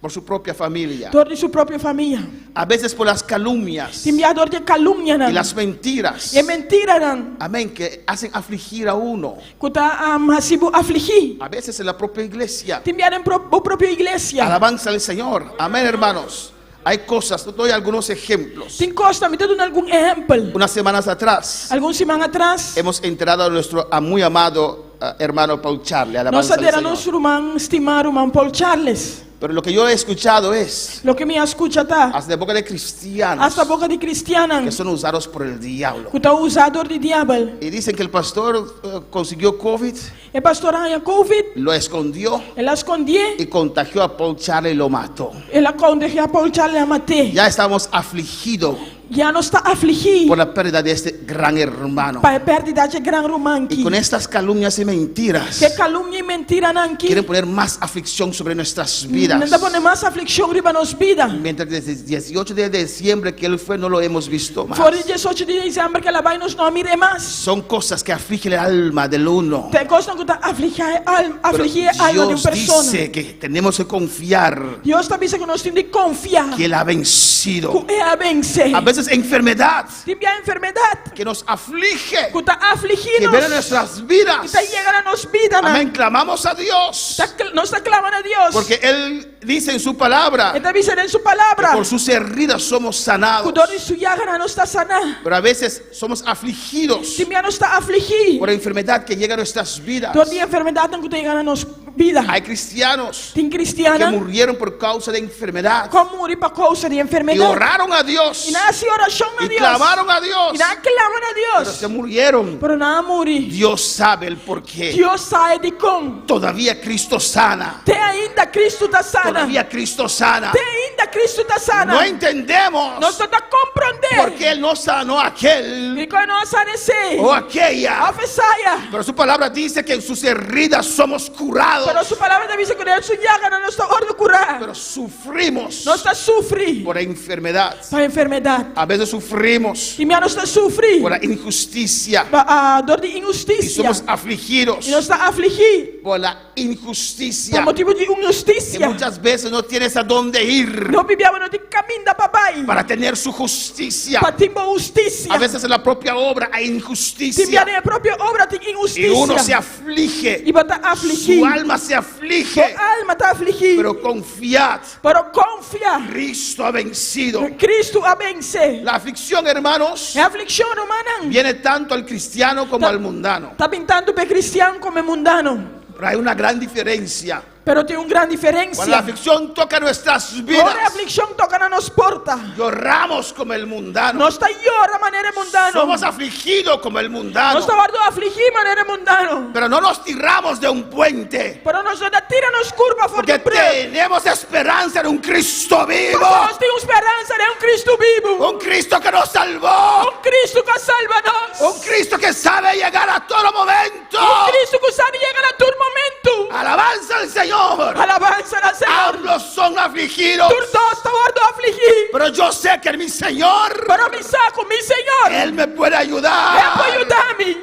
[SPEAKER 7] por su propia familia.
[SPEAKER 5] dor di su propio famia.
[SPEAKER 7] A veces por las calumnias
[SPEAKER 5] Tin bia dor di kalumnianan.
[SPEAKER 7] y las mentiras.
[SPEAKER 5] E mentiranan.
[SPEAKER 7] Amén, que hacen afligir a uno.
[SPEAKER 5] Ku ta um, hasi bo afligí.
[SPEAKER 7] A veces en la propia iglesia.
[SPEAKER 5] Tin bia den pro, bo propio iglesia.
[SPEAKER 7] Alabanza al Señor. Amén, hermanos. Hay cosas, doy algunos ejemplos.
[SPEAKER 5] Tin kos, mi ta duna algun ehèmpel.
[SPEAKER 7] Unas semanas atrás
[SPEAKER 5] Algun siman atras.
[SPEAKER 7] hemos enterrado a nuestro a muy amado eh, hermano Paul Charlie.
[SPEAKER 5] Nos
[SPEAKER 7] Alabanza al
[SPEAKER 5] a dera
[SPEAKER 7] Señor.
[SPEAKER 5] nos ruman stimá ruman Paul Charles.
[SPEAKER 7] Pero lo que yo he escuchado es,
[SPEAKER 5] Loke mi a skucha ta.
[SPEAKER 7] hasta de boca de cristianos
[SPEAKER 5] Hasta boka di kristiannan.
[SPEAKER 7] que son usados por el diablo.
[SPEAKER 5] Ku ta usá dor di diabel.
[SPEAKER 7] Y dicen que el pastor eh, consiguió COVID,
[SPEAKER 5] E pastor a haña COVID.
[SPEAKER 7] lo escondió
[SPEAKER 5] El a skond'é.
[SPEAKER 7] y contagió a Paul Charlie y lo mató.
[SPEAKER 5] El a kontagiá Paul Charles a mat'é.
[SPEAKER 7] Ya estamos afligidos
[SPEAKER 5] Ya nos ta afligí.
[SPEAKER 7] por la pérdida de este gran hermano.
[SPEAKER 5] Pa e pèrdida di e gran ruman
[SPEAKER 7] Y con estas calumnias y mentiras
[SPEAKER 5] Ku e kalumnia i mentiranan aki.
[SPEAKER 7] quieren poner más aflicción sobre nuestras vidas.
[SPEAKER 5] Nan ta pone mas aflikshon riba nos bida.
[SPEAKER 7] Mientras desde el 18 de diciembre que él fue, no lo hemos visto más.
[SPEAKER 5] For di 18 di desèmber ku el a bai nos no a mir'é mas.
[SPEAKER 7] Son cosas que afligen el alma del uno.
[SPEAKER 5] Ta kosnan ku ta afligí
[SPEAKER 7] Pero
[SPEAKER 5] afligí alma di un
[SPEAKER 7] Dios
[SPEAKER 5] persona.
[SPEAKER 7] dice que tenemos que confiar
[SPEAKER 5] Dios ta bisa ku nos tin di konfia.
[SPEAKER 7] que Él ha vencido.
[SPEAKER 5] Ku El a vense.
[SPEAKER 7] A veces veces enfermedad
[SPEAKER 5] Tin bia enfermedat
[SPEAKER 7] que nos aflige,
[SPEAKER 5] ku ta afligí
[SPEAKER 7] que viene a
[SPEAKER 5] nos.
[SPEAKER 7] nuestras
[SPEAKER 5] I
[SPEAKER 7] vidas.
[SPEAKER 5] ta yega na nos bidanan.
[SPEAKER 7] Amén. Clamamos a Dios.
[SPEAKER 5] Ta Nos ta klama na Dios.
[SPEAKER 7] Porque Él dice en su palabra
[SPEAKER 5] E ta bisa den su
[SPEAKER 7] que
[SPEAKER 5] palabra
[SPEAKER 7] por sus heridas somos
[SPEAKER 5] ku
[SPEAKER 7] sanados.
[SPEAKER 5] dor di su yaganan nos ta saná.
[SPEAKER 7] Pero a veces somos afligidos
[SPEAKER 5] Tin bia nos ta afligí
[SPEAKER 7] por enfermedad que llega a nuestras vidas.
[SPEAKER 5] dor di enfermedatnan ku ta yega na nos bida.
[SPEAKER 7] Hay cristianos
[SPEAKER 5] Tin
[SPEAKER 7] que
[SPEAKER 5] kristiannan
[SPEAKER 7] murieron por causa de enfermedad
[SPEAKER 5] ku a muri pa kousa di
[SPEAKER 7] y
[SPEAKER 5] enfermedat.
[SPEAKER 7] oraron a Dios
[SPEAKER 5] I nan a hasi orashon na
[SPEAKER 7] y
[SPEAKER 5] Dios.
[SPEAKER 7] clamaron a Dios,
[SPEAKER 5] I nan a klama na
[SPEAKER 7] pero
[SPEAKER 5] Dios.
[SPEAKER 7] se murieron.
[SPEAKER 5] Pero nan a muri.
[SPEAKER 7] Dios sabe el porqué.
[SPEAKER 5] Dios sa e dikon.
[SPEAKER 7] Todavía Cristo sana.
[SPEAKER 5] Te ainda Cristo ta sana.
[SPEAKER 7] Todavía Cristo sana.
[SPEAKER 5] Te ainda Cristo ta sana.
[SPEAKER 7] No entendemos
[SPEAKER 5] Nos no ta komprondé
[SPEAKER 7] por qué Él no sanó a aquel
[SPEAKER 5] dikon e no a sana esei
[SPEAKER 7] o aquella.
[SPEAKER 5] òf esaya.
[SPEAKER 7] Pero su palabra dice que en sus heridas somos curados.
[SPEAKER 5] Pero su palabra ta bisa ku den su yaganan nos ta wòrdu kurá.
[SPEAKER 7] Pero sufrimos
[SPEAKER 5] Nos ta sufri
[SPEAKER 7] por la enfermedad.
[SPEAKER 5] pa enfermedat.
[SPEAKER 7] A veces sufrimos
[SPEAKER 5] Tin bia nos ta sufri
[SPEAKER 7] por la injusticia.
[SPEAKER 5] pa dor di
[SPEAKER 7] Y
[SPEAKER 5] inhustisia.
[SPEAKER 7] somos afligidos
[SPEAKER 5] I nos ta afligí
[SPEAKER 7] por la
[SPEAKER 5] pa
[SPEAKER 7] injusticia.
[SPEAKER 5] motibu di
[SPEAKER 7] Que
[SPEAKER 5] inhustisia.
[SPEAKER 7] muchas veces no tienes a dónde ir
[SPEAKER 5] Hopi bia bo no tin kaminda pa bai
[SPEAKER 7] para tener su justicia.
[SPEAKER 5] pa tin bo hustisia.
[SPEAKER 7] A veces en la propia obra hay
[SPEAKER 5] Tin bia
[SPEAKER 7] injusticia.
[SPEAKER 5] den e propio obra tin
[SPEAKER 7] Y uno se
[SPEAKER 5] inhustisia.
[SPEAKER 7] aflige.
[SPEAKER 5] I bo ta afligí.
[SPEAKER 7] Su alma se
[SPEAKER 5] Bo
[SPEAKER 7] aflige.
[SPEAKER 5] alma ta afligí.
[SPEAKER 7] Pero confiad,
[SPEAKER 5] Pero konfia.
[SPEAKER 7] Cristo ha vencido.
[SPEAKER 5] Cristo a vense.
[SPEAKER 7] La aflicción, hermanos,
[SPEAKER 5] E aflikshon, rumannan,
[SPEAKER 7] viene tanto al cristiano como al mundano.
[SPEAKER 5] ta bin tantu pa e kristian komo e mundano.
[SPEAKER 7] Pero hay una gran diferencia.
[SPEAKER 5] Pero tin un gran
[SPEAKER 7] Cuando la
[SPEAKER 5] diferensia.
[SPEAKER 7] aflicción toca nuestras
[SPEAKER 5] Ora e
[SPEAKER 7] vidas,
[SPEAKER 5] aflikshon toka na nos porta,
[SPEAKER 7] lloramos como el mundano.
[SPEAKER 5] nos ta yora manera e mundano.
[SPEAKER 7] Somos afligidos como el mundano.
[SPEAKER 5] Nos ta wòrdu afligí manera e mundano.
[SPEAKER 7] Pero no nos tiramos de un puente.
[SPEAKER 5] Pero nos no ta tira nos kurpa for di
[SPEAKER 7] Porque
[SPEAKER 5] un brùg.
[SPEAKER 7] tenemos esperanza en un Cristo vivo.
[SPEAKER 5] Pasobra nos tin un speransa den un Cristo bibu.
[SPEAKER 7] Un Cristo que nos salvó.
[SPEAKER 5] Un Cristo ku a salba nos.
[SPEAKER 7] Un Cristo que sabe llegar a todo momento.
[SPEAKER 5] Un Cristo ku sa di yega na tur momentu.
[SPEAKER 7] Alabanza al Señor.
[SPEAKER 5] Alabansa na Señor.
[SPEAKER 7] Ambos son afligidos.
[SPEAKER 5] Tur dos ta wòrdu afligí.
[SPEAKER 7] Pero yo sé que mi Señor,
[SPEAKER 5] Pero mi sa ku mi Señor,
[SPEAKER 7] Él me puede
[SPEAKER 5] E
[SPEAKER 7] ayudar.
[SPEAKER 5] por yuda mi.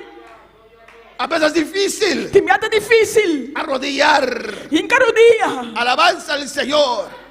[SPEAKER 7] A veces es difícil
[SPEAKER 5] Tin bia ta difísil
[SPEAKER 7] arrodillar.
[SPEAKER 5] Hinka rudia.
[SPEAKER 7] Alabanza al Señor.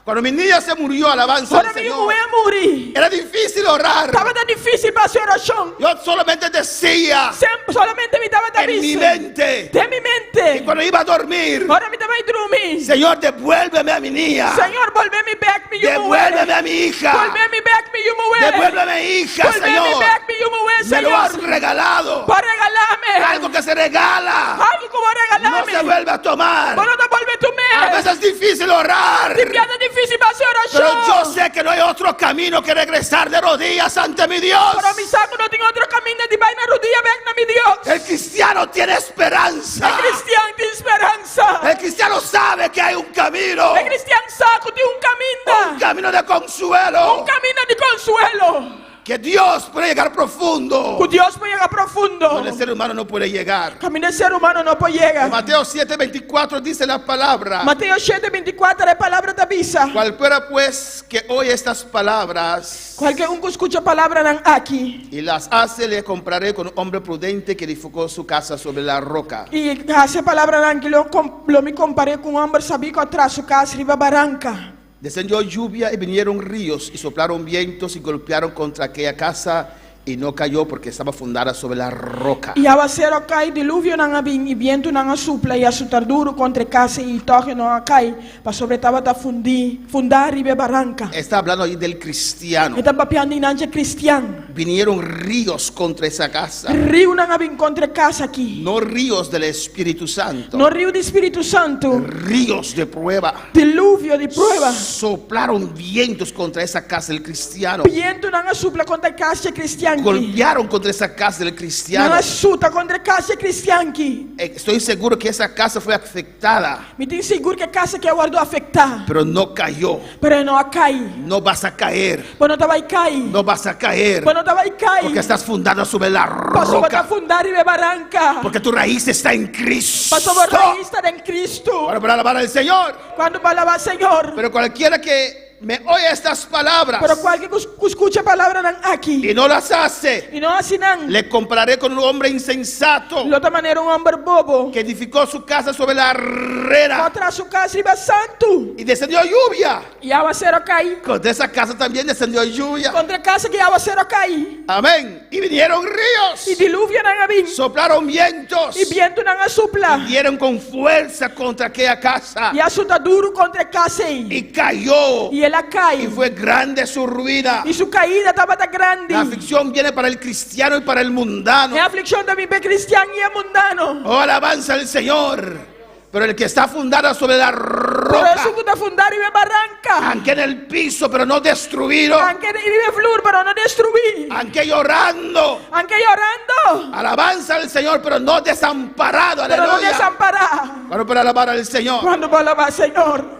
[SPEAKER 7] Cuando mi niña se murió, alabanza
[SPEAKER 5] Ora
[SPEAKER 7] al
[SPEAKER 5] mi
[SPEAKER 7] Señor.
[SPEAKER 5] muhé a muri,
[SPEAKER 7] Era difícil orar.
[SPEAKER 5] Tabata difísil pa hasi orashon.
[SPEAKER 7] Yo solamente decía
[SPEAKER 5] Semper, solamente mi tabata
[SPEAKER 7] en mi
[SPEAKER 5] bisa
[SPEAKER 7] mente.
[SPEAKER 5] Den mi mente.
[SPEAKER 7] Y cuando iba a dormir,
[SPEAKER 5] Ora mi ta bai drumi,
[SPEAKER 7] Señor, devuélveme a mi niña.
[SPEAKER 5] Señor, bolbe mi bèk mi yu muhé.
[SPEAKER 7] Devuélveme a mi hija.
[SPEAKER 5] Bolbe mi bèk mi yu muhé.
[SPEAKER 7] Devuélveme a mi hija,
[SPEAKER 5] Bolbe mi
[SPEAKER 7] Señor.
[SPEAKER 5] bèk mi yu muhé,
[SPEAKER 7] Me lo has
[SPEAKER 5] Señor.
[SPEAKER 7] regalado.
[SPEAKER 5] Bo a regalá mi.
[SPEAKER 7] Algo que se regala.
[SPEAKER 5] Algu ku bo a regalá
[SPEAKER 7] No
[SPEAKER 5] mi.
[SPEAKER 7] se vuelve a tomar.
[SPEAKER 5] Bo no ta bolbe tum'é.
[SPEAKER 7] A veces es difícil orar.
[SPEAKER 5] Tin bia ta difísil pa hasi
[SPEAKER 7] Pero yo
[SPEAKER 5] orashon.
[SPEAKER 7] sé que no hay otro camino que regresar de rodillas ante mi Dios.
[SPEAKER 5] Pero mi sa ku no tin otro kaminda di bai na rudia bèk na mi Dios.
[SPEAKER 7] El cristiano tiene esperanza.
[SPEAKER 5] E kristian tin speransa.
[SPEAKER 7] El cristiano sabe que hay un camino.
[SPEAKER 5] E kristian sa ku tin un kaminda.
[SPEAKER 7] Un camino de consuelo.
[SPEAKER 5] Un kaminda di konsuelo.
[SPEAKER 7] Que Dios puede llegar profundo.
[SPEAKER 5] Ku Dios por yega profundo.
[SPEAKER 7] Donde el ser humano no puede llegar.
[SPEAKER 5] Kaminda e ser humano no por yega.
[SPEAKER 7] Mateo 7:24 dice la palabra.
[SPEAKER 5] Mateo 7, 24, e palabra ta bisa.
[SPEAKER 7] Cualquiera pues que oye estas palabras
[SPEAKER 5] Kualke un ku skucha e palabranan aki.
[SPEAKER 7] y las hace, le compararé con un hombre prudente que edificó su casa sobre la roca.
[SPEAKER 5] I hasi e palabranan aki lo, lo mi kompar'é ku un hòmber sabí ku a traha su kas riba baranka.
[SPEAKER 7] Descendió lluvia y vinieron ríos y soplaron vientos y golpearon contra aquella casa y no cayó porque estaba fundada sobre la roca.
[SPEAKER 5] I awaseru a kai, diluvionan a bin, i bientunan a supla i a suta duru kontra e kas ei, i tòg e no a kai, pasobra e tabata fundí, fundá riba e baranka.
[SPEAKER 7] Está hablando ahí del cristiano.
[SPEAKER 5] E ta papiando einan dje kristian.
[SPEAKER 7] Vinieron ríos contra esa casa.
[SPEAKER 5] Riunan a bin kontra e kas aki.
[SPEAKER 7] No ríos del Espíritu Santo.
[SPEAKER 5] No riu di Spiritu Santu.
[SPEAKER 7] Ríos de prueba.
[SPEAKER 5] Diluvio di prueba.
[SPEAKER 7] Soplaron vientos contra esa casa del cristiano.
[SPEAKER 5] Bientunan a supla kontra e kas dje kristian ki.
[SPEAKER 7] Golpearon contra esa casa del
[SPEAKER 5] Nan
[SPEAKER 7] cristiano.
[SPEAKER 5] a suta kontra e kas dje kristian ki.
[SPEAKER 7] Eh, Estoy seguro que esa casa fue afectada,
[SPEAKER 5] Mi tin sigur ku e kas aki a wòrdu afektá.
[SPEAKER 7] pero no cayó.
[SPEAKER 5] Pero e no a kai.
[SPEAKER 7] No vas a caer.
[SPEAKER 5] Bo no ta bai kai.
[SPEAKER 7] No vas a caer.
[SPEAKER 5] Bo no ta bai kai.
[SPEAKER 7] Porque estás fundada sobre la
[SPEAKER 5] Pasobra bo ta
[SPEAKER 7] roca.
[SPEAKER 5] fundá riba e baranka.
[SPEAKER 7] Porque tu raíz está en Cristo.
[SPEAKER 5] Pasobra bo rais ta den Cristo.
[SPEAKER 7] Ahora para alabar al Señor.
[SPEAKER 5] Kuantu pa alabá Señor.
[SPEAKER 7] Pero cualquiera que me oye estas palabras
[SPEAKER 5] Pero kualke ku ku skucha e palabranan aki
[SPEAKER 7] y no las hace,
[SPEAKER 5] i no hasi nan,
[SPEAKER 7] le compararé con un hombre insensato
[SPEAKER 5] lo ta manera un hòmber bobo
[SPEAKER 7] que edificó su casa sobre la
[SPEAKER 5] ku
[SPEAKER 7] arena
[SPEAKER 5] a traha su kas riba santu
[SPEAKER 7] y descendió lluvia.
[SPEAKER 5] i awaseru a kai.
[SPEAKER 7] Contra esa casa también descendió lluvia.
[SPEAKER 5] Kontra e kas aki awaseru a kai
[SPEAKER 7] Amén. Y vinieron ríos,
[SPEAKER 5] i diluvionan a bin
[SPEAKER 7] soplaron vientos,
[SPEAKER 5] i bientunan a supla
[SPEAKER 7] dieron con fuerza contra aquella casa
[SPEAKER 5] i a suta duru kontra e kas ei
[SPEAKER 7] y cayó.
[SPEAKER 5] i el a kai
[SPEAKER 7] Y fue grande su ruina.
[SPEAKER 5] i su kaida tabata grandi.
[SPEAKER 7] La aflicción viene para el cristiano y para el mundano.
[SPEAKER 5] E aflikshon ta bin pa e kristian i e mundano.
[SPEAKER 7] Oh, alabanza al Señor. Pero el que está fundada sobre la
[SPEAKER 5] Pero
[SPEAKER 7] roca,
[SPEAKER 5] esun ku ta fundá riba e baranka,
[SPEAKER 7] aunque en el piso, pero no destruido,
[SPEAKER 5] anke riba e flur, pero no destruí,
[SPEAKER 7] aunque llorando,
[SPEAKER 5] anke yorando,
[SPEAKER 7] alabanza al Señor, pero no desamparado.
[SPEAKER 5] pero no
[SPEAKER 7] Aleluya.
[SPEAKER 5] desampará.
[SPEAKER 7] Bueno, para alabar al Señor.
[SPEAKER 5] Kuantu por alabá Señor?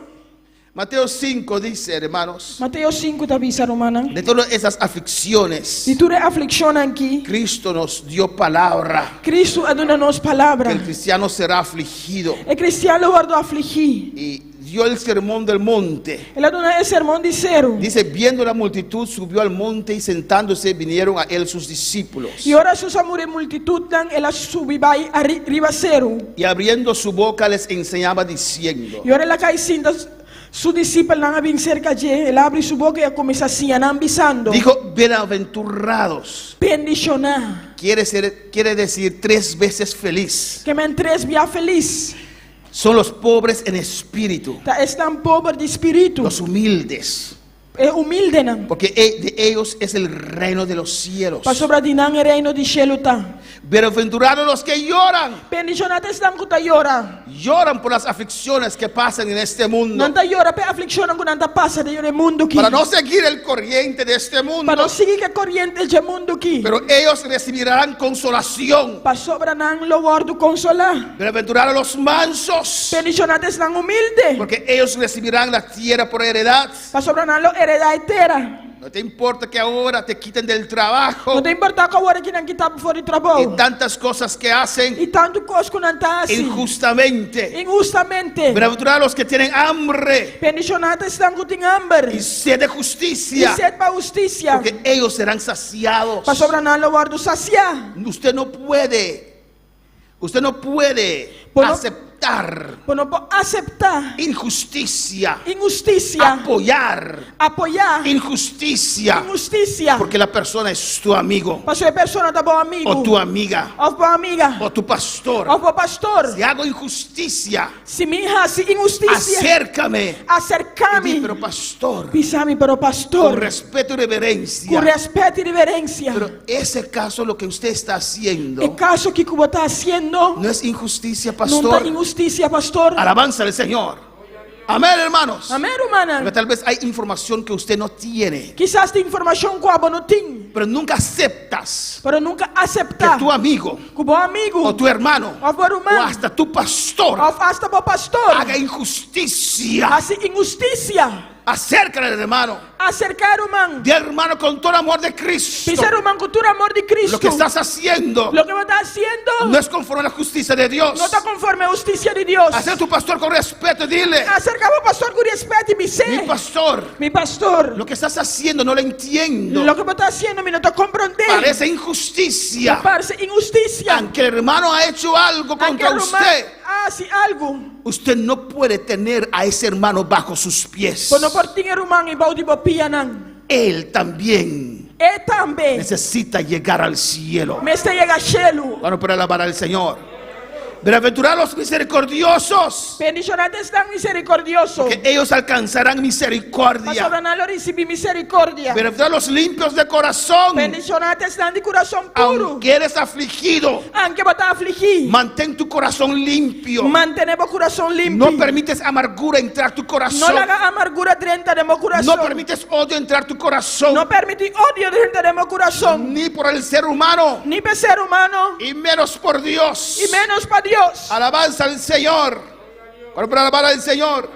[SPEAKER 7] Mateo 5 dice, hermanos,
[SPEAKER 5] Mateo 5 ta bisa, rumannan.
[SPEAKER 7] de todas esas aflicciones,
[SPEAKER 5] Di tur e aflikshonnan aki,
[SPEAKER 7] Cristo nos dio palabra
[SPEAKER 5] Kristu a duna nos palabra.
[SPEAKER 7] que el cristiano será afligido.
[SPEAKER 5] E kristian lo wòrdu afligí.
[SPEAKER 7] Y dio el sermón del monte.
[SPEAKER 5] El a duna e sermon di seru.
[SPEAKER 7] Dice, viendo la multitud, subió al monte y sentándose vinieron a él sus discípulos.
[SPEAKER 5] I ora Hesus a mira e multitutnan, el a subi bai riba seru.
[SPEAKER 7] Y abriendo su boca les enseñaba diciendo,
[SPEAKER 5] I ora el a kai sinta, su disipelnan a bin serka dje, el a habri su boka i a kuminsá siña nan bisando,
[SPEAKER 7] Dijo, bienaventurados.
[SPEAKER 5] Bendishoná.
[SPEAKER 7] Quiere, ser, quiere decir tres veces feliz.
[SPEAKER 5] Ke men tres bia felis.
[SPEAKER 7] Son los pobres en espíritu,
[SPEAKER 5] Ta esnan pober di spiritu,
[SPEAKER 7] los humildes,
[SPEAKER 5] e humildenan.
[SPEAKER 7] porque e- de ellos es el reino de los cielos.
[SPEAKER 5] Pasobra di nan e reino di shelu ta.
[SPEAKER 7] Bienaventurados los que lloran,
[SPEAKER 5] Bendishoná ta esnan ku ta yora.
[SPEAKER 7] lloran por las aflicciones que pasan en este mundo,
[SPEAKER 5] Nan ta yora pa e aflikshonnan ku nan ta pasa den e mundu aki.
[SPEAKER 7] para no seguir el corriente de este
[SPEAKER 5] Pa
[SPEAKER 7] mundo,
[SPEAKER 5] no sigui ku e koriente dje mundu aki.
[SPEAKER 7] pero ellos recibirán consolación.
[SPEAKER 5] Pasobra nan lo wòrdu konsolá.
[SPEAKER 7] Bienaventurados los mansos,
[SPEAKER 5] Bendishoná ta esnan humilde.
[SPEAKER 7] porque ellos recibirán la tierra por heredad.
[SPEAKER 5] Pasobra nan lo heredá e tera.
[SPEAKER 7] No te importa que ahora te quiten del trabajo
[SPEAKER 5] No ta importá ku awor aki nan kita bo for di trabou.
[SPEAKER 7] y tantas cosas que hacen
[SPEAKER 5] I tantu kos ku nan ta hasi.
[SPEAKER 7] injustamente.
[SPEAKER 5] Inhustamente.
[SPEAKER 7] Bienaventurados los que tienen hambre
[SPEAKER 5] Bendishoná ta esnan ku tin hamber.
[SPEAKER 7] y sed de
[SPEAKER 5] I
[SPEAKER 7] justicia,
[SPEAKER 5] set pa hustisia.
[SPEAKER 7] porque ellos serán saciados.
[SPEAKER 5] Pasobra nan lo wòrdu sasiá.
[SPEAKER 7] Usted no puede, usted no puede
[SPEAKER 5] Bueno.
[SPEAKER 7] aceptar
[SPEAKER 5] Bo no por aseptá
[SPEAKER 7] injusticia,
[SPEAKER 5] inhustisia.
[SPEAKER 7] apoyar
[SPEAKER 5] Apoyá
[SPEAKER 7] injusticia,
[SPEAKER 5] inhustisia.
[SPEAKER 7] porque la persona es tu amigo
[SPEAKER 5] Paso e persona ta bo amigu.
[SPEAKER 7] o tu amiga
[SPEAKER 5] Òf bo amiga.
[SPEAKER 7] o tu pastor.
[SPEAKER 5] Òf bo pastor.
[SPEAKER 7] Si hago injusticia,
[SPEAKER 5] Si mi hasi inhustisia,
[SPEAKER 7] acércame.
[SPEAKER 5] aserká
[SPEAKER 7] Y di,
[SPEAKER 5] mi.
[SPEAKER 7] pero pastor,
[SPEAKER 5] Bisa mi, pero
[SPEAKER 7] con
[SPEAKER 5] pastor,
[SPEAKER 7] respeto y
[SPEAKER 5] ku
[SPEAKER 7] reverencia.
[SPEAKER 5] rèspèt i reverensia.
[SPEAKER 7] Pero ese caso, lo que usted está haciendo,
[SPEAKER 5] E kaso ku bo ta hasiendo,
[SPEAKER 7] no es injusticia,
[SPEAKER 5] no ta
[SPEAKER 7] pastor.
[SPEAKER 5] inhustisia, pastor.
[SPEAKER 7] Alabanza al Señor. Amén, hermanos.
[SPEAKER 5] Amèn, rumannan.
[SPEAKER 7] Porque tal vez hay información que usted no tiene,
[SPEAKER 5] Kisas tin informashon ku abo no tin,
[SPEAKER 7] pero nunca aceptas
[SPEAKER 5] pero nunka
[SPEAKER 7] que
[SPEAKER 5] aseptá
[SPEAKER 7] tu amigo
[SPEAKER 5] ku bo amigu
[SPEAKER 7] o tu hermano
[SPEAKER 5] òf bo
[SPEAKER 7] o
[SPEAKER 5] ruman
[SPEAKER 7] hasta tu pastor
[SPEAKER 5] òf asta bo pastor
[SPEAKER 7] haga injusticia.
[SPEAKER 5] hasi inhustisia.
[SPEAKER 7] Acércale al hermano.
[SPEAKER 5] Aserká ruman.
[SPEAKER 7] Di al hermano con todo el amor de Cristo.
[SPEAKER 5] Bisa ruman ku tur amor di Kristu.
[SPEAKER 7] Lo que estás haciendo
[SPEAKER 5] Loke bo ta hasiendo
[SPEAKER 7] no es conforme a la justicia de Dios.
[SPEAKER 5] no ta konforme hustisia di Dios.
[SPEAKER 7] Acerca a tu pastor con respeto y dile,
[SPEAKER 5] Aserká bo pastor ku rèspèt i bis'é.
[SPEAKER 7] mi pastor,
[SPEAKER 5] Mi pastor,
[SPEAKER 7] lo que estás haciendo no lo entiendo.
[SPEAKER 5] loke bo ta hasiendo mi no ta komprondé.
[SPEAKER 7] Parece injusticia.
[SPEAKER 5] Parse inhustisia.
[SPEAKER 7] Aunque el hermano ha hecho algo
[SPEAKER 5] Aunke
[SPEAKER 7] contra
[SPEAKER 5] ruman
[SPEAKER 7] usted,
[SPEAKER 5] hasi algu.
[SPEAKER 7] usted no puede tener a ese hermano bajo sus pies.
[SPEAKER 5] Bo no por tin e ruman ei bou di bo pianan.
[SPEAKER 7] Él también
[SPEAKER 5] E tambe
[SPEAKER 7] necesita llegar al cielo.
[SPEAKER 5] mester yega shelu.
[SPEAKER 7] Bueno, para alabar al Señor. Bienaventurados los misericordiosos,
[SPEAKER 5] Bendishoná ta esnan miserikordioso.
[SPEAKER 7] que ellos alcanzarán misericordia.
[SPEAKER 5] Pasobra nan lo risibí miserikòrdia.
[SPEAKER 7] Bienaventurados los limpios de corazón,
[SPEAKER 5] Bendishoná ta esnan di kurason puru.
[SPEAKER 7] aunque eres afligido,
[SPEAKER 5] Aunke bo ta afligí,
[SPEAKER 7] mantén tu corazón limpio.
[SPEAKER 5] mantené bo kurason limpi.
[SPEAKER 7] No permites amargura entrar tu
[SPEAKER 5] No
[SPEAKER 7] corazón.
[SPEAKER 5] laga amargura drenta den bo kurason.
[SPEAKER 7] No permites odio entrar tu corazón.
[SPEAKER 5] No permití odio drenta den bo kurason.
[SPEAKER 7] Ni por el ser humano
[SPEAKER 5] Ni pa ser humano
[SPEAKER 7] y menos por Dios.
[SPEAKER 5] i ménos pa Dios.
[SPEAKER 7] Alabanza al Señor. Para para alabar al Señor.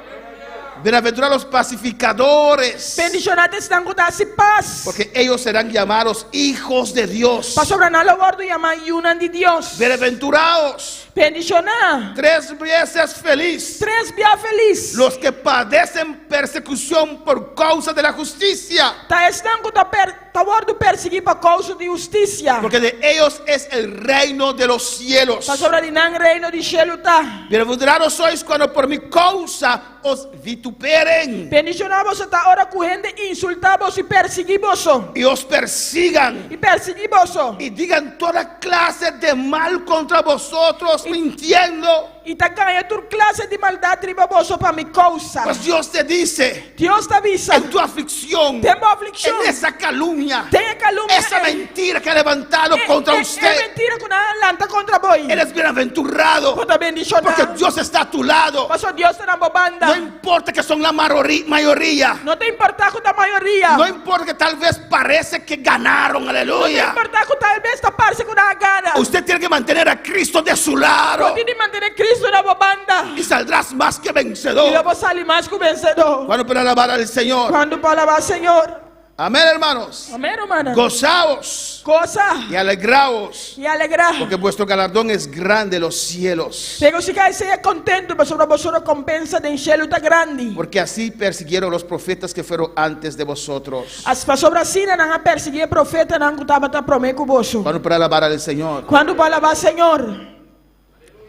[SPEAKER 7] Bienaventurados los pacificadores.
[SPEAKER 5] Bendishoná ta esnan ku ta hasi pas.
[SPEAKER 7] Porque ellos serán llamados hijos de Dios.
[SPEAKER 5] Pasobra nan lo wòrdu yamá yunan di Dios.
[SPEAKER 7] Bienaventurados.
[SPEAKER 5] Bendishoná.
[SPEAKER 7] Tres veces feliz.
[SPEAKER 5] Tres bia felis.
[SPEAKER 7] Los que padecen persecución por causa de la justicia.
[SPEAKER 5] Ta esnan ku ta per ta wòrdu persiguí pa kousa di hustisia.
[SPEAKER 7] Porque de ellos es el reino de los cielos.
[SPEAKER 5] Pasobra di nan reino di shelu ta.
[SPEAKER 7] Bienaventurados sois cuando por mi causa os vituperen.
[SPEAKER 5] Bendishoná boso ta ora ku hende insultá boso i persiguí boso.
[SPEAKER 7] I os persigan.
[SPEAKER 5] I persiguí boso.
[SPEAKER 7] I digan toda klase de mal kontra bosotros, mintiendo.
[SPEAKER 5] I ta gaña tur klase di maldat riba boso pa mi kousa.
[SPEAKER 7] Pues Dios te dice.
[SPEAKER 5] Dios ta bisa.
[SPEAKER 7] En tu afliccion.
[SPEAKER 5] Den bo aflikshon.
[SPEAKER 7] En esa calumnia.
[SPEAKER 5] Den e kalumnia
[SPEAKER 7] Esa
[SPEAKER 5] ei.
[SPEAKER 7] mentira que ha levantado contra usted.
[SPEAKER 5] E mentira ku nan a lanta kontra bo ei.
[SPEAKER 7] Eres bienaventurado.
[SPEAKER 5] Bo ta bendishoná.
[SPEAKER 7] Porque Dios está a tu lado.
[SPEAKER 5] Pasobra Dios ta na bo banda.
[SPEAKER 7] No importa que son la mayoría.
[SPEAKER 5] No ta importá ku ta mayoria.
[SPEAKER 7] No importa que tal vez parece que ganaron, aleluya.
[SPEAKER 5] No ta importá ku tal bes ta parse ku nan a gana.
[SPEAKER 7] Usted tiene que mantener a Cristo de su lado.
[SPEAKER 5] Bo tin di mantené Cristo na bo banda.
[SPEAKER 7] Y saldrás más que vencedor.
[SPEAKER 5] I lo bo sali mas ku vensedó.
[SPEAKER 7] Cuando por alabar al Señor.
[SPEAKER 5] Cuando por alabá Señor.
[SPEAKER 7] Amén, hermanos.
[SPEAKER 5] Amén, rumannan.
[SPEAKER 7] Gozaos.
[SPEAKER 5] Goza.
[SPEAKER 7] Y alegraos.
[SPEAKER 5] Y alegrá.
[SPEAKER 7] Porque vuestro galardón es grande en los cielos.
[SPEAKER 5] Regocihá y sea contento, pasobra boso recompensa den shelu ta grandi.
[SPEAKER 7] Porque así persiguieron los profetas que fueron antes de vosotros.
[SPEAKER 5] As pasobra asina nan a persiguí e profetanan ku tabata promé ku boso.
[SPEAKER 7] Cuando para alabar al Señor.
[SPEAKER 5] Cuando pa alabá Señor.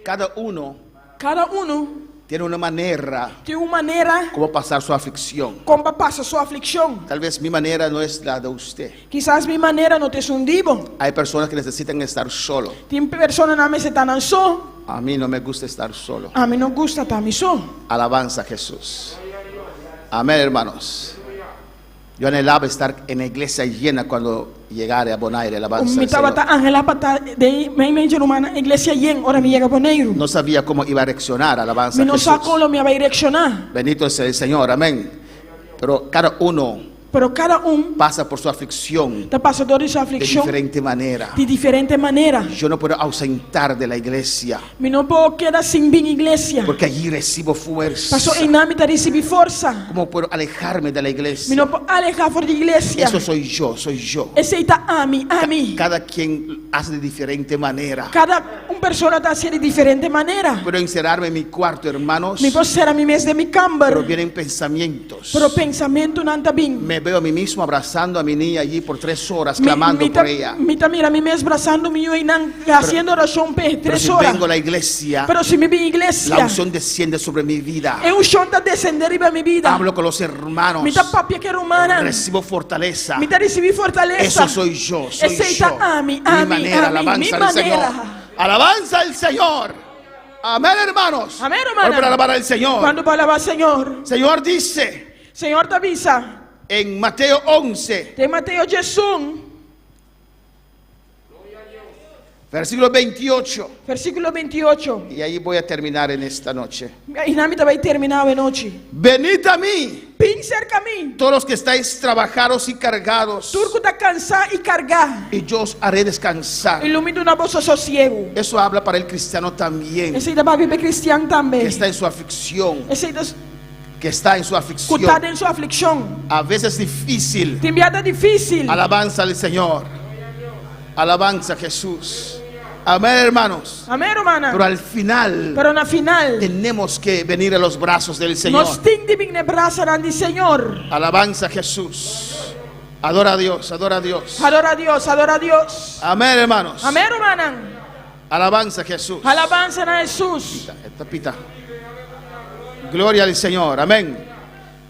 [SPEAKER 7] Cada uno.
[SPEAKER 5] Cada uno.
[SPEAKER 7] Tiene una manera.
[SPEAKER 5] Tin un manera.
[SPEAKER 7] Como pasar su aflicción.
[SPEAKER 5] Kon pa pasa su aflikshon.
[SPEAKER 7] Tal vez mi manera no es la de usted.
[SPEAKER 5] Kisas mi manera no ta esun di bo.
[SPEAKER 7] Hay personas que necesitan estar solo.
[SPEAKER 5] Tin personanan mester ta nan so.
[SPEAKER 7] A mi no me gusta estar solo.
[SPEAKER 5] Ami no gusta ta mi so.
[SPEAKER 7] Alabanza a Jesús. Amén, hermanos. Yo anhelaba estar en la iglesia llena cuando llegare a Bonaire, alabanza
[SPEAKER 5] Mi
[SPEAKER 7] al Señor.
[SPEAKER 5] tabata anhelá pa ta den meimei rumannan iglesia yen ora mi yega Boneiru.
[SPEAKER 7] No sabía cómo iba a reaccionar, alabanza
[SPEAKER 5] Mi
[SPEAKER 7] a
[SPEAKER 5] no sa
[SPEAKER 7] Jesús.
[SPEAKER 5] kon lo mi a bai reakshoná.
[SPEAKER 7] Bendito sea el Señor, amén. Pero cada uno
[SPEAKER 5] Pero kada un
[SPEAKER 7] pasa por su aflicción
[SPEAKER 5] ta pasa dor di su
[SPEAKER 7] de
[SPEAKER 5] aflikshon
[SPEAKER 7] diferente manera.
[SPEAKER 5] di diferente manera.
[SPEAKER 7] Yo no puedo ausentar de la iglesia.
[SPEAKER 5] Mi no por keda sin bin iglesia.
[SPEAKER 7] Porque allí recibo fuerza.
[SPEAKER 5] Paso einan mi ta risibí forsa.
[SPEAKER 7] ¿Cómo puedo alejarme de la iglesia?
[SPEAKER 5] Mi no por alehá for di iglesia.
[SPEAKER 7] Eso soy yo, soy yo.
[SPEAKER 5] Esei ta ami, ami.
[SPEAKER 7] Cada quien hace de diferente manera.
[SPEAKER 5] Kada un persona ta hasié di diferente manera.
[SPEAKER 7] Puedo encerrarme en mi cuarto, hermanos.
[SPEAKER 5] Mi por sera mi mes den mi kamber.
[SPEAKER 7] Pero vienen pensamientos.
[SPEAKER 5] Pero pensamentunan ta bin.
[SPEAKER 7] Me veo a mí mismo abrazando a mi niña allí por tres horas, clamando
[SPEAKER 5] Mi, mi ta,
[SPEAKER 7] por ella.
[SPEAKER 5] mi ta mira mi mes brasando mi yu einan, hasiendo orashon p'e
[SPEAKER 7] Pero
[SPEAKER 5] tres
[SPEAKER 7] si
[SPEAKER 5] ora.
[SPEAKER 7] vengo a la iglesia,
[SPEAKER 5] Pero si mi bin iglesia,
[SPEAKER 7] la unción desciende sobre mi vida.
[SPEAKER 5] e unshon ta descendé riba mi bida.
[SPEAKER 7] Hablo con los hermanos.
[SPEAKER 5] Mi ta papia ku e rumannan.
[SPEAKER 7] Recibo fortaleza.
[SPEAKER 5] Mi ta risibí fortalesa.
[SPEAKER 7] Eso soy yo, soy
[SPEAKER 5] Esei
[SPEAKER 7] yo.
[SPEAKER 5] ta ami,
[SPEAKER 7] Mi
[SPEAKER 5] ami,
[SPEAKER 7] manera,
[SPEAKER 5] ami,
[SPEAKER 7] alabanza
[SPEAKER 5] mi
[SPEAKER 7] al Señor.
[SPEAKER 5] manera.
[SPEAKER 7] Alabanza al Señor. Amén, hermanos.
[SPEAKER 5] Amén, hermana.
[SPEAKER 7] Para alabar al Señor.
[SPEAKER 5] Cuando pa alabá Señor.
[SPEAKER 7] Señor dice.
[SPEAKER 5] Señor ta bisa.
[SPEAKER 7] En Mateo 11.
[SPEAKER 5] Den Mateo 11.
[SPEAKER 7] Versículo 28.
[SPEAKER 5] Versículo 28.
[SPEAKER 7] Y ahí voy a terminar en esta noche.
[SPEAKER 5] Einan mi ta bai terminá awe nochi.
[SPEAKER 7] Venid a mí.
[SPEAKER 5] Bin serka mi.
[SPEAKER 7] Todos los que estáis trabajados y cargados.
[SPEAKER 5] Tur ku ta kansá i kargá.
[SPEAKER 7] Y yo os haré descansar.
[SPEAKER 5] I lo mi duna boso sosiegu.
[SPEAKER 7] Eso habla para el cristiano también.
[SPEAKER 5] Esei ta papia pa e kristian tambe.
[SPEAKER 7] Que está en su aflicción.
[SPEAKER 5] Esei ta
[SPEAKER 7] Que está en su aflicción.
[SPEAKER 5] Ku ta den su aflikshon.
[SPEAKER 7] A veces difícil.
[SPEAKER 5] Tin bia ta difísil.
[SPEAKER 7] Alabanza al Señor. Alabanza a Jesús. Amén, hermanos.
[SPEAKER 5] Amén, rumannan.
[SPEAKER 7] Pero al final.
[SPEAKER 5] Pero na final.
[SPEAKER 7] Tenemos que venir a los brazos del Señor.
[SPEAKER 5] Nos tin di bin na e brasanan di Señor.
[SPEAKER 7] Alabanza a Jesús. Adora a Dios, adora a Dios.
[SPEAKER 5] Adora a Dios, adora a Dios.
[SPEAKER 7] Amén, hermanos.
[SPEAKER 5] Amén, rumannan.
[SPEAKER 7] Alabanza a Jesús.
[SPEAKER 5] Alabanza na Jesús.
[SPEAKER 7] Pita, pita. Gloria al Señor. Amén.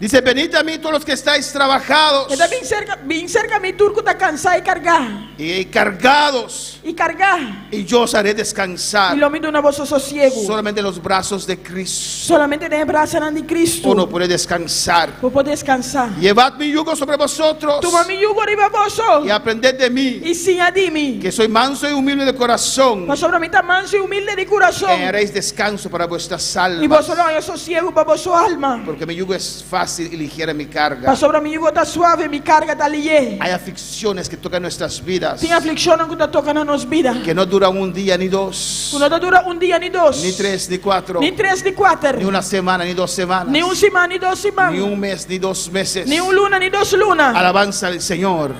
[SPEAKER 7] Dice, venid a mí todos los que estáis trabajados.
[SPEAKER 5] E ta bin serka, bin serka mi tur ku ta kansá i kargá.
[SPEAKER 7] Y cargados.
[SPEAKER 5] I kargá.
[SPEAKER 7] Y yo os haré descansar.
[SPEAKER 5] I lo mi duna boso sosiegu.
[SPEAKER 7] Solamente en los brazos de Cristo.
[SPEAKER 5] Solamente den e brasanan di Cristo.
[SPEAKER 7] Uno puede descansar.
[SPEAKER 5] Bo por deskansá.
[SPEAKER 7] Llevad mi yugo sobre vosotros.
[SPEAKER 5] Tuma mi yugo riba boso.
[SPEAKER 7] Y aprended de mí.
[SPEAKER 5] I siña di mi.
[SPEAKER 7] Que soy manso y humilde de corazón.
[SPEAKER 5] Pasobra mi ta manso i humilde di kurason.
[SPEAKER 7] Y hallaréis descanso para vuestras almas.
[SPEAKER 5] I boso lo haña sosiegu pa boso alma.
[SPEAKER 7] Porque mi yugo es fácil y ligera mi carga.
[SPEAKER 5] Pasobra mi yugo ta suave, mi karga ta lihé.
[SPEAKER 7] Hay aflicciones que tocan nuestras vidas.
[SPEAKER 5] Tin aflikshonnan ku ta toka na nos bida.
[SPEAKER 7] Que no duran un día ni dos.
[SPEAKER 5] Ku no ta dura un dia ni dos.
[SPEAKER 7] Ni tres ni cuatro.
[SPEAKER 5] Ni tres ni kuater.
[SPEAKER 7] Ni una semana ni dos semanas.
[SPEAKER 5] Ni un siman ni dos siman.
[SPEAKER 7] Ni un mes ni dos meses.
[SPEAKER 5] Ni un luna ni dos luna.
[SPEAKER 7] Alabanza al Señor.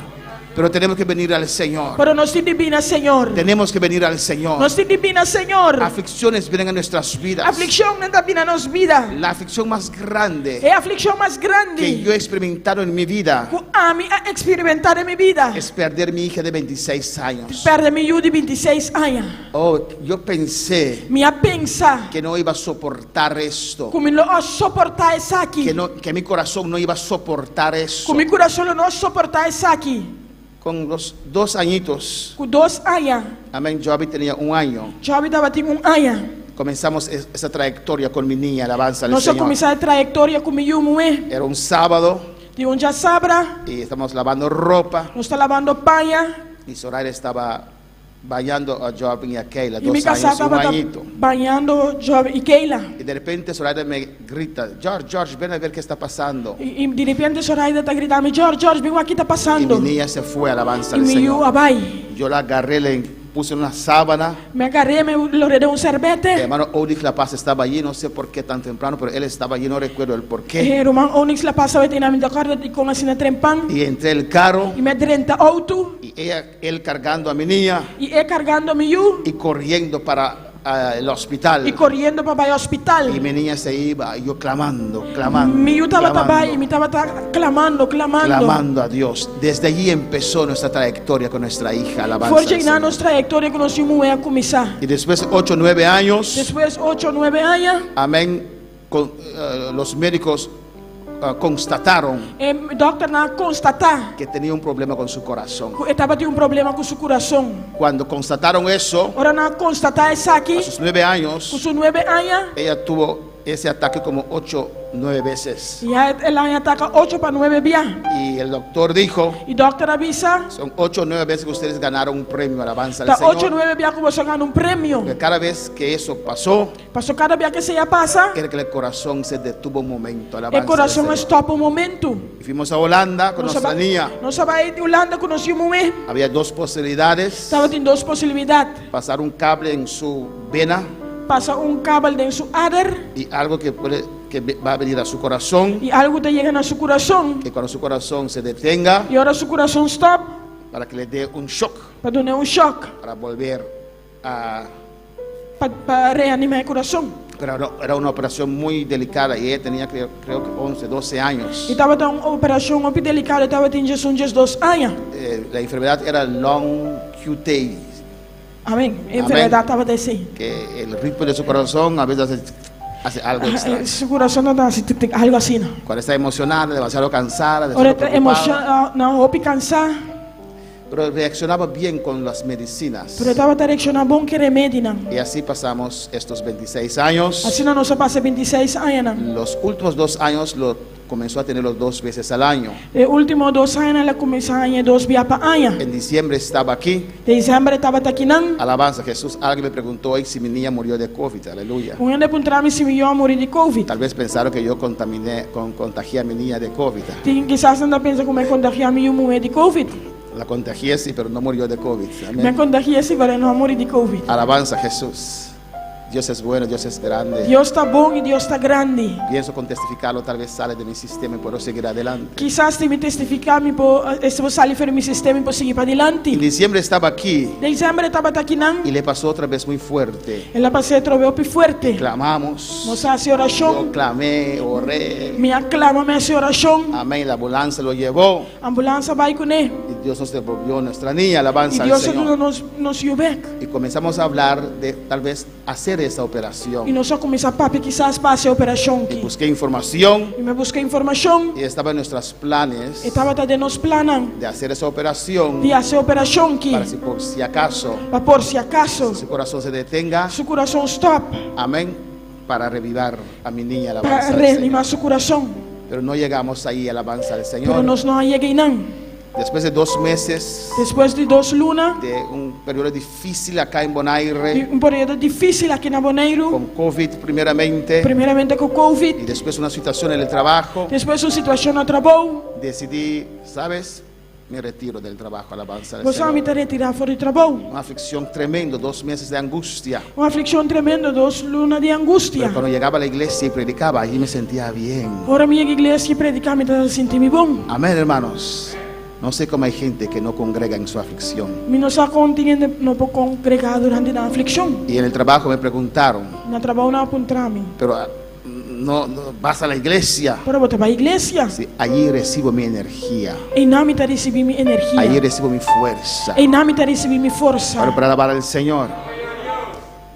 [SPEAKER 7] Pero tenemos que venir al Señor.
[SPEAKER 5] Pero nos tin di bin na Señor.
[SPEAKER 7] Tenemos que venir al Señor.
[SPEAKER 5] Nos tin di bin na Señor.
[SPEAKER 7] Aflicciones vienen a nuestras vidas.
[SPEAKER 5] Aflikshonnan ta bin na nos bida.
[SPEAKER 7] La aflicción más grande
[SPEAKER 5] E aflikshon mas
[SPEAKER 7] que
[SPEAKER 5] grandi
[SPEAKER 7] yo he experimentado en mi vida
[SPEAKER 5] ku ami a eksperimentá den mi bida
[SPEAKER 7] es perder mi hija de 26 años.
[SPEAKER 5] pèrdè mi yu di 26 aña.
[SPEAKER 7] Oh, yo pensé
[SPEAKER 5] Mi a pensa
[SPEAKER 7] que no iba a soportar esto,
[SPEAKER 5] ku mi lo a soportá esaki,
[SPEAKER 7] que, no, que mi corazón no iba a soportar eso.
[SPEAKER 5] ku mi kurason lo no a soportá esaki.
[SPEAKER 7] Con los dos añitos,
[SPEAKER 5] Ku dos aña,
[SPEAKER 7] amén, Joby tenía un año,
[SPEAKER 5] Joby tabatin un aña.
[SPEAKER 7] comenzamos esa trayectoria con mi niña, alabanza al
[SPEAKER 5] Nos a
[SPEAKER 7] Señor.
[SPEAKER 5] kuminsá e trayektoria ku mi yu muhé.
[SPEAKER 7] Era un sábado
[SPEAKER 5] Di un djasabra,
[SPEAKER 7] y estamos lavando ropa
[SPEAKER 5] nos ta labando paña
[SPEAKER 7] y Zoraida estaba bañando a Job y a Keila,
[SPEAKER 5] i mi
[SPEAKER 7] dos
[SPEAKER 5] kasá
[SPEAKER 7] años y un
[SPEAKER 5] tabata
[SPEAKER 7] añito.
[SPEAKER 5] bañando Job i Keila.
[SPEAKER 7] Y de repente Zoraida me grita, George, George, ven a ver qué está pasando.
[SPEAKER 5] I, i di repente Zoraida ta grita mi, George, George, bin wak ki ta
[SPEAKER 7] Y
[SPEAKER 5] pasando.
[SPEAKER 7] mi niña se fue, alabanza
[SPEAKER 5] I
[SPEAKER 7] al
[SPEAKER 5] mi yu
[SPEAKER 7] Señor.
[SPEAKER 5] a bai.
[SPEAKER 7] Yo la agarré, le puse una sábana.
[SPEAKER 5] Mi a gar'é, mi lor'é den un
[SPEAKER 7] El
[SPEAKER 5] sèrbètè.
[SPEAKER 7] hermano Onix La Paz estaba allí, no sé por qué tan temprano, pero él estaba allí, no recuerdo el por qué.
[SPEAKER 5] E ruman Onix La Paz tabata einan, mi no ta kòrda dikon asina trempan.
[SPEAKER 7] Y entré el carro
[SPEAKER 5] I mi a drenta outo
[SPEAKER 7] y ella, él cargando a mi niña
[SPEAKER 5] i e kargando mi yu
[SPEAKER 7] y corriendo para ah, el hospital.
[SPEAKER 5] i koriendo pa bai hospital.
[SPEAKER 7] Y mi niña se iba, y yo clamando, clamando,
[SPEAKER 5] Mi yu tabata bai i
[SPEAKER 7] clamando,
[SPEAKER 5] mi tabata klamando, klamando.
[SPEAKER 7] clamando a Dios. Desde allí empezó nuestra trayectoria con nuestra hija, alabanza
[SPEAKER 5] For
[SPEAKER 7] al
[SPEAKER 5] di einan
[SPEAKER 7] Señor.
[SPEAKER 5] nos trayektoria ku nos yu muhé a kuminsá.
[SPEAKER 7] Y después de 8 o 9 años,
[SPEAKER 5] Despues ocho, nuebe aña,
[SPEAKER 7] amén, con, los médicos constataron
[SPEAKER 5] e dòkternan a konstatá
[SPEAKER 7] que tenía un problema con su corazón.
[SPEAKER 5] ku e tabatin un problema ku su kurason.
[SPEAKER 7] Cuando constataron eso,
[SPEAKER 5] Ora nan a konstatá esaki,
[SPEAKER 7] a sus 9
[SPEAKER 5] ku
[SPEAKER 7] años,
[SPEAKER 5] su nuebe aña,
[SPEAKER 7] ella tuvo ese ataque como 8, 9 veces.
[SPEAKER 5] ya el a haña atake ocho pa nuebe bia.
[SPEAKER 7] Y el doctor dijo,
[SPEAKER 5] I dòkter a bisa,
[SPEAKER 7] son 8 o 9 veces que ustedes ganaron un premio, alabanza al
[SPEAKER 5] ta ocho
[SPEAKER 7] Señor.
[SPEAKER 5] nuebe bia ku boso a gana un premio.
[SPEAKER 7] Porque cada vez que eso pasó,
[SPEAKER 5] Paso kada bia ku esei a pasa,
[SPEAKER 7] era que el corazón se detuvo un momento,
[SPEAKER 5] e
[SPEAKER 7] alabanza al
[SPEAKER 5] kurason a
[SPEAKER 7] Señor.
[SPEAKER 5] stòp un momento.
[SPEAKER 7] Y fuimos a Holanda con
[SPEAKER 5] Nos a
[SPEAKER 7] nuestra
[SPEAKER 5] bai,
[SPEAKER 7] niña.
[SPEAKER 5] nos a bai Hulanda ku nos yu muhé.
[SPEAKER 7] Había dos posibilidades.
[SPEAKER 5] Tabatin dos posibilidat.
[SPEAKER 7] Pasar un cable en su vena
[SPEAKER 5] Pasa un kabel den su ader
[SPEAKER 7] y algo que, puede, que va a venir a su corazón.
[SPEAKER 5] i algu ta yega na su kurason.
[SPEAKER 7] Que cuando su corazón se detenga,
[SPEAKER 5] I ora su kurason stòp,
[SPEAKER 7] para que le dé un shock,
[SPEAKER 5] pa dun'é un shòk,
[SPEAKER 7] para volver a...
[SPEAKER 5] pa, pa reanimá e kurason.
[SPEAKER 7] Pero era una operación muy delicada y ella tenía creo, creo que 11, 12 años.
[SPEAKER 5] I tabata un operashon hopi delikado, e tabatin 11, 12 aña.
[SPEAKER 7] La enfermedad era long QT,
[SPEAKER 5] Amèn. E enfermedat tabata esei.
[SPEAKER 7] que el ritmo de su corazón a veces hace algo extraño.
[SPEAKER 5] Su kurason tabata hasi tic tic, algu asina.
[SPEAKER 7] Cuando está emocionada, demasiado cansada,
[SPEAKER 5] Ora
[SPEAKER 7] demasiado
[SPEAKER 5] e ta
[SPEAKER 7] preocupada,
[SPEAKER 5] emoshoná, hopi kansá,
[SPEAKER 7] pero reaccionaba bien con las medicinas.
[SPEAKER 5] pero e tabata reakshoná bon ku e remedinan.
[SPEAKER 7] Y así pasamos estos 26 años.
[SPEAKER 5] Asina nos a pasa e 26 añanan.
[SPEAKER 7] Los últimos dos años lo comenzó a tenerlo dos veces al año.
[SPEAKER 5] E último dos añanan el a kuminsá hañ'é dos bia pa aña.
[SPEAKER 7] En diciembre estaba aquí.
[SPEAKER 5] Den desèmber e tabata akinan.
[SPEAKER 7] Alabanza a Jesús. Alguien me preguntó hoy si mi niña murió de COVID. Aleluya.
[SPEAKER 5] Un hende a puntra mi si mi yu a muri di COVID.
[SPEAKER 7] Tal vez pensaron que yo contaminé, contagié a mi niña de COVID.
[SPEAKER 5] Tin kisas nan ta pensa ku mi a kontagiá mi yu muhé di COVID.
[SPEAKER 7] La contagié, sí, pero no murió de COVID.
[SPEAKER 5] Mi a
[SPEAKER 7] Amén.
[SPEAKER 5] kontagi'é sí, pero e no a muri di COVID.
[SPEAKER 7] Alabanza a Jesús. Dios es bueno, Dios es grande.
[SPEAKER 5] Dios ta bon i Dios ta grandi.
[SPEAKER 7] Pienso con testificarlo, tal vez sale de mi sistema y puedo seguir adelante.
[SPEAKER 5] Kisas si mi testifiká mi por esei por sali for di mi sistema i por sigui padilanti.
[SPEAKER 7] En diciembre estaba aquí
[SPEAKER 5] Den desèmber e tabata akinan.
[SPEAKER 7] y le pasó otra vez muy fuerte.
[SPEAKER 5] El a pas'é atrobe hopi fuerte.
[SPEAKER 7] Clamamos.
[SPEAKER 5] Nos a hasi orashon.
[SPEAKER 7] Yo clamé, oré.
[SPEAKER 5] Mi a klama, mi a hasi orashon.
[SPEAKER 7] Amén. La ambulancia lo llevó.
[SPEAKER 5] Ambulans a bai kuné.
[SPEAKER 7] Y Dios nos devolvió nuestra niña. Alabanza
[SPEAKER 5] I
[SPEAKER 7] al
[SPEAKER 5] Dios a
[SPEAKER 7] Señor.
[SPEAKER 5] duna nos nos yu bèk.
[SPEAKER 7] Y comenzamos a hablar de tal vez hacer esa operación.
[SPEAKER 5] I nos a kuminsá papia kisas pa hasi e operashon
[SPEAKER 7] Y
[SPEAKER 5] aki.
[SPEAKER 7] busqué información
[SPEAKER 5] I mi a buska informashon.
[SPEAKER 7] y estaba en nuestros planes
[SPEAKER 5] E tabata den nos plannan
[SPEAKER 7] de hacer esa operación
[SPEAKER 5] di hasi e operashon aki.
[SPEAKER 7] para si por si acaso
[SPEAKER 5] Pa por si akaso
[SPEAKER 7] su corazón se detenga,
[SPEAKER 5] su kurason stòp.
[SPEAKER 7] amén, para revivar a mi niña,
[SPEAKER 5] Pa
[SPEAKER 7] alabanza al
[SPEAKER 5] reanimá
[SPEAKER 7] Señor.
[SPEAKER 5] su kurason.
[SPEAKER 7] Pero no llegamos ahí, alabanza al
[SPEAKER 5] Pero
[SPEAKER 7] Señor.
[SPEAKER 5] nos no a yega einan.
[SPEAKER 7] Después de dos meses
[SPEAKER 5] Despues di dos luna,
[SPEAKER 7] de un periodo difícil acá en Bonaire,
[SPEAKER 5] di un periodo difísil aki na Boneiru,
[SPEAKER 7] con COVID primeramente,
[SPEAKER 5] primeramente ku COVID,
[SPEAKER 7] y después una situación en el trabajo,
[SPEAKER 5] despues un situashon na trabou,
[SPEAKER 7] decidí, ¿sabes? Me retiro del trabajo, alabanza al
[SPEAKER 5] bo sa
[SPEAKER 7] Señor.
[SPEAKER 5] mi ta retirá for di trabou.
[SPEAKER 7] Una aflicción tremenda, dos meses de angustia.
[SPEAKER 5] Un aflikshon tremendo, dos luna di angustia.
[SPEAKER 7] Pero cuando llegaba a la iglesia y predicaba, allí me sentía bien.
[SPEAKER 5] Ora mi yega iglesia i prediká, mi ta sinti mi bon.
[SPEAKER 7] Amén, hermanos. No sé cómo hay gente que no congrega en su aflicción.
[SPEAKER 5] Mi no sa kon tin hende no por kongregá durante nan aflikshon.
[SPEAKER 7] Y en el trabajo me preguntaron,
[SPEAKER 5] Na trabou nan a puntra mi.
[SPEAKER 7] pero ah, no, no vas a la iglesia.
[SPEAKER 5] Pero bo ta bai iglesia?
[SPEAKER 7] Sí, allí recibo mi energía,
[SPEAKER 5] Einan mi ta risibí mi energia.
[SPEAKER 7] allí recibo mi fuerza.
[SPEAKER 5] Einan mi ta risibí mi forsa.
[SPEAKER 7] Ahora para alabar al Señor.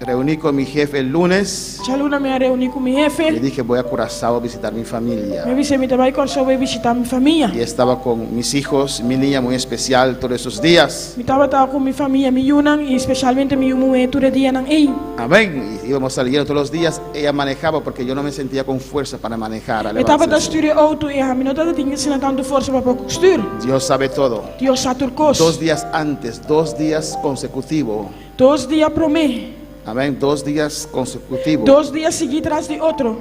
[SPEAKER 7] Reuní con mi jefe el lunes.
[SPEAKER 5] Djaluna mi a reuní ku mi
[SPEAKER 7] Le
[SPEAKER 5] hefe.
[SPEAKER 7] dije, voy a Curazao a visitar mi familia.
[SPEAKER 5] Mi a bis'é mi ta bai Kòrsou bai bishitá mi famia.
[SPEAKER 7] Y estaba con mis hijos, mi niña muy especial todos esos días.
[SPEAKER 5] Mi tabata ku mi famia, mi yunan i spesialmente mi yu muhé tur e dianan ei.
[SPEAKER 7] Amén. Y íbamos saliendo todos los días. Ella manejaba porque yo no me sentía con fuerza para manejar.
[SPEAKER 5] E
[SPEAKER 7] Alabanza
[SPEAKER 5] tabata
[SPEAKER 7] al Señor.
[SPEAKER 5] stür e outo i ami no tabata tin asina tantu forsa pa por stür.
[SPEAKER 7] Dios sabe todo.
[SPEAKER 5] Dios sa tur kos.
[SPEAKER 7] Dos días antes, dos días consecutivos.
[SPEAKER 5] Dos dia promé.
[SPEAKER 7] Amén. Dos días consecutivos.
[SPEAKER 5] Dos dia sigui tras di otro.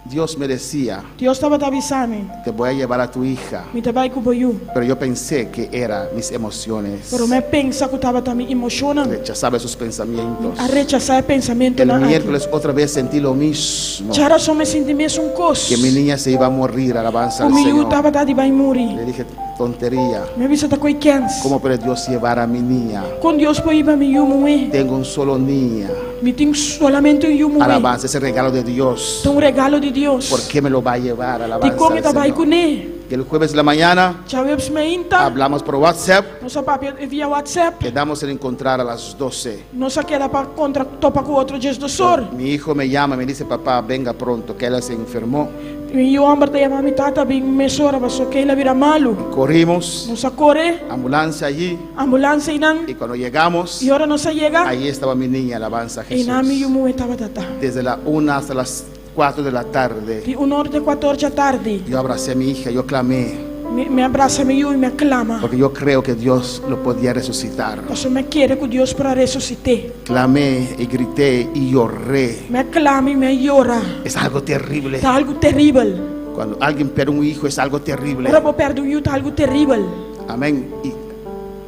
[SPEAKER 7] Dios me decía,
[SPEAKER 5] Dios tabata bisa mi,
[SPEAKER 7] te voy a llevar a tu hija.
[SPEAKER 5] Mi ta bai ku bo yu.
[SPEAKER 7] Pero yo pensé que era mis emociones.
[SPEAKER 5] Pero mi a pensa ku tabata mi emoshonnan.
[SPEAKER 7] Rechazaba esos pensamientos.
[SPEAKER 5] A rechasá e
[SPEAKER 7] El
[SPEAKER 5] pensamentunan aki.
[SPEAKER 7] miércoles otra vez sentí lo mismo.
[SPEAKER 5] Djarason mi sinti mesun kos.
[SPEAKER 7] Que mi niña se iba a morir, alabanza
[SPEAKER 5] Ku
[SPEAKER 7] al
[SPEAKER 5] mi yu
[SPEAKER 7] Señor.
[SPEAKER 5] tabata di bai muri.
[SPEAKER 7] Le dije, tontería.
[SPEAKER 5] Mi a bisa ta koe kens.
[SPEAKER 7] ¿Cómo puede Dios llevar a mi niña?
[SPEAKER 5] Kon Dios por hiba mi yu muhé?
[SPEAKER 7] Tengo un solo niña.
[SPEAKER 5] Mi tin solamente un yu muhé.
[SPEAKER 7] Alabanza, ese regalo de Dios.
[SPEAKER 5] Ta un regalo di Dios.
[SPEAKER 7] ¿Por qué me lo va a llevar? Alabanza
[SPEAKER 5] Dikon e
[SPEAKER 7] al
[SPEAKER 5] ta bai
[SPEAKER 7] Señor.
[SPEAKER 5] kuné?
[SPEAKER 7] Y el jueves de la mañana
[SPEAKER 5] Djaweps meinta,
[SPEAKER 7] hablamos por WhatsApp.
[SPEAKER 5] nos a papia via WhatsApp.
[SPEAKER 7] Quedamos en encontrar a las 12.
[SPEAKER 5] Nos a keda pa kontra topa ku otro djesdos or.
[SPEAKER 7] Mi hijo me llama y me dice, papá, venga pronto, que él se enfermó.
[SPEAKER 5] Mi yu hòmber ta yama mi, Tata, bin mesora pasobra Keila bira malu.
[SPEAKER 7] Corrimos,
[SPEAKER 5] Nos a kore,
[SPEAKER 7] ambulancia allí.
[SPEAKER 5] ambulans einan,
[SPEAKER 7] Y cuando llegamos,
[SPEAKER 5] i ora nos a yega,
[SPEAKER 7] ahí estaba mi niña, alabanza a
[SPEAKER 5] einan mi yu
[SPEAKER 7] Jesús.
[SPEAKER 5] muhé tabata ta.
[SPEAKER 7] Desde la una hasta las 4 de la tarde,
[SPEAKER 5] Di un or te kuater djatardi,
[SPEAKER 7] yo abracé a mi hija, yo clamé,
[SPEAKER 5] mi mi a brasa mi yu i mi a klama,
[SPEAKER 7] porque yo creo que Dios lo podía resucitar.
[SPEAKER 5] pasobra mi a kere ku Dios por a resusit'é.
[SPEAKER 7] Clamé y grité y lloré.
[SPEAKER 5] Mi a klama i mi a yora.
[SPEAKER 7] Es algo terrible.
[SPEAKER 5] Ta algu teribel.
[SPEAKER 7] Cuando alguien pierde un hijo es algo terrible.
[SPEAKER 5] Ora bo pèrdè un yu ta algu teribel.
[SPEAKER 7] Amén. Y,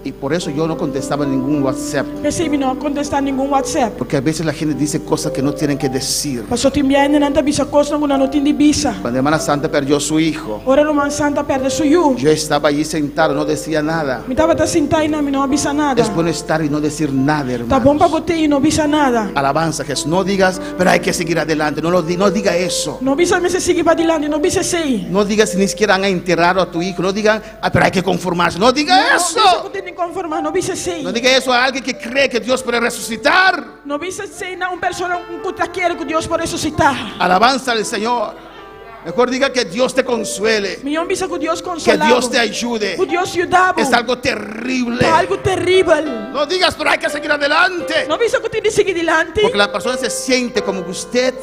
[SPEAKER 7] y por eso yo no contestaba ningún WhatsApp.
[SPEAKER 5] P'esei mi no a kontestá ningun WhatsApp.
[SPEAKER 7] Porque a veces la gente dice cosas que no tienen que decir.
[SPEAKER 5] Pasobra tin bia hendenan ta bisa kosnan ku nan no tin di bisa.
[SPEAKER 7] Cuando hermana Santa perdió su hijo,
[SPEAKER 5] Ora ruman Santa pèrdè su yu,
[SPEAKER 7] yo estaba allí sentado, no decía nada.
[SPEAKER 5] mi tabata sintá einan, mi no a bisa nada.
[SPEAKER 7] Es bueno estar y no decir nada,
[SPEAKER 5] Ta bon pa
[SPEAKER 7] hermano.
[SPEAKER 5] bo te i no bisa nada.
[SPEAKER 7] Alabanza, Jesús. No digas, pero hay que seguir adelante. No, lo di- no diga eso.
[SPEAKER 5] No bisa mester sigui padilanti, no bisa esei.
[SPEAKER 7] No digas si ni siquiera han enterrado a tu hijo. No digan, "Ah, pero hay que conformarse. No diga
[SPEAKER 5] No bisa
[SPEAKER 7] eso.
[SPEAKER 5] ku tin di konformá, no bisa esei.
[SPEAKER 7] No diga eso a alguien que cree que Dios puede resucitar.
[SPEAKER 5] No bisa esei na un persona ku ta kere ku Dios por resusitá.
[SPEAKER 7] Alabanza al Señor. Mejor diga que Dios te consuele,
[SPEAKER 5] Mihó bisa ku Dios
[SPEAKER 7] que
[SPEAKER 5] konsolá
[SPEAKER 7] Dios
[SPEAKER 5] bo,
[SPEAKER 7] te ayude.
[SPEAKER 5] ku Dios yuda bo.
[SPEAKER 7] Es algo terrible.
[SPEAKER 5] Ta algu teribel.
[SPEAKER 7] No digas, pero hay que seguir adelante.
[SPEAKER 5] No bisa ku tin di sigui dilanti.
[SPEAKER 7] Porque la persona se siente como que usted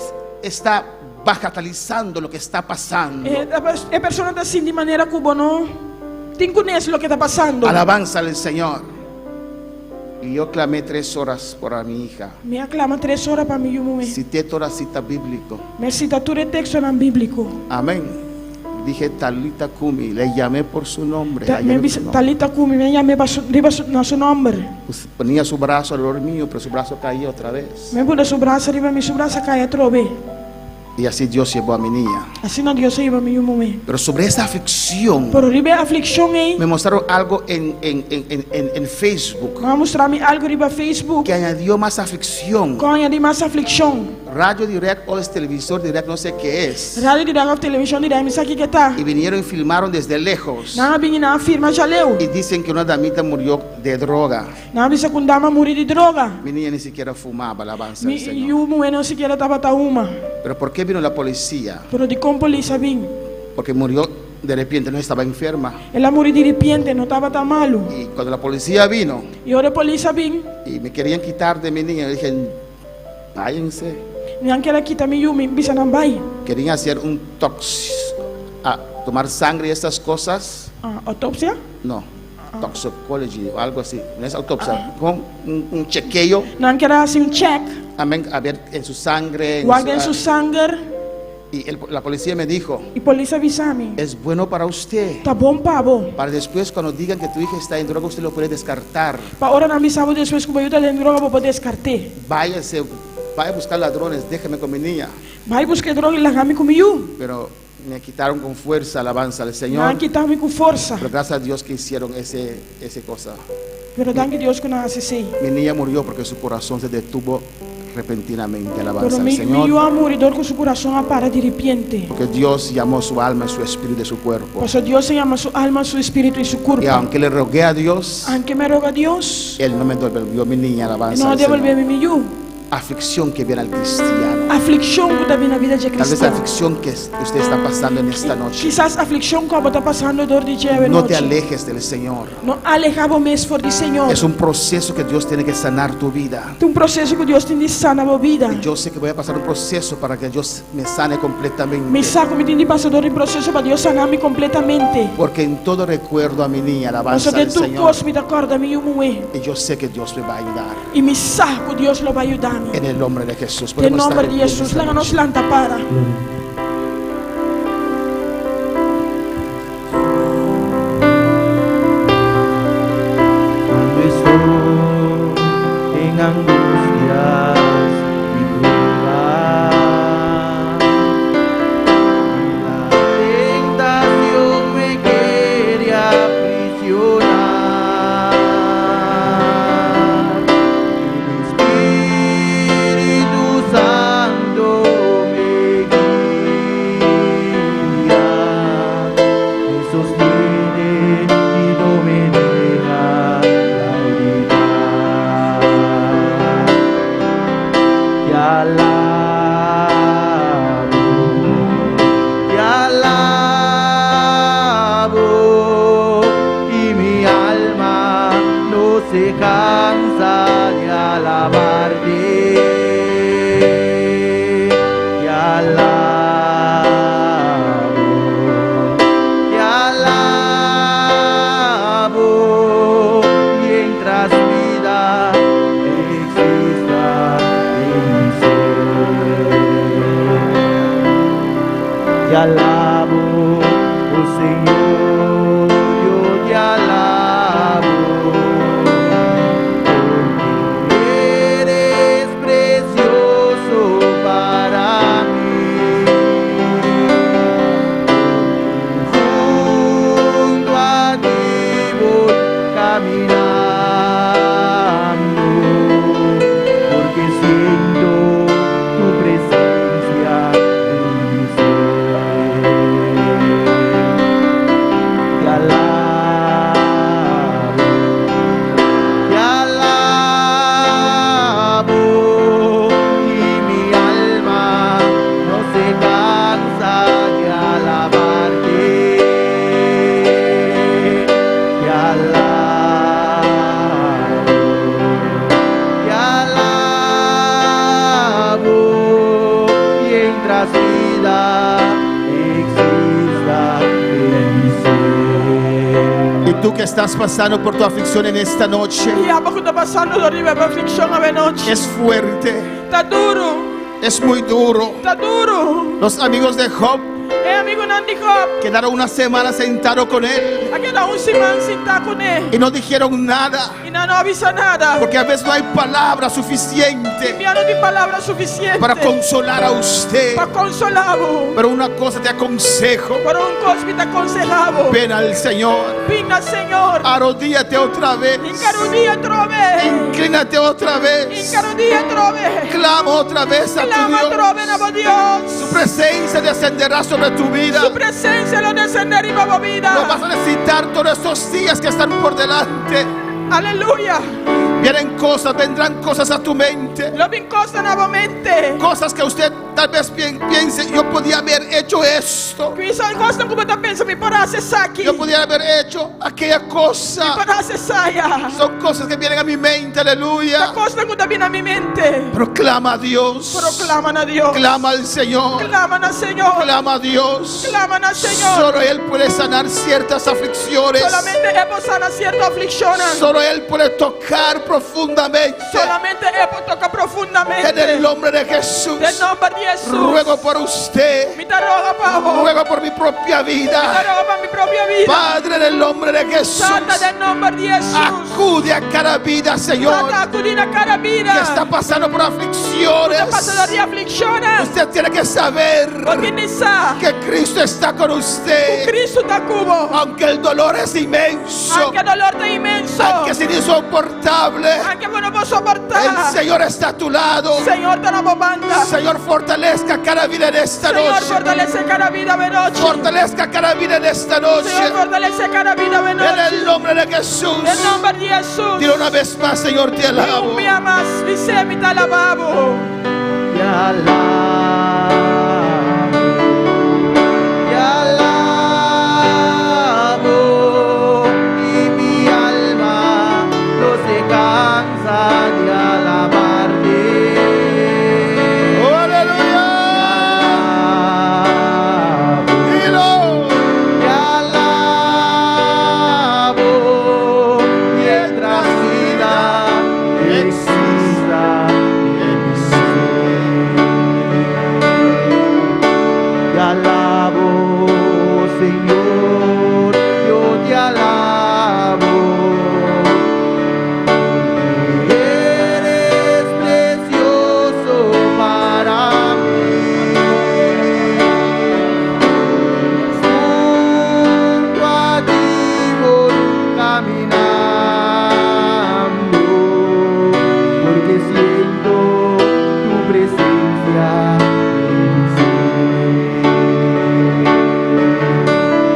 [SPEAKER 7] está bagatalizando lo que está pasando.
[SPEAKER 5] E, e persona ta sinti manera ku bo no tin kunes loke ta pasando.
[SPEAKER 7] Alabanza al Señor. Y yo clamé tres horas por a mi hija.
[SPEAKER 5] Mi a klama tres ora pa mi yu muhé.
[SPEAKER 7] Cité toda cita bíblica.
[SPEAKER 5] Mi a sita tur e tekstonan bíbliko.
[SPEAKER 7] Amén. Dije Talita Kumi, le llamé por su nombre.
[SPEAKER 5] Ta,
[SPEAKER 7] la
[SPEAKER 5] mi
[SPEAKER 7] llamé por
[SPEAKER 5] bisa
[SPEAKER 7] su nombre.
[SPEAKER 5] Talita Kumi, mi a yam'é pa su, riba su, na su nòmber.
[SPEAKER 7] Pues ponía su brazo alrededor mío, pero su brazo caía otra vez.
[SPEAKER 5] Mi a pone su brasa riba mi, su brasa a kai atrobe.
[SPEAKER 7] Y así Dios llevó a mi niña.
[SPEAKER 5] Asina Dios a hiba mi yu muhé.
[SPEAKER 7] Pero sobre esa aflicción,
[SPEAKER 5] Pero riba e aflikshon ei,
[SPEAKER 7] me mostraron algo en, en, en, en, en- en Facebook
[SPEAKER 5] nan a mustra mi algu riba Facebook
[SPEAKER 7] que añadió más aflicción.
[SPEAKER 5] ku a añadí mas aflikshon.
[SPEAKER 7] Radio Direct o es televisor direct, no sé qué es.
[SPEAKER 5] Radio Direct òf Televishon Direct, mi sa kiko e ta.
[SPEAKER 7] Y vinieron y filmaron desde lejos.
[SPEAKER 5] Nan a bini nan a firma djaleu.
[SPEAKER 7] Y dicen que una damita murió de droga.
[SPEAKER 5] Nan a bisa ku un dama a muri di droga.
[SPEAKER 7] Mi niña ni siquiera fumaba, alabanza al
[SPEAKER 5] Mi
[SPEAKER 7] Señor.
[SPEAKER 5] yu muhé no sikiera tabata huma.
[SPEAKER 7] Pero ¿por qué vino la policía?
[SPEAKER 5] Pero dikon polis a bin?
[SPEAKER 7] Porque murió de repente, no estaba enferma.
[SPEAKER 5] El a muri di ripiente, no tabata malu.
[SPEAKER 7] Y cuando la policía vino
[SPEAKER 5] I ora e polis a bin,
[SPEAKER 7] y me querían quitar de mi niña, yo dije, váyanse.
[SPEAKER 5] nan kier a kita mi yu, mi bisa nan bai.
[SPEAKER 7] Querían hacer un tox, a tomar sangre y estas cosas.
[SPEAKER 5] Ah, autopsia?
[SPEAKER 7] No, toxicology o algo así. No es autopsia, con un, un chequeo.
[SPEAKER 5] Nan kier a hasi un check,
[SPEAKER 7] Amén, a ver en su sangre. en
[SPEAKER 5] wak
[SPEAKER 7] su-
[SPEAKER 5] den su sanger.
[SPEAKER 7] y el- la policía me dijo,
[SPEAKER 5] I polis a bisa mi,
[SPEAKER 7] es bueno para usted.
[SPEAKER 5] Ta bon pa bo.
[SPEAKER 7] Para después cuando digan que tu hija está en droga, usted lo puede descartar.
[SPEAKER 5] Pa ora nan bisa bo despues ku bo yu ta den droga, bo por deskart'é.
[SPEAKER 7] Váyase, vaya a buscar ladrones, déjeme con mi niña.
[SPEAKER 5] Bai buska e droga i laga mi ku mi yu.
[SPEAKER 7] Pero Me quitaron con fuerza, alabanza al Señor.
[SPEAKER 5] Nan a kita mi ku forsa.
[SPEAKER 7] Pero gracias a Dios que hicieron ese, ese cosa.
[SPEAKER 5] Pero danki Dios ku nan a hasi esei.
[SPEAKER 7] Mi niña murió porque su corazón se detuvo repentinamente, alabanza
[SPEAKER 5] Pero
[SPEAKER 7] al
[SPEAKER 5] mi, mi
[SPEAKER 7] Señor.
[SPEAKER 5] yu a muri dor ku su kurason a para diripiente.
[SPEAKER 7] Porque Dios llamó su alma y su espíritu de su cuerpo.
[SPEAKER 5] Pasobra Dios a yama su alma, su espíritu i su
[SPEAKER 7] Y
[SPEAKER 5] kurpa.
[SPEAKER 7] aunque le rogué a Dios,
[SPEAKER 5] Anke mi a roga Dios,
[SPEAKER 7] Él no me devolvió mi niña,
[SPEAKER 5] e
[SPEAKER 7] alabanza
[SPEAKER 5] no a
[SPEAKER 7] al
[SPEAKER 5] debolbé
[SPEAKER 7] Señor.
[SPEAKER 5] mi mi yu.
[SPEAKER 7] Aflicción que viene al cristiano.
[SPEAKER 5] Aflikshon ku ta bin na bida dje
[SPEAKER 7] Tal vez la
[SPEAKER 5] kristian.
[SPEAKER 7] aflicción que usted está pasando en esta noche.
[SPEAKER 5] Kisas aflikshon ku abo ta pasando dor di dje awe
[SPEAKER 7] No te
[SPEAKER 5] nochi.
[SPEAKER 7] alejes del Señor.
[SPEAKER 5] No alehá bo mes for di Señor.
[SPEAKER 7] Es un proceso que Dios tiene que sanar tu vida.
[SPEAKER 5] Ta un proseso ku Dios tin di sana bo bida.
[SPEAKER 7] Y yo sé que voy a pasar un proceso para que Dios me sane completamente.
[SPEAKER 5] Mi sa ku mi tin di pasa dor di un proseso pa Dios sana mi kompletamente.
[SPEAKER 7] Porque en todo recuerdo a mi niña, alabanza
[SPEAKER 5] Pasobra
[SPEAKER 7] al
[SPEAKER 5] den tur
[SPEAKER 7] Señor.
[SPEAKER 5] kos mi ta kòrda mi yu muhé.
[SPEAKER 7] Y yo sé que Dios me va a ayudar.
[SPEAKER 5] I mi sa ku Dios lo bai yuda mi.
[SPEAKER 7] En el nombre de Jesús.
[SPEAKER 5] Den
[SPEAKER 7] Podemos estar
[SPEAKER 5] nòmber
[SPEAKER 7] de
[SPEAKER 5] di
[SPEAKER 7] pie en
[SPEAKER 5] Hesus,
[SPEAKER 7] esta
[SPEAKER 5] laga nos
[SPEAKER 7] noche.
[SPEAKER 5] lanta para.
[SPEAKER 4] Cuando estoy en angustias y pruebas, la tentación me quiere aprisionar. El Espíritu Santo me guía, me sostiene y no me deja claudicar. Te alabo, te alabo, y mi alma no se cansa de alabarte. Te alabo, te alabo, mientras vida exista en mi ser. Te alabo, oh Señor, yo te alabo, porque eres precioso para mí. Junto a ti voy caminando, porque siento tu presencia en mi ser. Te alabo, te alabo, y mi alma no se cansa de alabarte. Te alabo, te alabo, mientras vida exista en mi ser.
[SPEAKER 7] Y tú que estás pasando por tu aflicción en esta noche,
[SPEAKER 5] I abo ku ta pasando dor di bo aflikshon awe nochi.
[SPEAKER 7] es fuerte,
[SPEAKER 5] Ta duru,
[SPEAKER 7] es muy duro.
[SPEAKER 5] ta duru.
[SPEAKER 7] Los amigos de Job
[SPEAKER 5] E amigunan di Job
[SPEAKER 7] quedaron una semana sentados con él
[SPEAKER 5] a keda un siman sintá kuné.
[SPEAKER 7] y no dijeron nada,
[SPEAKER 5] I nan no a bisa nada.
[SPEAKER 7] porque a veces no hay palabra suficiente
[SPEAKER 5] Bia no tin palabra sufisiente
[SPEAKER 7] para consolar a usted.
[SPEAKER 5] pa konsolá bo.
[SPEAKER 7] Pero una cosa te aconsejo,
[SPEAKER 5] Pero un kos mi ta konsehá bo.
[SPEAKER 7] ven al Señor,
[SPEAKER 5] Bin na Señor.
[SPEAKER 7] arrodíllate otra vez,
[SPEAKER 5] Hinka rudia atrobe.
[SPEAKER 7] inclínate otra vez,
[SPEAKER 5] Hinka rudia atrobe.
[SPEAKER 7] clama otra vez a tu
[SPEAKER 5] Klama atrobe na
[SPEAKER 7] Dios.
[SPEAKER 5] bo Dios.
[SPEAKER 7] Su presencia descenderá sobre tu vida.
[SPEAKER 5] Su presensia lo desendé riba bo bida.
[SPEAKER 7] Lo vas a necesitar todos estos días que están por delante.
[SPEAKER 5] Aleluya.
[SPEAKER 7] Vienen cosas, vendrán cosas a tu mente.
[SPEAKER 5] Lo bin kos na bo mente.
[SPEAKER 7] Cosas que usted tal vez piense, yo podía haber hecho esto.
[SPEAKER 5] Kisas kos ku bo ta pensa mi por a hasi esaki.
[SPEAKER 7] Yo podía haber hecho aquella cosa.
[SPEAKER 5] Por a hasi esaya.
[SPEAKER 7] Son cosas que vienen a mi mente, aleluya.
[SPEAKER 5] Kos ku ta bin na mi mente.
[SPEAKER 7] Pero clama a Dios.
[SPEAKER 5] Pero klama na Dios.
[SPEAKER 7] Clama al Señor.
[SPEAKER 5] Klama na Señor.
[SPEAKER 7] Clama a Dios.
[SPEAKER 5] Klama na Señor.
[SPEAKER 7] Solo Él puede sanar ciertas aflicciones.
[SPEAKER 5] Solamente E por sana sierto aflikshon.
[SPEAKER 7] Solo Él puede tocar profundamente.
[SPEAKER 5] Solamente E por toka profundamente.
[SPEAKER 7] En el nombre de Jesús.
[SPEAKER 5] Den nòmber di Hesus.
[SPEAKER 7] Ruego por usted.
[SPEAKER 5] Mi ta roga pa bo.
[SPEAKER 7] Ruego por mi propia
[SPEAKER 5] Mi ta
[SPEAKER 7] vida.
[SPEAKER 5] roga pa mi propio bida.
[SPEAKER 7] Padre, en el nombre de Jesús.
[SPEAKER 5] Tata, den nòmber di Hesus.
[SPEAKER 7] Acude a cada vida, Señor,
[SPEAKER 5] Tata, akudí na kada bida.
[SPEAKER 7] que está pasando por
[SPEAKER 5] Ta pasando
[SPEAKER 7] aflicciones.
[SPEAKER 5] di aflikshonnan.
[SPEAKER 7] Usted tiene que saber
[SPEAKER 5] Bo tin di sa.
[SPEAKER 7] que Cristo está con usted.
[SPEAKER 5] Kristu ta ku bo.
[SPEAKER 7] Aunque el dolor es inmenso,
[SPEAKER 5] Aunke doló ta inmenso.
[SPEAKER 7] aunque sea insoportable,
[SPEAKER 5] Aunke bo no por soportá.
[SPEAKER 7] el Señor está a tu lado.
[SPEAKER 5] Señor ta na bo banda.
[SPEAKER 7] Señor, fortalezca cada vida en esta
[SPEAKER 5] Señor,
[SPEAKER 7] noche.
[SPEAKER 5] fortalesé kada bida awe nochi.
[SPEAKER 7] Fortalezca cada vida en esta noche.
[SPEAKER 5] Señor, fortalesé kada bida awe
[SPEAKER 7] En
[SPEAKER 5] nochi.
[SPEAKER 7] el nombre de Jesús.
[SPEAKER 5] Den nòmber di Hesus.
[SPEAKER 7] Dile una vez más, Señor, te alabo.
[SPEAKER 5] Un bia mas, bis'é mi ta alabá bo.
[SPEAKER 4] Te alabo, te alabo, y mi alma no se cansa de alabarte.
[SPEAKER 7] Oh, aleluya.
[SPEAKER 4] Te alabo,
[SPEAKER 7] Dilo.
[SPEAKER 4] te alabo, mientras vida exista en mi ser. Te alabo, Señor, yo te alabo. Eres precioso para mí. Junto a ti voy caminando, porque siento tu presencia en mi ser.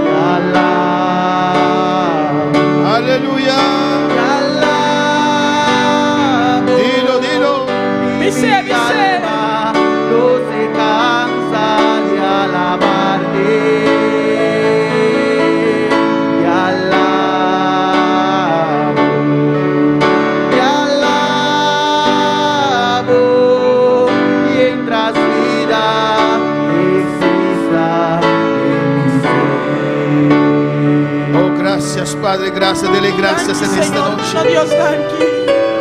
[SPEAKER 4] Te alabo,
[SPEAKER 7] Aleluya.
[SPEAKER 4] te alabo.
[SPEAKER 7] Dilo, dilo.
[SPEAKER 5] Bis'é,
[SPEAKER 4] Mi
[SPEAKER 5] bis'é.
[SPEAKER 4] alma no se cansa de alabarte. Te alabo, te alabo, mientras vida exista en mi ser.
[SPEAKER 7] Oh, gracias, Padre. Gracias. Dele gracias en esta
[SPEAKER 5] Señor,
[SPEAKER 7] noche.
[SPEAKER 5] no Dios danki.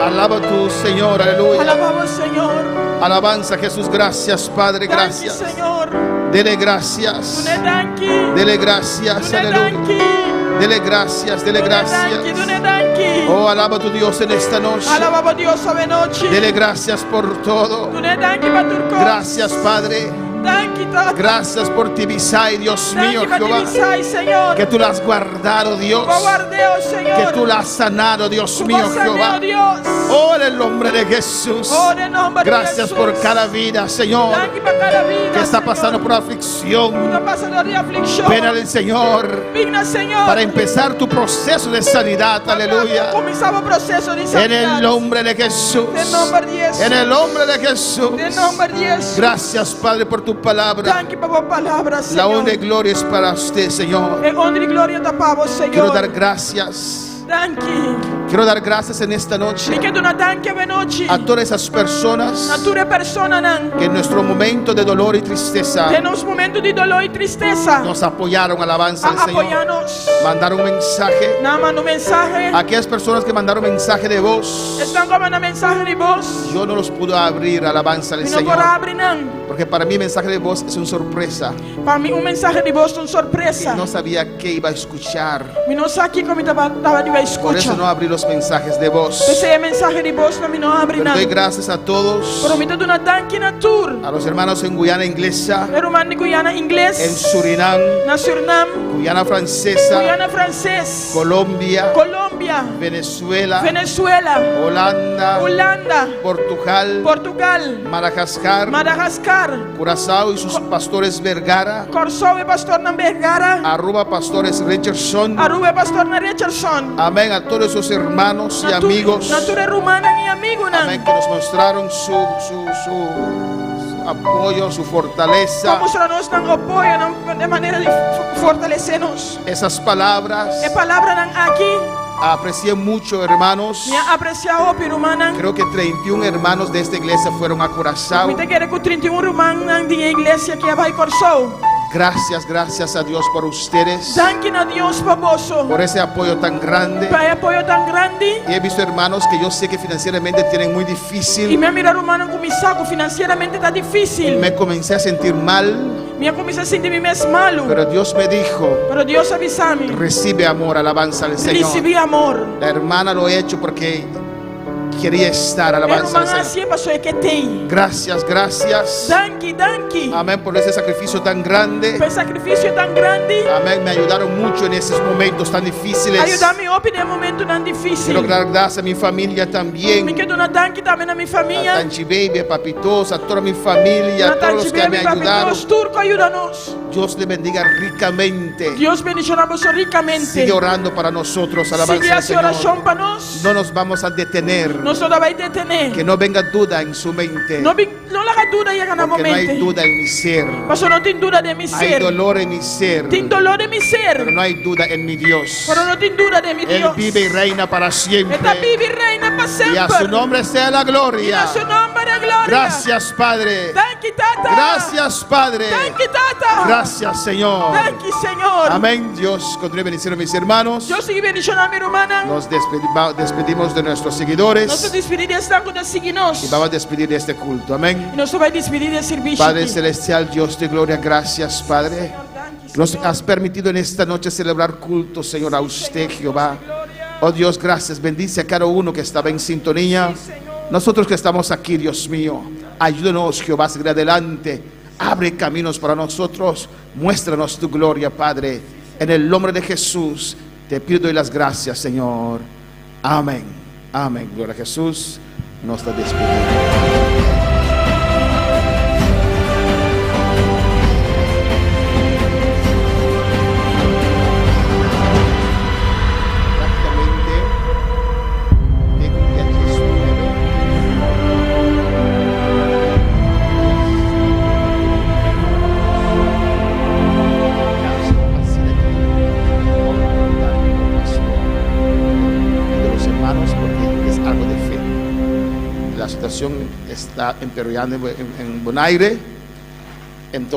[SPEAKER 7] Alaba tu Señor. Aleluya.
[SPEAKER 5] Alabá bo, Señor.
[SPEAKER 7] Alabanza, Jesús. Gracias, Padre.
[SPEAKER 5] Danki,
[SPEAKER 7] Gracias.
[SPEAKER 5] Señor.
[SPEAKER 7] Dele gracias.
[SPEAKER 5] Dun'é danki.
[SPEAKER 7] Dele gracias.
[SPEAKER 5] Dun'é
[SPEAKER 7] Aleluya.
[SPEAKER 5] danki.
[SPEAKER 7] Dele gracias. Dele
[SPEAKER 5] Dun'é danki,
[SPEAKER 7] gracias.
[SPEAKER 5] dun'é danki.
[SPEAKER 7] Oh, alaba tu Dios en esta noche.
[SPEAKER 5] Alabá bo Dios awe nochi.
[SPEAKER 7] Dele gracias por todo.
[SPEAKER 5] Dun'é danki pa tur kos.
[SPEAKER 7] Gracias, Padre.
[SPEAKER 5] Danki, Tata.
[SPEAKER 7] Gracias por Tibisay, Dios mío,
[SPEAKER 5] Danki pa
[SPEAKER 7] Jehová.
[SPEAKER 5] Tibisay, Señor.
[SPEAKER 7] Que tú la has guardado, Dios.
[SPEAKER 5] Bo a ward'é, Señor.
[SPEAKER 7] Que tú la has sanado, Dios
[SPEAKER 5] Ku
[SPEAKER 7] mío,
[SPEAKER 5] bo a san'é,
[SPEAKER 7] Jehová.
[SPEAKER 5] Dios.
[SPEAKER 7] Oh, en el nombre de Jesús.
[SPEAKER 5] Oh, den nòmber di
[SPEAKER 7] Gracias
[SPEAKER 5] Hesus.
[SPEAKER 7] por cada vida, Señor,
[SPEAKER 5] Danki pa kada bida,
[SPEAKER 7] que está
[SPEAKER 5] Señor.
[SPEAKER 7] pasando por aflicción.
[SPEAKER 5] Ta pasando den aflikshon.
[SPEAKER 7] Ven al Señor
[SPEAKER 5] Bin na Señor.
[SPEAKER 7] para empezar tu proceso de sanidad. Aleluya.
[SPEAKER 5] Kuminsá bo proseso di
[SPEAKER 7] En
[SPEAKER 5] sanidat.
[SPEAKER 7] el nombre de Jesús.
[SPEAKER 5] Den nòmber di Hesus.
[SPEAKER 7] En el nombre de Jesús.
[SPEAKER 5] Den nòmber di Hesus.
[SPEAKER 7] Gracias, Padre, por tu palabra.
[SPEAKER 5] Danki pa bo palabra,
[SPEAKER 7] La
[SPEAKER 5] Señor.
[SPEAKER 7] honra y gloria es para usted, Señor.
[SPEAKER 5] E honra i gloria ta pa bo, Señor.
[SPEAKER 7] Quiero dar gracias.
[SPEAKER 5] Danki.
[SPEAKER 7] Quiero dar gracias en esta noche
[SPEAKER 5] Mi ke duna danki awe nochi.
[SPEAKER 7] a todas esas personas
[SPEAKER 5] Na tur e personanan.
[SPEAKER 7] que en nuestro momento de dolor y tristeza
[SPEAKER 5] Den nos momento di doló i tristesa.
[SPEAKER 7] nos apoyaron. Alabanza al
[SPEAKER 5] A
[SPEAKER 7] Señor.
[SPEAKER 5] apoyá nos.
[SPEAKER 7] Mandaron un mensaje.
[SPEAKER 5] Nan a manda un mensahe.
[SPEAKER 7] Aquellas personas que mandaron mensaje de voz,
[SPEAKER 5] Esnan ku a manda mensahe di bos.
[SPEAKER 7] yo no los pude abrir. Alabanza al
[SPEAKER 5] Mi no por
[SPEAKER 7] Señor.
[SPEAKER 5] habri nan.
[SPEAKER 7] Porque para mí mensaje de voz es una sorpresa.
[SPEAKER 5] Pa mi un mensahe di bos ta un sorpresa.
[SPEAKER 7] No sabía qué iba a escuchar.
[SPEAKER 5] Mi no sa kiko mi tabata di bai
[SPEAKER 7] Por eso
[SPEAKER 5] skucha.
[SPEAKER 7] no abrí los mensajes de voz.
[SPEAKER 5] P'esei mensahe di bos nan mi no a habri
[SPEAKER 7] Pero
[SPEAKER 5] nan.
[SPEAKER 7] doy gracias a todos,
[SPEAKER 5] Pero mi ta duna danki na tur.
[SPEAKER 7] a los hermanos en Guyana Inglesa,
[SPEAKER 5] E rumannan di Guyana Ingles.
[SPEAKER 7] en Surinam,
[SPEAKER 5] Na Surinam.
[SPEAKER 7] Guyana Francesa,
[SPEAKER 5] Guyana Franses.
[SPEAKER 7] Colombia,
[SPEAKER 5] Colombia.
[SPEAKER 7] Venezuela,
[SPEAKER 5] Venezuela.
[SPEAKER 7] Holanda,
[SPEAKER 5] Hulanda.
[SPEAKER 7] Portugal,
[SPEAKER 5] Portugal.
[SPEAKER 7] Madagascar,
[SPEAKER 5] Madagascar.
[SPEAKER 7] Curazao y sus pastores Vergara,
[SPEAKER 5] Kòrsou i pastornan Vergara.
[SPEAKER 7] Aruba pastores Richardson.
[SPEAKER 5] Aruba pastornan Richardson.
[SPEAKER 7] Amén a todos esos hermanos y
[SPEAKER 5] Na tur,
[SPEAKER 7] amigos.
[SPEAKER 5] Na tur e rumannan i amigunan.
[SPEAKER 7] Amén, que nos mostraron su, su, su, su apoyo, su fortaleza.
[SPEAKER 5] Ku a mustra nos nan apoyo, nan e manera di fortalesé nos.
[SPEAKER 7] Esas palabras
[SPEAKER 5] E palabranan aki.
[SPEAKER 7] aprecié mucho, hermanos.
[SPEAKER 5] Mi a apresiá hopi rumannan.
[SPEAKER 7] Creo que 31 hermanos de esta iglesia fueron a Curazao.
[SPEAKER 5] Mi ta kere ku 31 rumannan di e iglesia aki a bai Kòrsou.
[SPEAKER 7] Gracias, gracias a Dios por ustedes,
[SPEAKER 5] Danki na Dios pa boso.
[SPEAKER 7] por ese apoyo tan grande.
[SPEAKER 5] Pa e apoyo tan grandi.
[SPEAKER 7] Y he visto hermanos que yo sé que financieramente tienen muy
[SPEAKER 5] I
[SPEAKER 7] difícil.
[SPEAKER 5] mi a mira rumannan ku mi sa ku finansieramente ta difísil.
[SPEAKER 7] Me comencé a sentir mal,
[SPEAKER 5] Mi a kuminsá sinti mi mes malu.
[SPEAKER 7] pero Dios me dijo,
[SPEAKER 5] Pero Dios a bisa mi,
[SPEAKER 7] recibe amor, alabanza al Señor.
[SPEAKER 5] Risibí amor.
[SPEAKER 7] La hermana lo he hecho porque quería estar,
[SPEAKER 5] E
[SPEAKER 7] alabanza al
[SPEAKER 5] ruman a
[SPEAKER 7] Señor.
[SPEAKER 5] hasié paso e ke t'ei.
[SPEAKER 7] Gracias, gracias.
[SPEAKER 5] Danki, danki.
[SPEAKER 7] Amén por ese sacrificio tan grande.
[SPEAKER 5] Pa e sakrifisio tan grandi.
[SPEAKER 7] Amén, me ayudaron mucho en esos momentos tan difíciles.
[SPEAKER 5] A yuda mi hopi den e momentunan difísil.
[SPEAKER 7] Quiero dar gracias a mi familia también.
[SPEAKER 5] Mi ke duna danki tambe na mi
[SPEAKER 7] A
[SPEAKER 5] famia.
[SPEAKER 7] Tanchi Baby, a Papitos, a toda mi familia,
[SPEAKER 5] Na
[SPEAKER 7] a todos los
[SPEAKER 5] Tanchi
[SPEAKER 7] que me
[SPEAKER 5] Baby,
[SPEAKER 7] ayudaron.
[SPEAKER 5] Papitos, tur ku a yuda nos.
[SPEAKER 7] Dios le bendiga ricamente.
[SPEAKER 5] Dios bendishoná boso rikamente.
[SPEAKER 7] Sigue orando para nosotros, alabanza
[SPEAKER 5] Sigui
[SPEAKER 7] al
[SPEAKER 5] hasi
[SPEAKER 7] Señor.
[SPEAKER 5] orashon pa nos.
[SPEAKER 7] No nos vamos a detener.
[SPEAKER 5] Nos no ta bai detené.
[SPEAKER 7] Que no venga duda en su mente.
[SPEAKER 5] No bin, no laga duda yega na
[SPEAKER 7] Porque no hay
[SPEAKER 5] bo mente.
[SPEAKER 7] duda en mi ser.
[SPEAKER 5] Paso no tin duda den mi
[SPEAKER 7] Hay
[SPEAKER 5] ser.
[SPEAKER 7] dolor en mi ser.
[SPEAKER 5] Tin doló den mi ser.
[SPEAKER 7] Pero no hay duda en mi Dios.
[SPEAKER 5] Pero no tin duda den mi
[SPEAKER 7] Él
[SPEAKER 5] Dios.
[SPEAKER 7] vive y reina para siempre.
[SPEAKER 5] E ta biba i reina pa
[SPEAKER 7] Y a
[SPEAKER 5] semper.
[SPEAKER 7] su nombre sea la
[SPEAKER 5] I
[SPEAKER 7] gloria.
[SPEAKER 5] na su nòmber e gloria.
[SPEAKER 7] Gracias, Padre.
[SPEAKER 5] Danki, Tata.
[SPEAKER 7] Gracias, Padre.
[SPEAKER 5] Danki, Tata.
[SPEAKER 7] Gracias, Señor.
[SPEAKER 5] Danki, Señor.
[SPEAKER 7] Amén. Dios continúe bendiciendo a mis hermanos.
[SPEAKER 5] Dios sigui bendishoná mi rumannan.
[SPEAKER 7] Nos despedimos de nuestros
[SPEAKER 5] Nos ta
[SPEAKER 7] seguidores
[SPEAKER 5] despedí di esnan ku ta sigui nos.
[SPEAKER 7] y vamos a despedir de este culto. Amén.
[SPEAKER 5] I nos ta bai despedí di e servisio.
[SPEAKER 7] Padre Celestial, Dios de gloria, gracias, Padre. Nos has permitido en esta noche celebrar culto, Señor, a usted, Jehová. Oh Dios, gracias. Bendice a cada uno que estaba en sintonía. Nosotros que estamos aquí, Dios mío, ayúdanos, Jehová, a seguir adelante. Abre caminos para nosotros. Muéstranos tu gloria, Padre. En el nombre de Jesús, te pido y las gracias, Señor. Amén. Amén. Gloria a Jesús. Nos ta despediendo. Prácticamente, tengo un día 19. De los hermanos porque es algo de fe. La situación está empeorando en Bonaire. Entonces,